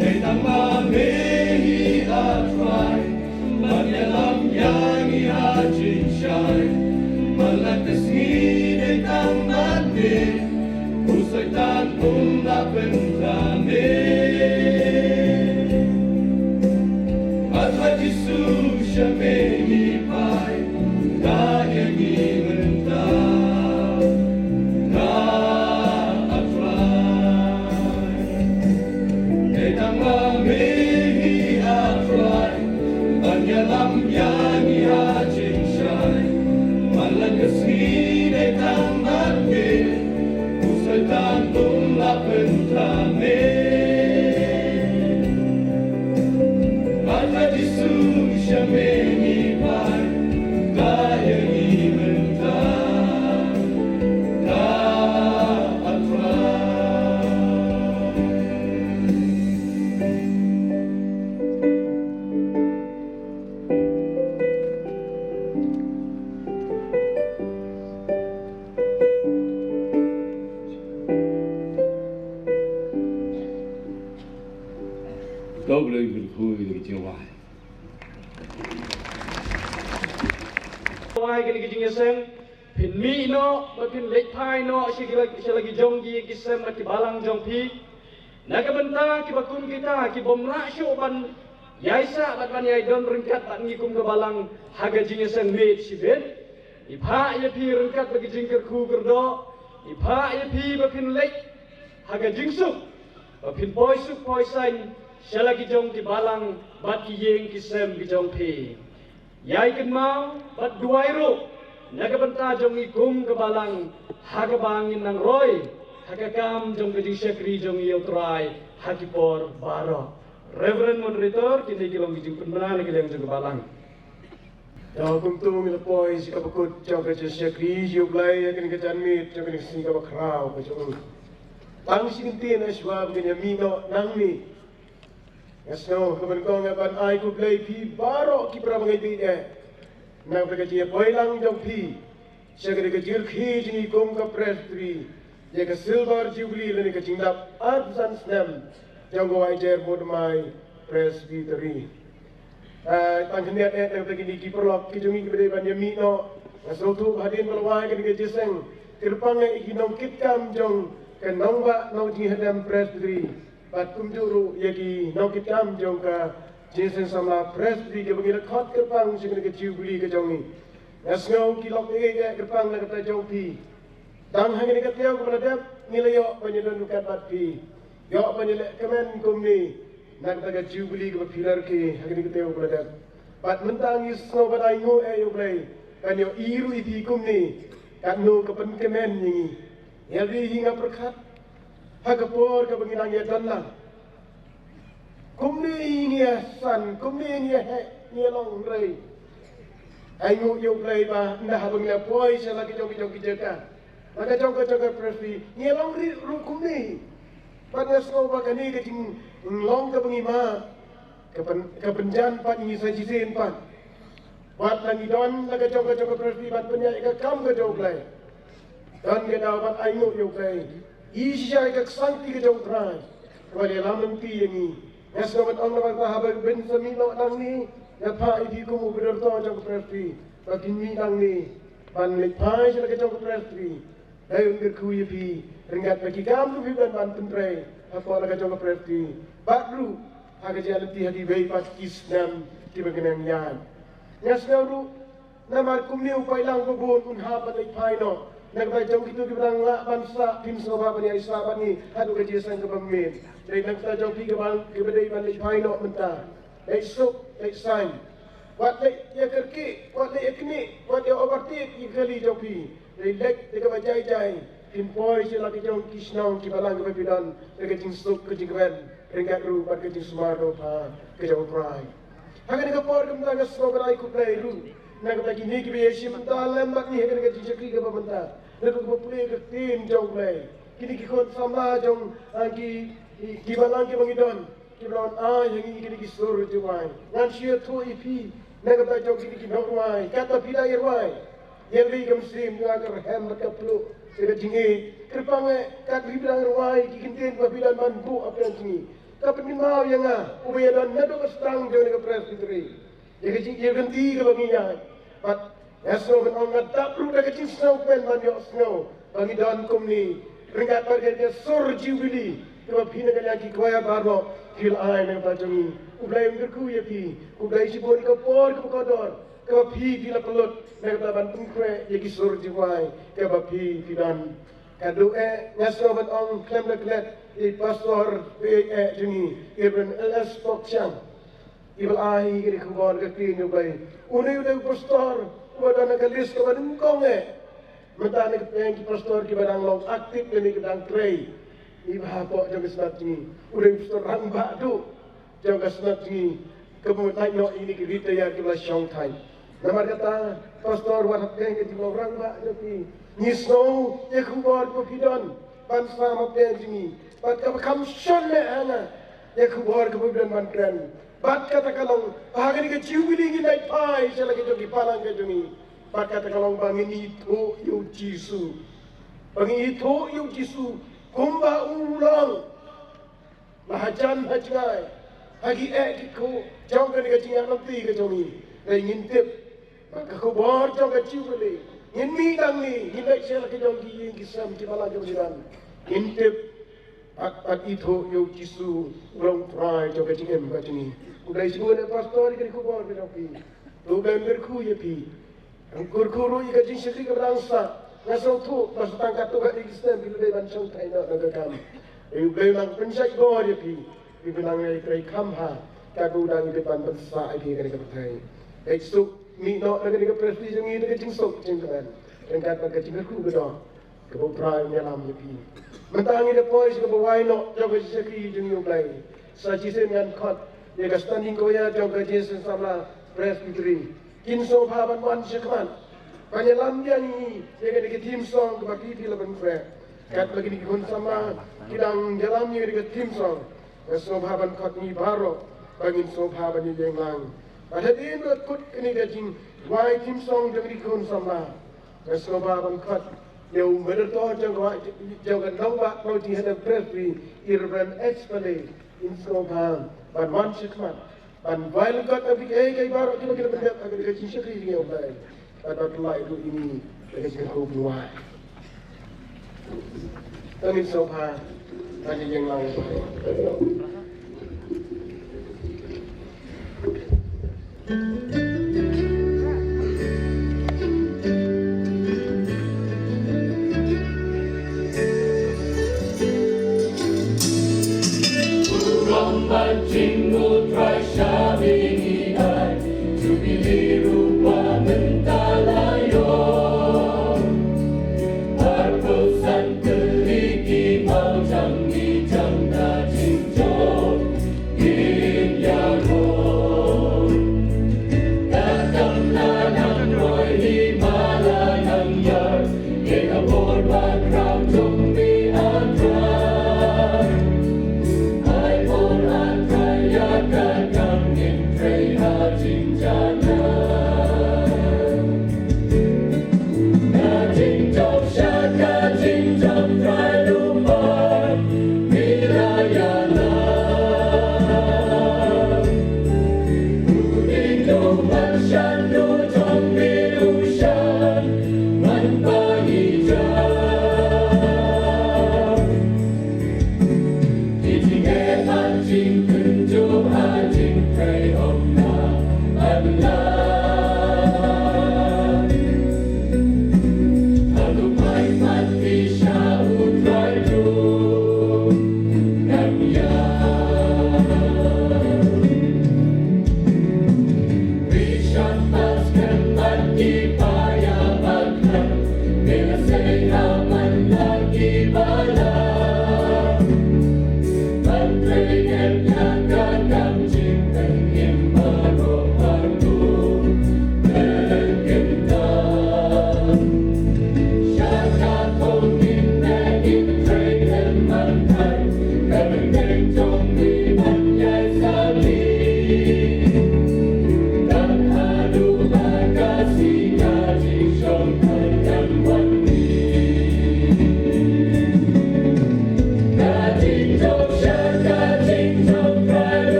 Dei tang ma me hi A Trai, ban ïalam ïa ngi ha jingshai. Man la ka sngi dei tang ma me, u Soitan um lah pynta me. Ata Jisu sha me ngi phai, ktah ïa ngi mynta. Lui bun hui lui jingwai. Wai kane ka jingïaseng, phin mih noh, ba phin leit phai noh, sha ki la, sha la ki jong ki, ki sem bad ki balang jong phi. Na ka bynta kiba kum kita, ki bym lah shuh ban ïaisah bad ban ïaidon ryngkat bad ngi kum ka balang, ha ka jingïaseng miet shibit. Ngi phah ïa phi ryngkat bad ka jingkyrkhu kyrdoh, ngi phah ïa phi ba phin leit ha ka jingsuk, ba phin poi suk poi saiñ, sha la ki jong ki balang, bad ki ïing ki sem ki jong phi. Ïai kynmaw, bad duwai ruh, na ka bynta jong ngi kum ka balang, ha kaba ngin nang roi, ha ka kam jong ka jingshakri jong ngi ïa U Trai, ha ki por baroh. Reverend Moderator, kine ki long ki jingpynbna na ka liang jong ka balang. Ïa, kumto ngi la poi sha kaba kut jong ka jingshakri, ïa U Blei, ïa kane ka janmiet, jong kane ka sngi kaba khraw, ka jong u. Tang shi kyntien, shuwa ba ngin ïa mih noh nangne. Nga sngew ka ban kong, nga ban ai khublei phi baroh ki para bangeit, eh. Na ka jingïapoi lang jong phi sha kane ka jingïarkhie jong ngi kum ka Presbytery, ïa ka Silver Jubilee lane ka jingdap arphew san snem jong ka Y J R Mawtmai Presbytery. Ah, tang khyndiat eh, na ka kine ki paralok ki jong ngi kiba dei ban ïa mih noh. Nga sngewthuh hadien ba la wai kane ka jingïaseng, kyrpang eh ïa ki nongkitkam jong ka nongbah nongjingïadem Presbytery, bad kumjuh ruh ïa ki nongkitkam jong ka Jingïaseng Samla Presbytery kaba ngi la khot kyrpang sha kane ka Jubilee ka jong ngi. Nga sngew ki lok ïeit eh kyrpang na ka bynta jong phi. Tang ha kane ka taïew kaba la dep ngi la ïoh ban ïadon ryngkat bad phi, ïoh ban ïaleh kmen kumne na ka bynta ka Jubilee kaba phi la rkhie ha kane ka taïew kaba la dep. Bad mynta ngi sngew bad ainguh eh ïa U Blei, ban ïohi ruh ïa phi kumne, katno ka pynkmen ïa ngi. Ïa ri hi nga pyrkhat ha ka por kaba ngi nang ïadon lang. Kumne ngi ïa san, kumne ngi ïa heh, ngi ïa long, hynrei ainguh ïa U Blei ba ynda haba ngi la poi sha la ka jong ka jong ka jaka, la ka jong ka jong ka Presbytery, ngi ïa long ruh kumne. Bad nga sngew ba kane ka jinglong kaba ngi mad, ka pyn-, ka pynjan pat ïa ngi sa shisien pat. Wat la ngi don la ka jong ka jong ka Presbytery ban pynïaid ïa ka kam ka jong U Blei, don ka daw ban ainguh ïa U Blei. Ïa shisha ïa ka ksangti ka jong U Trai kaba la ïalam lynti ïa ngi. Nga sngew ban ong na ka bynta haba phin sa mih noh nangne, nga phah ïa phi kum u Pastor jong ka Presbytery ba phin mih nangne ban leit phai sha la ka jong ka Presbytery. Dei ban kyrkhu ïa phi ryngkat bad ki kam kiba phi don ban pyntrei hapoh la ka jong ka Presbytery, bad ruh ha ka jingïaid lynti ha kiwei pat ki snem kiba ngi nang ïaid. Nga sngew ruh namar kumne u pailang ba bun un hap ban leit phai noh. Na ka bynta jong kito kiba dang lah ban sah, phim sngewbha ban ïaisah bad ngi haduh ka jingïaseng kaba miet. Dei na ka bynta jong phi kiba, kiba dei ban leit phai noh mynta, leit suk, leit saiñ, wat leit ïa kyrkieh, wat leit ïa knieh, wat ïa overtake ïa ka kali jong phi. Leit leit da kaba jai jai, phin poi sha la ki jong ki shnong ki balang kiba phi don da ka jingsuk ka jingkmen ryngkat ruh bad ka jingsumar dohpha ka jong U Trai. Ha kane ka por kumta nga sngew ban ai khublei ruh na ka bynta kine kiba ïashim bynta lem bad ngi ha kane ka jingshakri kaba mynta. Naduh kaba pule ka ktien jong U Blei, kine ki khun samla jong, ah, ki, ki, ki balang kiba ngi don, kiba la wan ai ha ngi kine ki sur jingwai. Ngan shu ïathuh ïa phi na ka bynta jong kine ki nongrwai, katba phi dang ïarwai, ïaleh ka mynsiem jong nga ka rhem bad ka pluh ïa ka jingïeit. Kyrpang eh katba phi dang rwai ki kyntien ba phi dang ban buh hapdeng jong ngi, ka pynkynmaw ïa nga uba ïadon naduh ka sdang jong kane ka Presbytery ïa ka jingïaleh lynti kaba ngi ïaid. Bad nga sngew ban ong nga dap ruh da ka jingsngewkmen ban ïohsngew ba ngi don kumne ryngkat bad ka sur Jubilee kaba phi na ka liang ki choir baroh phi la ai na ka bynta jong ngi. U Blei un kyrkhu ïa phi. U Blei shibun ka por kaba kordor kaba phi, phi la pynlut na ka bynta ban pynkhreh ïa ki sur jingwai kaba phi, phi don. Ka dei eh nga sngew ban ong khlem da klet ïa i pastor, ïa i eh jong ngi, i Reverend L S Pokchang, iba la ai ïa kane ka khubor ka ktien U Blei. Une u dei u pastor uba don ha ka list kaba nyngkong eh mynta na ka pdeng ki pastor kiba dang long active lane kiba dang trei. Iba hapoh jong ka Synod jong ngi, u dei u pastor rangbah duh jong ka Synod jong ngi, kaba mut lait noh ïa kine ki retire kiba la shong thaiñ. Namar kata pastor, wat hapdeng ka jinglong rangbah jong phi, ngi sngew ïa ka khubor ba phi don ban sam hapdeng jong ngi. Bad kaba kham shon leh ha nga ïa ka khubor kaba phi don ban kren. Bad kata ka long ba ha kane ka Jubilee ngin leit phai sha la ka jong ki balang ka jong ngi. Bad kata ka long ba ngin ithuh ïa U Jisu, ba ngin ithuh ïa U Jisu kumba u long, la hajan hajngai, ha ki eh ki khuid jong kane ka jingïalam ti ka jong ngi. Hynrei ngin tip ba ka khubor jong ka Jubilee ngin mih nangne, ngin leit sha la ka jong ki ïing ki sem kiba la jong ki dan. Ngin tip bad, bad ithuh ïa u Jisu u long Trai jong ka jingim ka jong ngi. Khublei shibun eh pastor ïa kane ka khubor ka jong phi. To U Blei un kyrkhu ïa phi. Kyrkhu ruh ïa ka jingshakri kaba dang sah. Nga sngewthuh ba sa tang katto katne ki snem phi la dei ban shong thait noh na ka kam. Hynrei U Blei u nang pynshait bor ïa phi. Phi nang ïai trei kham bha katba u dang ïa phi ban pynsah ïa phi ha kane ka pyrthei. Hynrei suk mih noh na kane ka presbytery jong ngi da ka jingsuk jingkmen ryngkat bad ka jingkyrkhu ka doh kaba U Trai un ïalam ïa phi. Mynta ngi da poi sha kaba wai noh jong ka jingshakri jong ngi U Blei. Sa shisien ngan khot ïa ka standing choir jong ka Jingïaseng Samla Presbytery. Kin sngewbha ban wan sha khmat ban ïalam ïa ngi ïa kane ka theme song kaba phi phi la pynkhreh. Katba kine ki khun samla ki dang ïalam ïa kane ka theme song, nga sngewbha ban khot ngi baroh ba ngin sngewbha ban ïeng lang. Bad hadien ba la kut kane ka jingwai theme song jong kine ki khun samla, nga sngewbha ban khot ïa u moderator jong ka, jong ka Nongbah County Head of Presbytery, i Reverend H. Pillay, in sngewbha ban wan sha khmat ban wai lyngkot ïa phi kiei kiei baroh kiba ki la pyndep ha kane ka jingshakri jong ngi U Blei. Bad ban pynlait ruh ïa ngi da ka jingkyrkhu ban wai. To ngin sngewbha ban ïeng lang.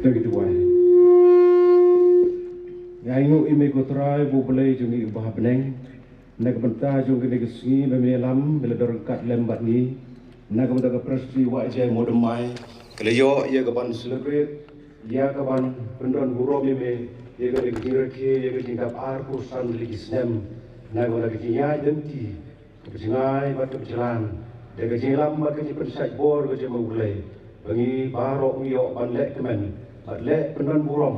To ngin duwai. Ngi ainguh ïa me ko Trai, U Blei jong ngi uba ha bneng. Na ka bynta jong kane ka sngi ba me ïalam, me la don ryngkat lem bad ngi. Na ka bynta ka Presbytery Wahjai Mawdymmai, ka la ïoh ïa ka ban celebrate, ïa ka ban pyndon burom ïa me, ïa kane ka jingrakhe, ïa ka jingdap arphew san tylli ki snem. Na ka bynta ka jingïaid lynti kaba jngai bad kaba jlan, da ka jingïalam bad ka jingpynshait bor ka jong me U Blei, ba ngi baroh ngi ïoh ban leh kmen bad leh pyndon burom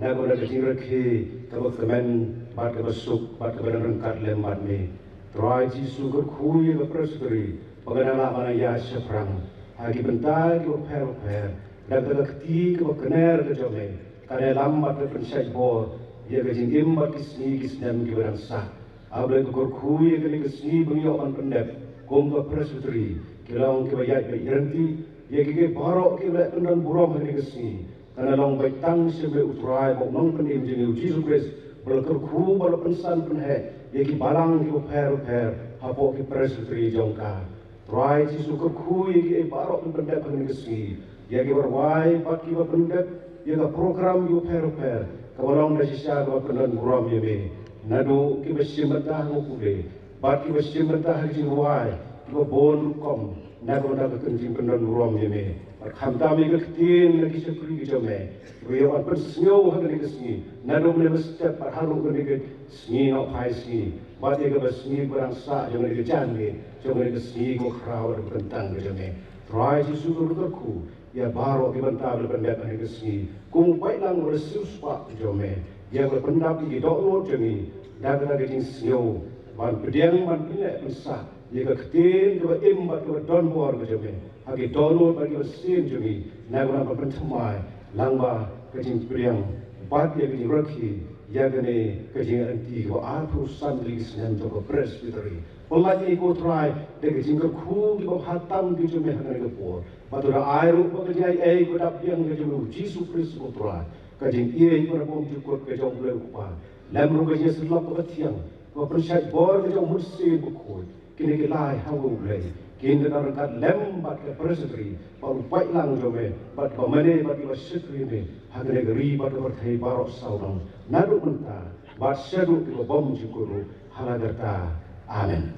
Na ka bynta ka jingrakhe kaba kmen bad kaba suk bad kaba dang ryngkat lem bad me. Trai Jisu, kyrkhu ïa ka Presbytery ba kan nang lah ban ïaid shaphrang ha ki bynta kiba pher bapher da ka kti kaba kner ka jong me, kan ïalam bad kan pynshait bor ïa ka jingim bad ki sngi ki snem kiba dang sah. A Blei, kyrkhu ïa kane ka sngi ba ngi ïoh ban pyndep kum ka Presbytery, ki long kiba ïaid bad ïaid ryntih, ïa kiei kiei baroh kiba leh pyndon burom ha kane ka sngi, kan long beit tang sha me U Trai bad U Nongpynim jong ngi U Jisu Khrist, ba la kyrkhu bad la pynsan pynheh ïa ki balang kiba pher bapher hapoh ki Presbytery jong ka. Trai Jisu, kyrkhu ïa kiei baroh kiba pyndep ha kane ka sngi, ïa kiba rwai bad kiba pyndep ïa ka program kiba pher bapher, kaba long da shisha kaba pyndon burom ïa me. Naduh kiba shim bynta ha ka pule bad kiba shim bynta ha ka jingrwai, kiba bun rukom na ka bynta ka jingpyndon burom ïa me. Bad khamtam ïa ka ktien na ki shakri ki jong me, kiba ïoh ban pynsngew ha kane ka sngi, naduh mynne mynstep bad haduh kane ka sngi nohphai sngi, bad ïa kaba sngi ba dang sah jong kane ka janmiet, jong kane ka sngi kaba khraw bad kaba kyntang ka jong me. Trai Jisu, kyrkhu ïa baroh ki bynta ba la pyndep ha kane ka sngi kum u paidlang ba la siewspah jong me, ïa kaba pyndap ïa ki dohnud jong ngi da kata ka jingsngew ban pdiang, ban pynleh pynsah ïa ka ktien kaba im bad kaba don bor ka jong me ha ki dohnud bad ki basien jong ngi, na ka bynta ban pynthymmai lang bad ka jingpdiang bad ïa ka jingrakhe ïa kane ka jingïaid lynti kaba arphew san tylli ki snem jong ka Presbytery. Pynlait ïa ngi, ko Trai, da ka jingkyrkhu kiba bha tam ki jong me ha kane ka por. Bad to da ai ruh ba ka jingaiei ba dap biang ka jong U Jisu Khrist, ko Trai, ka jingïeit ba bymjukut ka jong U Blei U Kpa, lem ruh ka jingïasyllok kaba thiang kaba pynshait bor ka jong U Mynsiem Bakhuid, kine ki lai ha U Blei, kin da ryngkat lem bad ka Presbytery bad u paidlang jong me bad ba mane bad kiba shakri me ha kane ka ri bad ka pyrthei baroh sawdong, naduh mynta bad shaduh kiba bymjukut ruh, ha la karta. Amen.